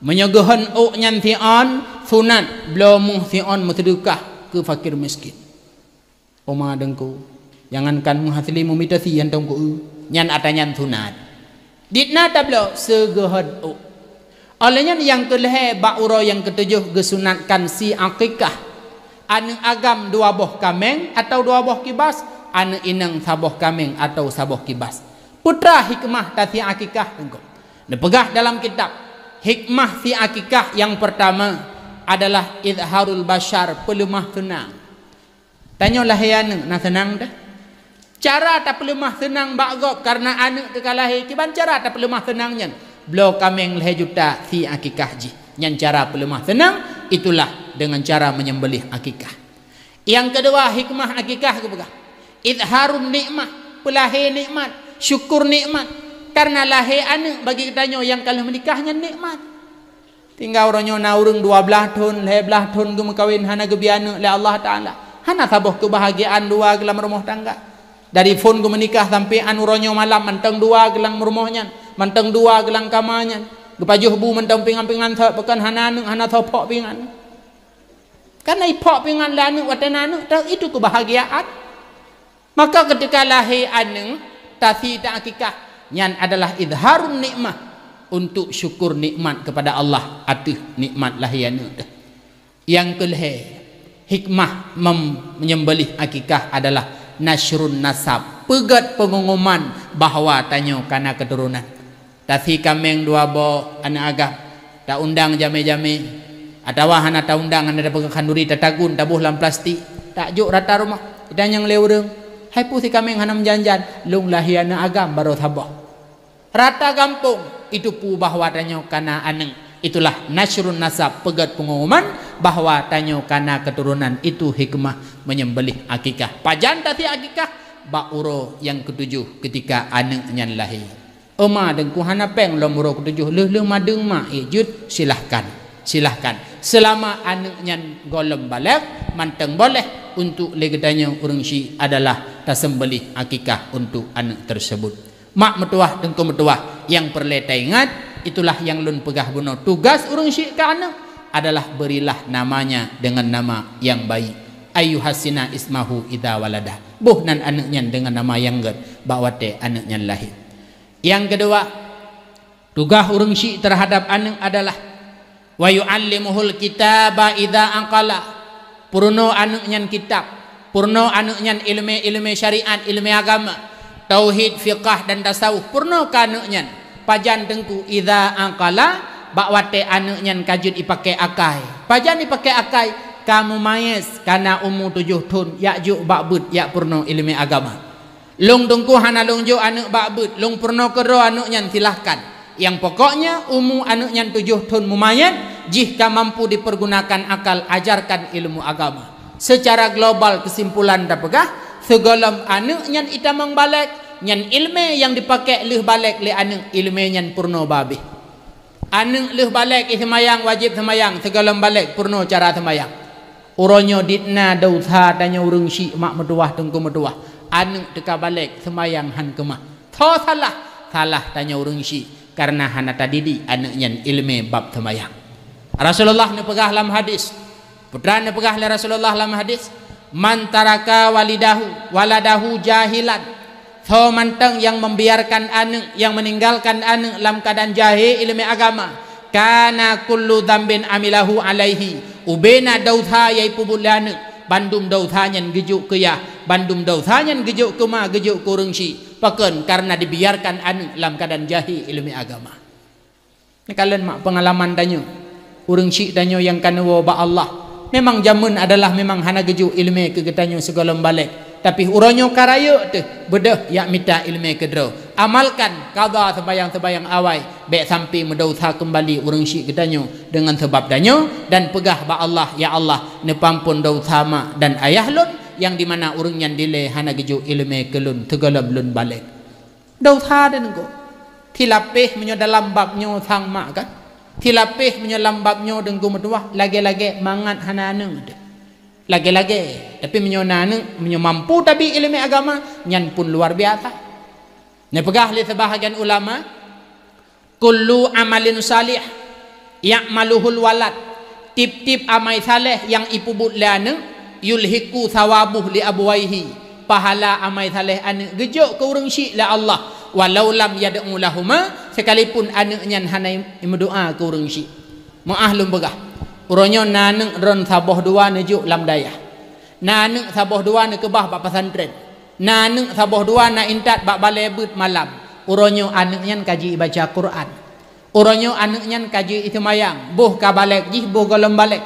meunyoe geuhon ôk nyan siôn sunat, bloe méuh siôn meuseudeukah keu fakir miskin. Oma Teungku, jangankan meuhasli meumitasi hantom keu nyan ata nyan sunat. Dit na tabloe seugeuhon ôk. Óh lheueh nyan nyang keulhée bak uroe nyang keutujoh geusunatkan sie akikah. Aneuëk agam dua boh kaméng atawa dua boh kibas, aneuëk inong saboh kaméng atawa saboh kibas. Peue teuma hikmah tasie akikah Teungku? Neupeugah dalam kitab, hikmah sie akikah nyang peurtama adalah izharul basyar, peuleumah seunang. Tanyoe lahé aneuëk na seunang teuh. Cara tapeuleumah seunang bak gob kareuna aneuëk teuka lahé, kiban cara tapeuleumah seunang nyan? Bloe kaméng lhée juta sie akikah jih. Nyan cara peuleumah seunang, itulah dengan cara menyembelih akikah. Nyang keudua, hikmah akikah geupeugah, izharun nikmah, peulahé nikmat, syukur nikmat. Kareuna lahé aneuëk bagi geutanyoe nyang ka lheueh meunikah nyan nikmat. Tinggai uroe nyoe na ureuëng dua blaih thon, lhée blaih thon geumeukawen hana geubri aneuëk lé Allah Taala. Hana saboh keubahgiaan dua geulam rumoh tangga. Dari phon geumeunikah sampoe 'an uroe nyoe malam mantong dua geulam rumoh nyan, mantong dua geulam kama nyan. Geupajoh bu mantong pingan-pingan thot, pakon hana aneuëk, hana soe phok pingan. Kareuna iphok pingan lé aneuëk watée na aneuëk, teuh itu keubahgiaan. Maka ketika lahé aneuëk, tasie akikah, nyan adalah izharun nikmah, untuk syukur nikmat kepada Allah ateueh nikmat lahé aneuëk teuh. Nyang keulhée, hikmah mem-, menyembelih akikah adalah nasyrun nasab, peugét peungumuman bahwa tanyoe kana keuturonan. Tasie kaméng dua boh aneuëk agam, taundang jamé-jamé, atawa hana taundang, hana tapeugah khanduri, tatagun, taboh lam plastik, tajok rata rumoh. Itanyong lé ureuëng, "Hai peue sie kaméng hana meujan-jan?" "Lôn lahé aneuëk agam barô saboh." Rata gampông itu peue bahwa tanyoe kana aneuëk. Itulah nasyrun nasab, peugét peungumuman bahwa tanyoe kana keuturonan. Itu hikmah menyembelih akikah. Pajan tasie akikah? Bak uroe nyang keutujoh ketika aneuëk nyan lahé. Oma Teungku, hana péng lom uroe keutujoh, lheueh-lheueh madeueng mak, eh, jeuet, silahkan. Silahkan. Seulama aneuëk nyan gohlom balek, mantong boleh untuk lé geutanyoe ureuëng syiek adalah tasembelih akikah untuk aneuëk tersebut. Mak meutuwah, Teungku meutuwah, nyang peureulée taingat, itulah nyang lôn peugah bunoe, tugas ureuëng syiek keu aneuëk adalah berilah namanya dengan nama yang baik. Ayyuhassina ismahu idza walada. Boh nan aneuëk nyan deungon nama nyang gét bak watée aneuëk nyan lahé. Nyang keudua, tugaih ureuëng syiek teuhadab aneuëk adalah, "Wa yu'allimuhul kitaba idza aqala." Peurunoe aneuëk nyan kitab, peurunoe aneuëk nyan iéleumé-iéleumé syariat, iéleumé agama, tauhid, fiqah dan tasawuf, peurunoe keu aneuëk nyan. Pajan Teungku? Idza aqala, bak watée aneuëk nyan ka jeuet ipaké akai. Pajan ipaké akai? Ka mumayéz, kana umu tujoh thon, jak jok bak beuet, jak peurunoe iéleumé agama. Lôn Teungku hana lôn jok aneuëk bak beuet, lôn peurunoe keudroe aneuëk nyan, silahkan. Nyang pokoknya umu aneuëk nyan tujoh thon mumayéz, jih ka mampu dipergunakan akal, ajarkan ilmu agama. Secara global keusimpulan tapeugah, sigohlom aneuëk nyan itamong balek, nyan iéleumé nyang dipaké lheueh balek lé aneuëk, iéleumé nyan peurunoe babeh. Aneuëk lheueh balek i seumayang, wajéb seumayang, sigohlom balek peurunoe cara seumayang. Uroe nyoe dit na desya tanyoe ureuëng syiek, mak meutuwah, Teungku meutuwah. Aneuëk teuka balek, seumayang han keumah. Soe salah? Salah tanyoe ureuëng syiek, kareuna hana tadidik aneuëk nyan iéleumé bab seumayang. Rasulullah neupeugah lam hadis, Peue teuma neupeugah lé Rasulullah lam hadis, "Man taraka walidahu, waladahu jahilan." Soe mantong nyang membiarkan aneuëk, nyang meninggalkan aneuëk lam keuadaan jahé iéleumé agama, "kana kullu dzambin amilahu alaihi." Ubena desya nyang ipeubuet lé aneuëk, bandum desya nyan geujok keu yah, bandum desya nyan geujok keu ma, geujok keu ureuëng syiek. Pakon? Kareuna dibiarkan aneuëk lam keuadaan jahé iéleumé agama. Neukalon mak peungalaman tanyoe, ureuëng syiek tanyoe nyang ka neuwoe bak Allah. Memang jameun adalah memang hana geujok iéleumé keu geutanyoe sigohlom balek. Tapi uroe nyoe ka rayeuk teuh, beudôh jak mita iéleumé keudroe. Amalkan qadha seumayang-seumayang awai, bék sampoe meudesya keumbali ureuëng syiek geutanyoe deungon sabab tanyoe, dan peugah bak Allah, "Ya Allah, neupeuampon desya mak dan ayah lôn, nyang di mana ureuëng nyan dilée hana geujok iéleumé keu lôn sigohlom lôn balek." Desya deuh Teungku. Silapéh meunyoe dalam bab nyoe sang mak kan. Silapéh meunyoe lam bab nyoe deungku meutuwah, lagée-lagée mangat hana aneuk teuh. Lagée-lagée, tapi meunyoe na aneuk, meunyoe mampu tabi iéleumé agama, nyan pun luar biasa. Neupeugah lé seubahagian ulama, "Kullu amalin salih ya'maluhul walad." Tieb-tieb amai saleh nyang ipeubuet lé aneuk, "yulhiqu tsawabuhu li abuwaihi." Pahala amai saleh aneuk geujok keu ureuëng syiek lé Allah, "walau lam yad'u lahuma," sekalipun aneuk nyan hana imeudoá keu ureuëng syiek. Meuáh lôn peugah, uroe nyoe na aneuk droen saboh dua neujok lam dayah. Na aneuk saboh dua neukeubah bak pesantren. Na aneuk saboh dua na intat bak balée beuet malam. Uroe nyoe aneuk nyan ka jibaca Quran. Uroe nyoe aneuk nyan ka jiseumayang, boh ka balek jih, boh gohlom balek.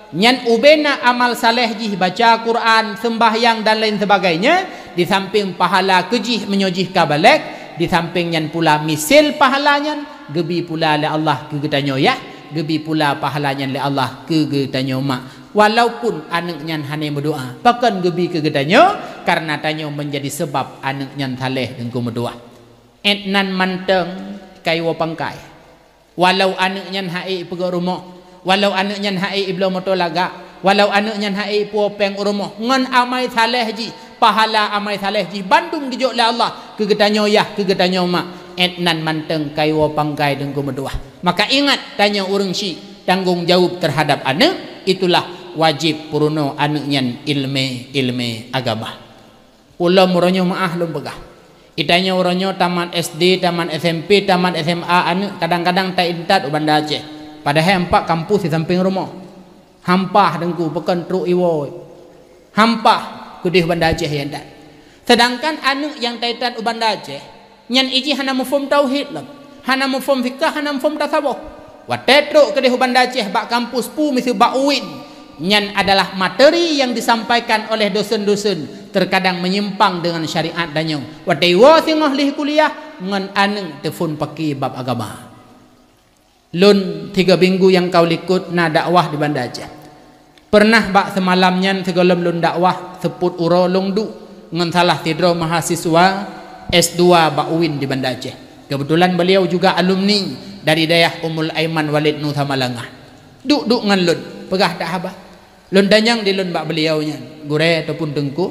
Nyan ubena amal saleh jih, baca Quran, seumbahyang dan lain sebagainya, di samping pahala keu jih meunyoe jih ka balek, di samping nyan pula misil pahala nyan geubi pula lé Allah keu geutanyoe yah, geubi pula pahala nyan lé Allah keu geutanyoe mak. Walaupun aneuk nyan hana meudoá, pakon geubi keu geutanyoe, kareuna tanyoe meunjadi seubab aneuk nyan saleh deungku meutuwah. Ét nan mantong kaiwoe pangkai. Walau aneuk nyan ha'é ipeugöt rumoh, walau aneuk nyan ha'é ibloe moto lagak, walau aneuk nyan ha'é ipuwoe péng u rumoh, ngon amai saleh jih, pahala amai saleh jih bandum geujok lé Allah keu geutanyoe yah, keu geutanyoe mak. Ét nan mantong kaiwoe pangkai deungku meutuwah. Maka ingat, tanyoe ureuëng syiek tanggong jaweueb teuhadab aneuk, itulah wajéb peurunoe aneuk nyan iéleumé-iéleumé agama. Ulôn uroe nyoe meuáh lôn peugah. Geutanyoe uroe nyoe tamat S D, tamat S M P, tamat S M A aneuk kadang-kadang taintat u Banda Aceh. Padahai ampak kampus di sampéng rumoh. Hampah deungku, pakon trok iwoe. Hampah keudeh Banda Aceh intat. Sedangkan aneuk nyang taintat u Banda Aceh, nyan ijih hana muphom tauhid lom. Hana muphom fikah, hana muphom tasawuf. Watée trok keudeh u Banda Aceh bak kampus peue miseue bak uin, nyan adalah materi nyang disampaikan oleh dosen-dosen, terkadang menyimpang dengan syariat tanyoe. Watée iwoe singoh lheueh kuliah, ngon aneuk teuphon paké bab agama. Lôn tiga minggu nyang ka likot na dakwah di Banda Aceh. Pernah bak seumalam nyan sigohlom lôn dakwah seupôt uroe lôn duek ngon salah sidroe mahasiswa S dua bak uin di Banda Aceh. Keubeutulan beuliau juga alumni dari dayah Ummul Aiman Walid Nusa Malangah. Duek-duek ngon lôn, peugah that haba. Lôn tanyong di lôn bak beuliau nyan, "Gurée ataupun teungku,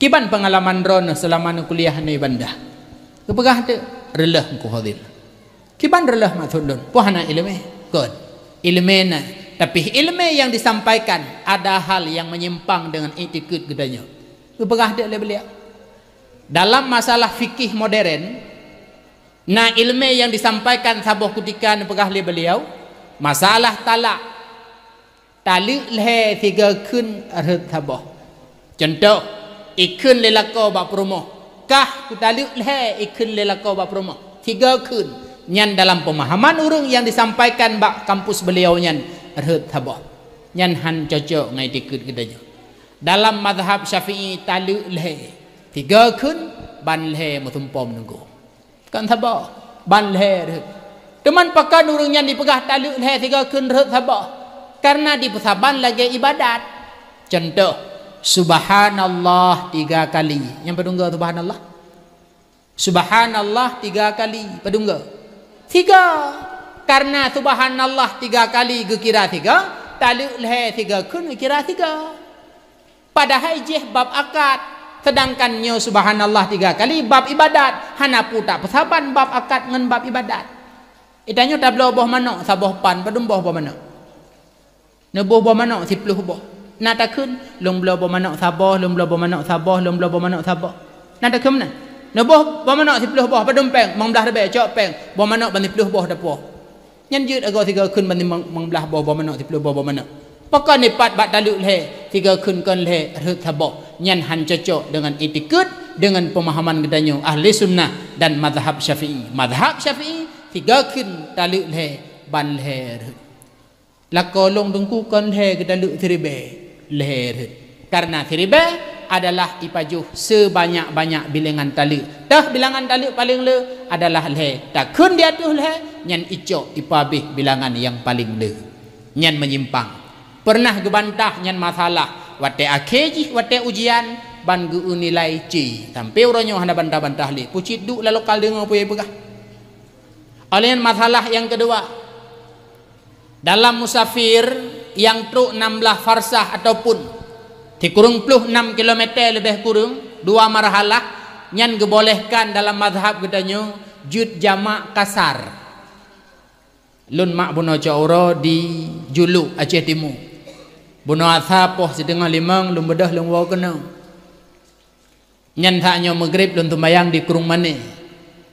kiban peungalaman droeneuh seulama neukuliah nyoe i Banda?" Geupeugah teuk, "Reuloh Teungku Fadil." "Kiban reuloh maksud lôn?" "Peue hana iéleumé?" "Kon, iéleumé na, tapi iéleumé nyang disampaikan ada hal nyang menyimpang dengan iktikeuet geutanyoe." Geupeugah teuk lé beuliau. Dalam masalah fikih modern, na iéleumé nyang disampaikan saboh kutika neupeugah lé beuliau, masalah talak. Taleuek lhée sigoe kheun rhot saboh. Cuntoh, ikheun lé lakoe bak peurumoh, "Kah kutaleuek lhée," ikheun lé lakoe bak peurumoh. Sigoe kheun. Nyan dalam peumahaman ureuëng nyang disampaikan bak kampus beuliau nyan rhot saboh. Nyan hán cocok ngon iktikeuet geutanyoe. Dalam mazhab Syafi'i taleuek lhée. Sigoe kheun, ban lhée meusumpom nunggu. Kon saboh, ban lhée rhot. Teuma pakon ureuëng nyan jipeugah taleuek lhée sigoe kheun rhot saboh? Kareuna jipeusaban lagée iébadat. Cuntoh, "Subhanallah tiga kali." Nyan padum goe subhanallah? "Subhanallah tiga kali." Padum goe? Sigoe. Kareuna subhanallah tiga kali geukira sigoe, taleuek lhée sigoe kheun geukira sigoe. Padahai jih bab akad. Sedangkan nyoe subhanallah tiga kali bab iébadat. Hana peue tapeusaban bab akad ngon bab iébadat. Geutanyoe tabloe boh manök saboh pan, padum boh boh manök? Neuboh boh manök siploh boh. Na takheun, "Lôn bloe boh manök saboh, lôn bloe boh manök saboh, lôn bloe boh manök saboh." Na takheun meunan? Neuboh boh manök siploh boh, padum péng, limong blaih ribée, cok péng, boh manök ban siploh boh tapuwoe. Nyan jeuet agoe sigoe kheun ban limong, limong blaih boh boh manök, siploh boh boh manök. Pakon ipat bak taleuek lhée, sigoe kheun kon lhée rhot saboh. Nyan hán cocok deungon iktikeuet, deungon peumahaman geutanyoe ahli sunnah dan mazhab Syafi'i. Mazhab Syafi'i, sigoe kheun taleuek lhée, ban lhée rhot. Lakoe lôn teungku kon lhée geutaleuek siribée, lhée rhot. Kareuna siribée adalah ipajoh seubanyak-banyak bilangan taleuek. Teuh bilangan taleuek paleng le adalah lhée. Takheun di ateueh lhée, nyan icok ipabeh bilangan nyang paleng le. Nyan meunyimpang. Peureunah geubantah nyan masalah. Watée akhé jih, watée ujian, ban geu-eu nilai C. Sampoe uroe nyoe hana bantah-bantah le. Pucit duek lam lokal deungoe peue nyang peugah. Oleh masalah nyang keudua, dalam musafir nyang trok nam blaih farsah ataupun sikureueng ploh nam kilometer leubeh kureueng dua marhalah, nyan geubolehkan dalam mazhab geutanyoe jeuet jamak kasar. Lôn mak bunoe cot uroe di Juluk, Aceh Timu. Bunoe asa poh siteungoh limong lôn beudôh lôn woe keunoe. Nyan saat nyoe Maghrib lôn seumayang di Krueng Mané.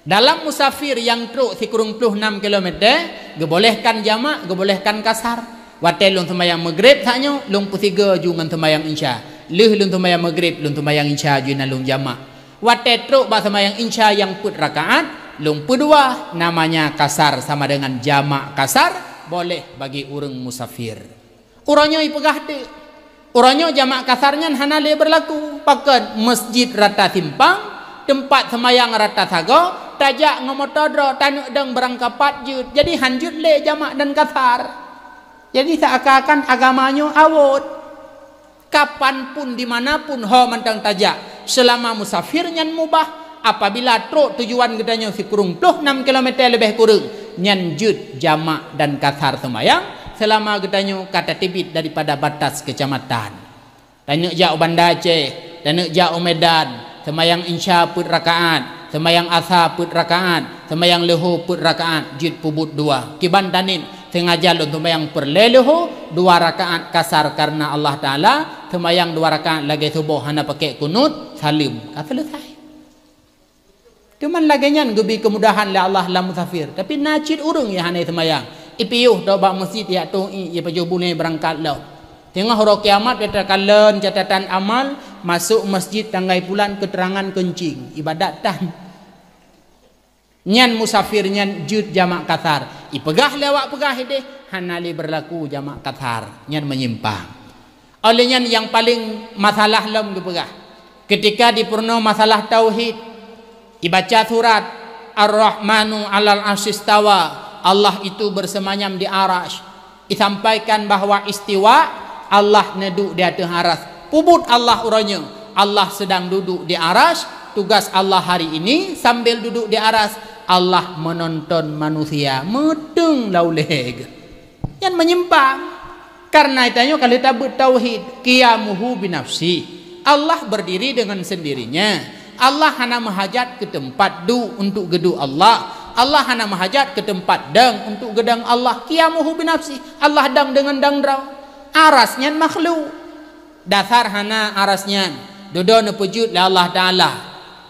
Dalam musafir nyang trok sikureueng ploh nam kilometer, geubolehkan jamak, geubolehkan kasar. Watée lôn seumayang Maghrib saat nyoe, lôn peusigoe ju ngon seumayang Isya. Lheueh lôn seumayang Maghrib, lôn seumayang Isya ju na lôn jamak. Watée trok bak seumayang Isya nyang peuet rakaat, lôn peudua, namanya kasar sama dengan jamak kasar, boleh bagi ureuëng musafir. Uroe nyoe ipeugah teuk, uroe nyoe jamak kasar nyan hana lé beurlaku. Pakon? Masjid rata simpang, teumpat seumayang rata sagoe, tajak ngon moto droe, taneuk dong barangkapat jeuet. Jadi han jeuet lé jamak dan kasar. Jadi seuakan-akan agama nyoe awot. Kapan pun, di mana pun ho mantong tajak, seulama musafir nyan mubah. Apabila trok tujuan geutanyoe sikureueng ploh nam kilometer leubeh kureueng, nyan jeuet jamak dan kasar seumayang seulama geutanyoe ka tateubiet daripada batas keucamatan. Taneuk jak u Banda Aceh, taneuk jak u Medan, seumayang Isya peuet rakaat, seumayang Asa peuet rakaat, seumayang Leuho peuet rakaat, jeuet peubuet dua. Kiban tanin, seungaja lôn seumayang peureulée Leuho dua rakaat kasar kareuna Allah Taala, seumayang dua rakaat lagée suboh hana pakai kunut, saleuem, ka seuleusai. Teuma lagée nyan geubi keumudahan lé Allah lam musafir. Tapi na cit ureuëng nyang hana seumayang, ipiôh tôh bak meuseujid, yak toh ie, ipajoh bunoe beurangkat lom. Teungoh uroe kiamat, takalon catatan amal, masôk meuseujid tanggai pulan keuterangan keuncing, ibadat tan. Nyan musafir nyan jeuet jamak kasar. Ipeugah lé awak peugah ideh, hana lé beurlaku jamak kasar. Nyan meunyimpang. Oleh nyan nyang paleng masalah lom geupeugah, keutika dipeurunoe masalah tauhid, ibaca surat Ar-Rahmanu 'alal 'arsyistawa, Allah itu bersemayam di Arasy. Isampaikan bahwa istiwa, Allah neuduek di ateueh Arasy. Peubuet Allah uroe nyoe, Allah sedang duduk di Arasy. Tugas Allah hari ini sambil duduk di Arasy, Allah menonton manusia, meuteung lam ulée geuh. Nyan meunyimpang. Kareuna tanyoe ka lheueh tabeuet tauhid, qiyamuhu binafsi. Allah berdiri dengan sendirinya. Allah hana meuhajat keu teumpat duek untuk geuduek Allah. Allah hana meuhajat keu teumpat dong untuk geudong Allah. Qiyamuhu binafsi. Allah dong deungon dong droe. Arasy nyan makhluk. Dasar hana Arasy nyan. Dudoe neupeujeuet lé Allah Taala.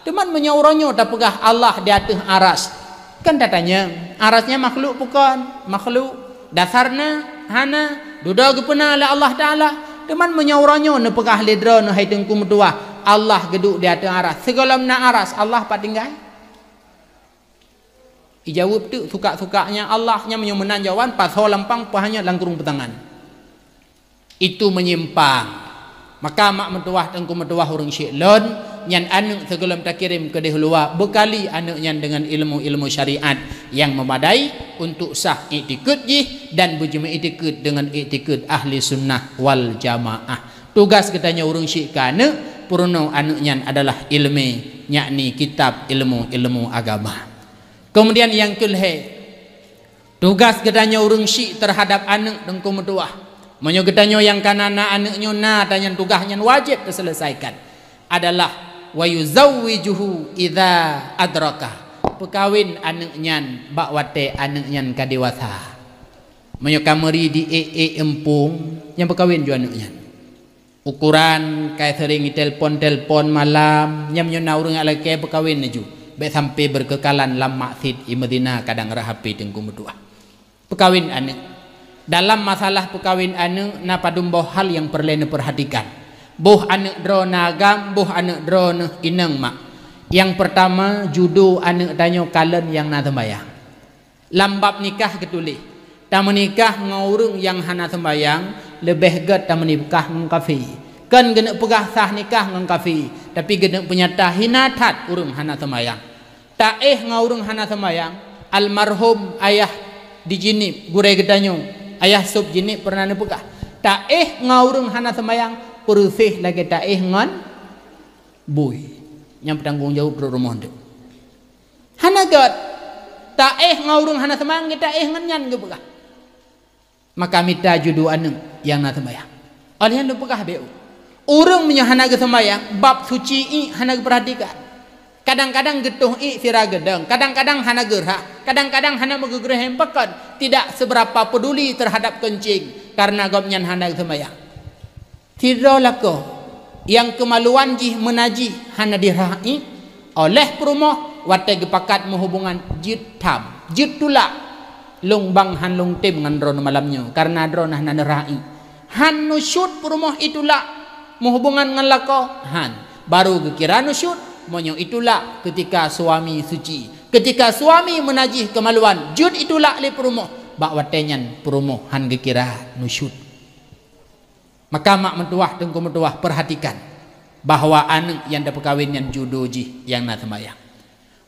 Teuma meunyoe uroe nyoe tapeugah Allah di ateueh Arasy, kan tatanyong, Arasy nyan makhluk bukon? Makhluk. Dasar na? Hana. Dudoe geupeuna lé Allah Taala. Teuma meunyoe uroe nyoe neupeugah lé droeneuh, hai Teungku meutuah, Allah geuduek di ateueh Arasy, sigohlom na Arasy, Allah pat tinggai? Ijaweueb teuk suka-sukanya Allah, nyan meunyoe meunan jawaban, pasoe lampang, paih nyoe lam krueng peutangan. Itu meunyimpang. Maka mak meutuah, Teungku meutuah, ureuëng syik lôn, nyan aneuëk sigohlom takirém keudeh luwa, beukali aneuëk nyan deungon ilmu-ilmu syariat nyang meumadai untuk sah iktikeuet jih dan beujimeuiktikeuet deungon iktikeuet ahli sunnah wal jamaah. Tugas geutanyoe ureuëng syik keu aneuëk, peurunoe aneuëk nyan adalah ilmu, yakni kitab ilmu-ilmu agama. Keumudian nyang keulhée, tugas geutanyoe ureuëng syik teuhadab aneuëk, Teungku meutuah. Meunyoe geutanyoe nyang ka na, na aneuëk nyoe na, tanyan tugaih nyan wajéb teuseuleusaikon. Adalah wa yuzawwijuhu idza adraka. Peukawen aneuëk nyan bak watée aneuëk nyan ka dewasa. Meunyoe ka meuri di ék-ék eumpung, nyan peukawen ju aneuëk nyan. Ukoran kai seuring itelpon-telpon malam, nyan meunyoe na ureuëng jak lakée peukawen laju, bék sampai beukeukalan lam maksiet, imeuzina, kadang rhah H P, Teungku meutuah. Peukawen aneuëk. Dalam masalah peukawen aneuëk na padum boh hal nyang peureulée neupeurhatikan. Boh aneuëk droe na agam, boh aneuëk droeneuh inong mak. Nyang peurtama, judo aneuëk tanyoe kalon nyang na seumayang. Lam bab nikah geutuléh, tameunikah ngon ureuëng nyang hana seumayang leubeh gét tameunikah ngon kafé. Kon geuneuk peugah sah nikah ngon kafé, tapi geuneuk peunyata hina that ureuëng hana seumayang. Taéh ngon ureuëng hana seumayang, almarhum ayah di Jeunieb, gurée geutanyoe, ayah sôb Jeunieb peureunah neupeugah, taéh ngon ureuëng hana seumayang peureuséh lagée taéh ngon bui. Nyang peutanggong jaweueb rot rumoh teuh. Hana gét. Taéh ngon ureuëng hana seumayang, taéh ngon nyan geupeugah. Maka mita judo aneuëk nyang na seumayang. Óh lheueh nyan lôn peugah beu, ureuëng meunyoe hana geuseumbayang, bab suci iek hana geupeurhatikan. Kadang-kadang geutoh iek sira geudong, kadang-kadang hana geurhah, kadang-kadang hana meugeugreh pakon, tidak seberapa peduli terhadap keuncing karena gobnyan hana geuseumbayang. Sidroe lakoe nyang keumaluan jih meunajih hana dirhah iek oleh peurumoh watée geupakat meuhubungan jeuet tham, jeuet tulak. Lôn bang han lôn tem ngon droeneuh malam nyoe, kareuna droeneuh hana neurhah iek. Han nusyut peurumoh itulak meuhubungan ngon lakoe, han. Baru geukira nusyut meunyoe itulak keutika suami suci. Keutika suami meunajih keumaluan, jeuet itulak lé peurumoh, bak watée nyan peurumoh han geukira nusyut. Maka mak meutuwah, teungku meutuwah, peurhatikan bahwa aneuëk nyang tapeukawen nyan judo jih nyang na seumayang.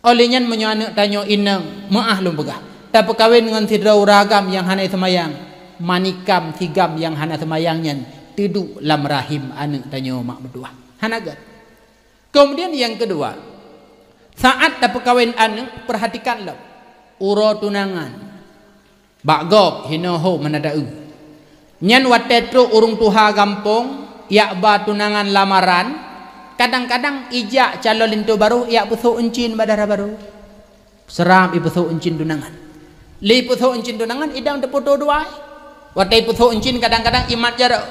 Óh lheueh nyan meunyoe aneuëk tanyoe inong, meuáh lôn peugah, tapeukawen ngon sidroe ureuëng agam nyang hana seumayang, manikam sigam nyang hana seumayang nyan teuduek lam rahim aneuëk tanyoe mak meutuwah. Hana gét. Keumudian nyang keudua, saát tapeukawen aneuëk, peurhatikan lom uroe tunangan. Bak gob hinoe ho meunan taeu. Nyan watée trok ureuëng tuha gampông jak ba tunangan lamaran, kadang-kadang ijak calon linto barô jak peusôk euncin bak dara barô. Seurab ipeusôk euncin tunangan. Lé ipeusôk euncin tunangan idong teupoto dua. Watée ipeusôk euncin kadang-kadang imat jaroe.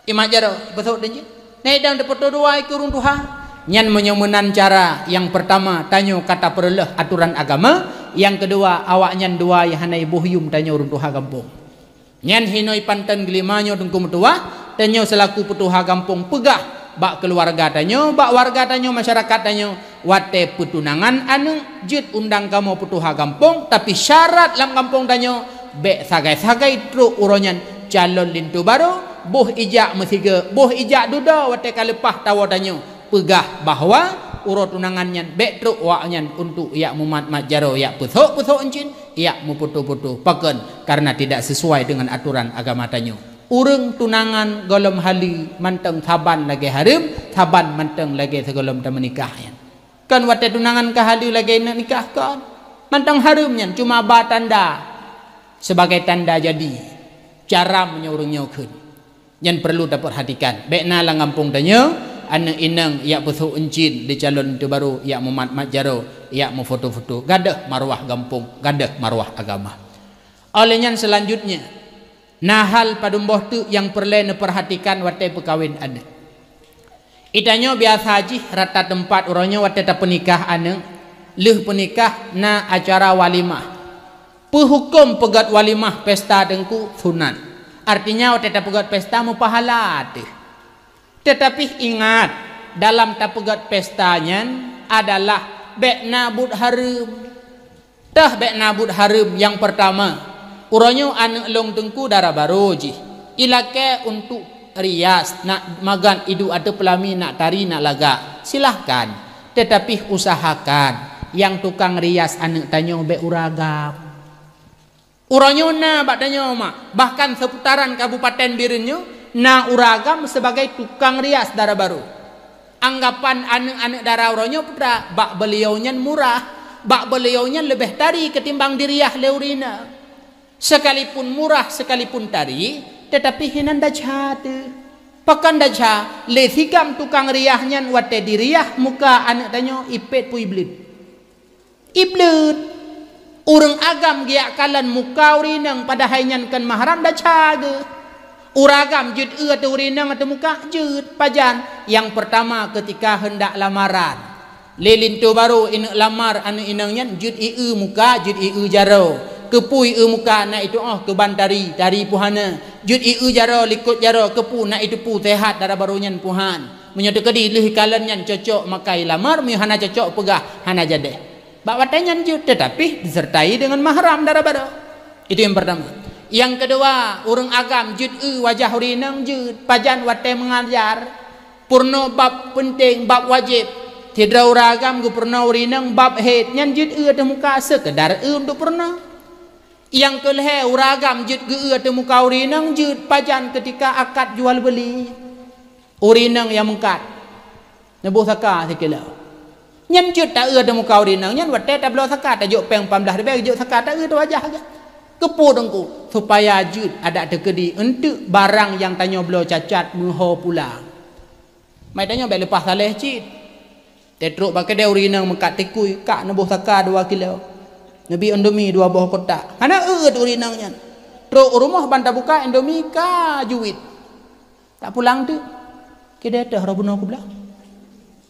Imat jaroe, beutôi deh jih. Nyan idong teupoto dua keu ureuëng tuha. Nyan meunyoe meunan cara nyang peurtama tanyoe ka tapeureuloh atoran agama, nyang keudua awaknyan dua nyang hana iboh yuem tanyoe ureuëng tuha gampông. Nyan hinoe panton geulima nyoe teungku meutuwah, tanyoe seulaku peutuha gampông peugah bak keuluwarga tanyoe, bak warga tanyoe, masyarakat tanyoe, watée peutunangan aneuëk jeuet undang kamoe peutuha gampông, tapi syarat lam gampông tanyoe bék sagai-sagai trok uroe nyan calon linto barô, boh ijak meusigoe, boh ijak dudoe watée ka leupah tawoe tanyoe. Peugah bahwa uroe tunangan nyan bék trok awaknyan untuk jak mumat-mat jaroe, jak peusôk-peusôk euncin, jak meupoto-poto. Pakon? Karena tidak sesuai dengan atoran agama tanyoe. Ureuëng tunangan gohlom haleue mantong saban lagée hareuem, saban mantong lagée sigohlom tameunikah nyan. Kon watée tunangan ka haleue lagée neuk nikah kon. Mantong hareuem nyan cuma ba tanda, sebagai tanda jadi. Cara meunyoe ureuëng nyoe kheun. Nyan perlu tapeurhatikan. Bék na lam gampông tanyoe aneuëk inong jak peusôk euncin di calon linto barô, jak mumat-mat jaroe, jak meufoto-foto. Gadôh marwah gampông, gadôh marwah agama. Óh lheueh nyan seulanjutnya, na hal padum boh teuk nyang peureulée neupeurhatikan watée peukawen aneuëk. Geutanyoe biasa jih rata teumpat uroe nyoe watée tapeunikah aneuëk, lheueh peunikah na acara walimah. Peuhuköm peugét walimah pesta teungku sunat. Artinya watée tapeugét pesta meupahala teuh. Teutapi ingat, dalam tapeugét pesta nyan adalah bék na buet hareuem. Teuh bék na buet hareuem nyang peurtama, uroe nyoe aneuëk lôn teungku dara barô jih. Ilakée untuk rias, nak magan iduek ateueh peulami, nak tari, nak lagak. Silahkan. Teutapi usahakan nyang tukang rias aneuëk tanyoe bék ureuëng agam. Uroe nyoe na bak tanyoe mak, bahkan seputaran Kabupaten Bireuen nyoe na ureuëng agam sebagai tukang rias dara barô. Anggapan aneuëk-aneuëk dara uroe nyoe peue teuma, bak beuliau nyan murah, bak beuliau nyan leubeh tari ketimbang diriah lé ureuëng inong. Sekalipun murah, sekalipun tari, teutapi hinan desya teuh. Pakon desya? Lé sigam tukang rias nyan watée diriah muka aneuëk tanyoe ipét peue ibleuet. Ibleuet. Ureuëng agam geujak kalon muka ureuëng inong padahai nyan kon mahram desya geuh. Ureuëng agam jeuet eu ateueh ureuëng inong ateueh muka, jeuet. Pajan? Nyang peurtama keutika heundak lamaran. Lé linto barô ineuëk lamar aneuëk inong nyan jeuet ieu muka, jeuet ieu jaroe. Keupeue ieu muka? Nak itu'oh keu ban tari, tari peue hana. Jeuet ieu jaroe, likot jaroe, keupeue? Nak iteupeue seuhat dara barô nyan peue han. Meunyoe teukeudi lheueh kalon nyan cocok maka ilamar, meunyoe hana cocok peugah hana jadeh. Bak watée nyan jeuet, teutapi disertai deungon mahram dara barô. Itu nyang peurtama. Nyang keudua, ureuëng agam jeuet eu wajah ureuëng inong, jeuet. Pajan? Watée meungajar, peurunoe bab peunteng, bab wajéb. Sidroe ureuëng agam geupeurunoe ureuëng inong bab hét, nyan jeuet eu ateueh muka, seukeudar eu untuk peurunoe. Nyang keulhée, ureuëng agam jeuet geu-eu ateueh muka ureuëng inong, jeuet. Pajan? Keutika akad jual beuli. Ureuëng inong nyang meungkat, neuboh saka sikilo. Nyan jeuet taeu di muka ureueng inong nyan, watèe tabloe saka, tajok péng lapan blah ribèe, jok saka taeu di wajah geuh. Keupeue teungku? Supaya jeuet adak teukeudi eunteuk barang nyang tanyoe bloe cacat meuho pulang. Mai tanyoe bèk leupah saleh cit. Teutrok bak keudè ureueng inong meukat tikui, kak neuboh saka dua kilo. Neubi Indomie dua boh kotak. Hana eu ureueng inong nyan. Trok u rumoh ban tabuka Indomie ka juet. Tapulang teuk. Keudè teuh roh bunoe keubloe.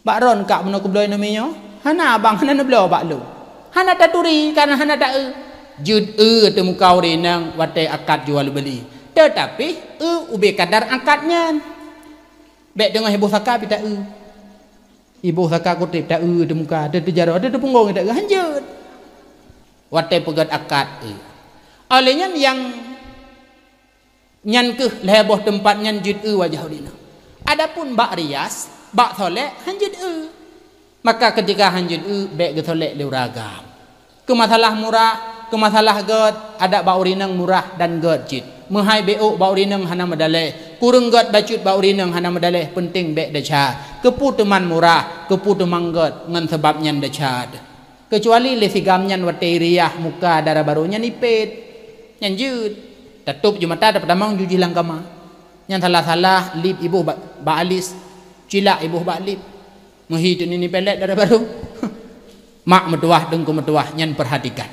Bak droen kak bunoe keubloe Indomie nyoe? Hana abang, hana neubloe bak lôn. Hana taturi, kana hana taeu. Jeuet eu teumuka ureueng inong watèe akad jual beuli. Teutapi eu ubé kadar akad nyan. Bèk teungoh iboh saka pih taeu. Iboh saka kutéb taeu teumuka, teuh teujaroe, teuh teupunggong taeu, hanjeuet. Watèe peugèt akad eu. Óh lheueh nyan nyang nyan keuh lhèe boh teumpat nyan jeuet eu wajah ureueng inong. Adapun bak rias, bak solek, hanjeuet eu. Maka keutika hanjeuet eu, bèk geusolek lé ureueng agam. Keu masalah murah, keu masalah gèt, adak bak ureueng inong murah dan gèt cit. Meuhai bèk ôk bak ureueng inong hana meudalèh. Kureueng gèt bacut bak ureueng inong hana meudalèh, peunteng bèk desya. Keupeue teuma murah, keupeue teuma gèt, ngon sabab nyan desya. Keucuali lé sigam nyan watèe iriah muka dara barô nyan ipét. Nyan jeuet. Tatôp ju mata, tapeutamong ju jih lam kama. Nyan salah-salah lip iboh bak, bak alis, cilak iboh bak lip. Meuhi teunini pelet dara barô. Mak meutuwah, teungku meutuwah, nyan peuhatikan.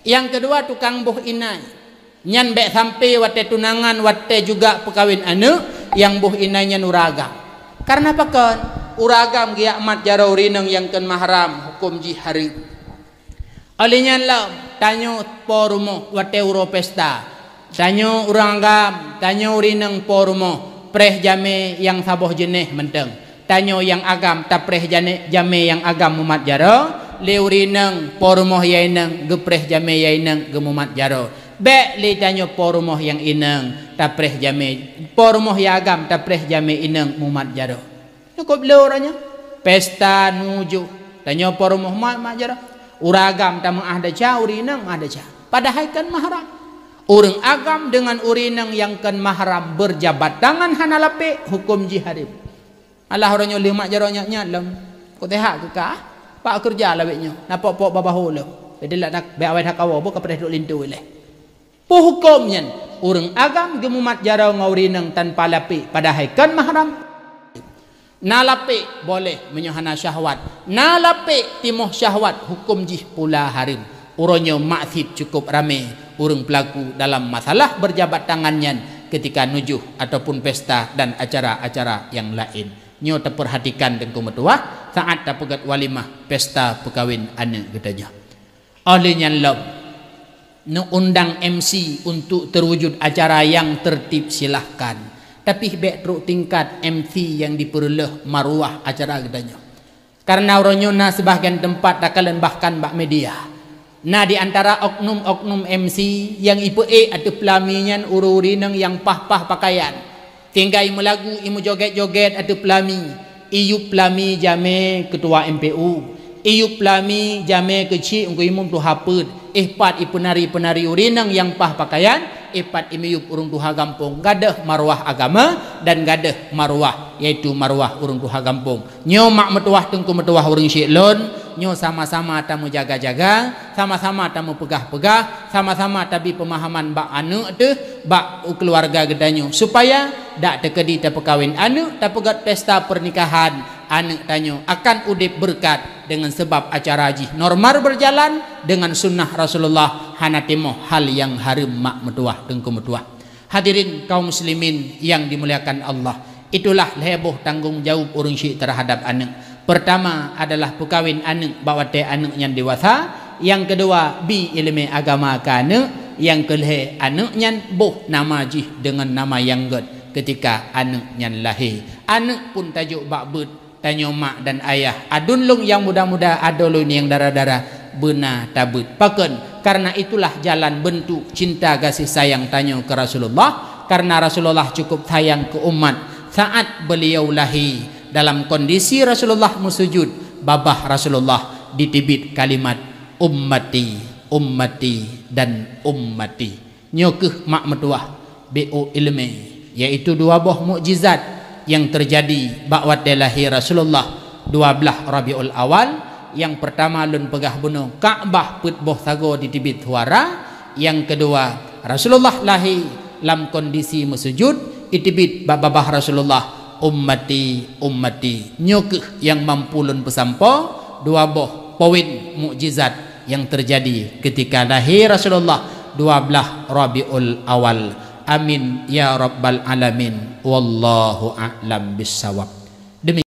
Nyang keudua, tukang boh inai. Nyan bèk sampoe watèe tunangan, watèe juga peukawen aneuk, nyang boh inai nyan ureueng agam. Kareuna pakon? Ureueng agam geujak mat jaroe ureueng inong nyang kon mahram, hukôm jih hareuem. Óh lheueh nyan lom, tanyoe po rumoh watèe uroe pesta. Tanyoe ureueng agam, tanyoe ureueng inong po rumoh, preh jamé nyang saboh jeunèh mantong. Tanyoe nyang agam tapreh jane-, jamé nyang agam mumat jaroe, lé ureueng inong po rumoh nyang inong geupreh jamé nyang inong geumumat jaroe. Bèk lé tanyoe po rumoh nyang inong tapreh jamé, po rumoh nyang agam tapreh jamé inong mumat jaroe. Nyoe kôp lé uroe nyoe. Pesta nujoh. Tanyoe po rumoh mat, mat jaroe. Ureueng agam tameu'ah desya, ureueng inong meu'ah desya. Padahai kon mahram. Ureueng agam deungon ureueng inong nyang kon mahram beujabat tangan hana lapek, hukôm jih hareuem. Alah uroe nyoe lheueh mat jaroe nyan-nyan lom. Kok teuhak keu kah? Pak keureuja lawét nyoe. Na pok-pok babah lom. Bèk dilak dak, bèk awai that kawoe, boh ka preh trok linto ilèe. Peue hukôm nyan? Ureueng agam geumumat jaroe ngon ureueng inong tanpa lapek, padahai kon mahram. Na lapek boleh meunyoe hana syahwat. Na lapek timoh syahwat, hukôm jih pula hareuem. Uroe nyoe masjid cukup ramé ureueng peulaku dalam masalah beujabat tangan nyan keutika nujoh ataupun pesta dan acara-acara nyang laén. Nyoe tapeurhatikan teungku meutuwah saat tapeugèt walimah pesta peukawen aneuk geutanyoe. Óh lheueh nyan lom, neuundang M C untuk terwujud acara nyang tertib, silahkan. Tapi bèk trok tingkat M C nyang dipeureuloh maruah acara geutanyoe. Kareuna uroe nyoe na sibagian teumpat takalon bahkan bak media. Na di antara oknum-oknum M C nyang ipeuék ateueh peulami nyan ureueng-ureueng inong nyang paih-paih peukayan. Tinggai meulagu, imeujogét-jogét ateueh peulami, iyup peulami jamé keutua M P U, iyup peulami jamé keuchik Teungku Imum tuha peuet, eh pat ipeunari-peunari ureueng inong nyang paih peukayan, eh pat imiyup ureueng tuha gampông, gadôh maruah agama dan gadôh maruah, yaitu maruah ureueng tuha gampông. Nyoe mak meutuwah teungku meutuwah ureueng syik lôn, nyoe sama-sama tameujaga-jaga, sama-sama tameupeugah-peugah, sama-sama tabi peumahaman bak aneuk teuh, bak keuluwarga geutanyoe, supaya dak teukeudi tapeukawen aneuk, tapeugét pesta peurnikahan aneuk tanyoe akan udeb beureukat deungon sabab acara jih normal beujalan deungon sunnah Rasulullah, hana timoh hal nyang hareuem mak meutuwah teungku meutuwah. Hadirin kaum muslimin yang dimuliakan Allah, itulah lhèe boh tanggong jaweueb ureueng syik teuhadap aneuk. Peurtama adalah peukawen aneuk bak watèe aneuk nyan dewasa, nyang keudua bi ileumèe agama keu aneuk, nyang keulhèe aneuk nyan boh nama jih deungon nama nyang gèt keutika aneuk nyan lahé. Aneuk pun tajok bak beuet, tanyoe mak dan ayah, aduen lôn nyang muda-muda, adoe lôn nyang dara-dara, beuna tabeuet. Pakon? Kareuna itulah jalan beuntuk cinta gaséh sayang tanyoe keu Rasulullah, kareuna Rasulullah cukup sayang keu umat. Saat beliau lahé, dalam kondisi Rasulullah meusujud, babah Rasulullah diteubiet kalimat, "Ummati, ummati, dan ummati." Nyoe keuh mak meutuwah B O ileumèe, yaitu dua boh mukjizat nyang teujadi bak watèe lahé Rasulullah, dua blaih Rabiul Awal, Nyang peurtama lôn peugah bunoe, Ka'bah peuet boh sagoe jiteubiet suara. Nyang keudua, Rasulullah lahé lam kondisi meusujud, jiteubiet bak babah Rasulullah, "Ummati, ummati." Nyoe kheueh nyang mampu lôn peusampoe dua boh poin mukjizat nyang teujadi keutika lahé Rasulullah dua blaih Rabiul Awal. Amin ya rabbal alamin. Wallahu a'lam bissawab.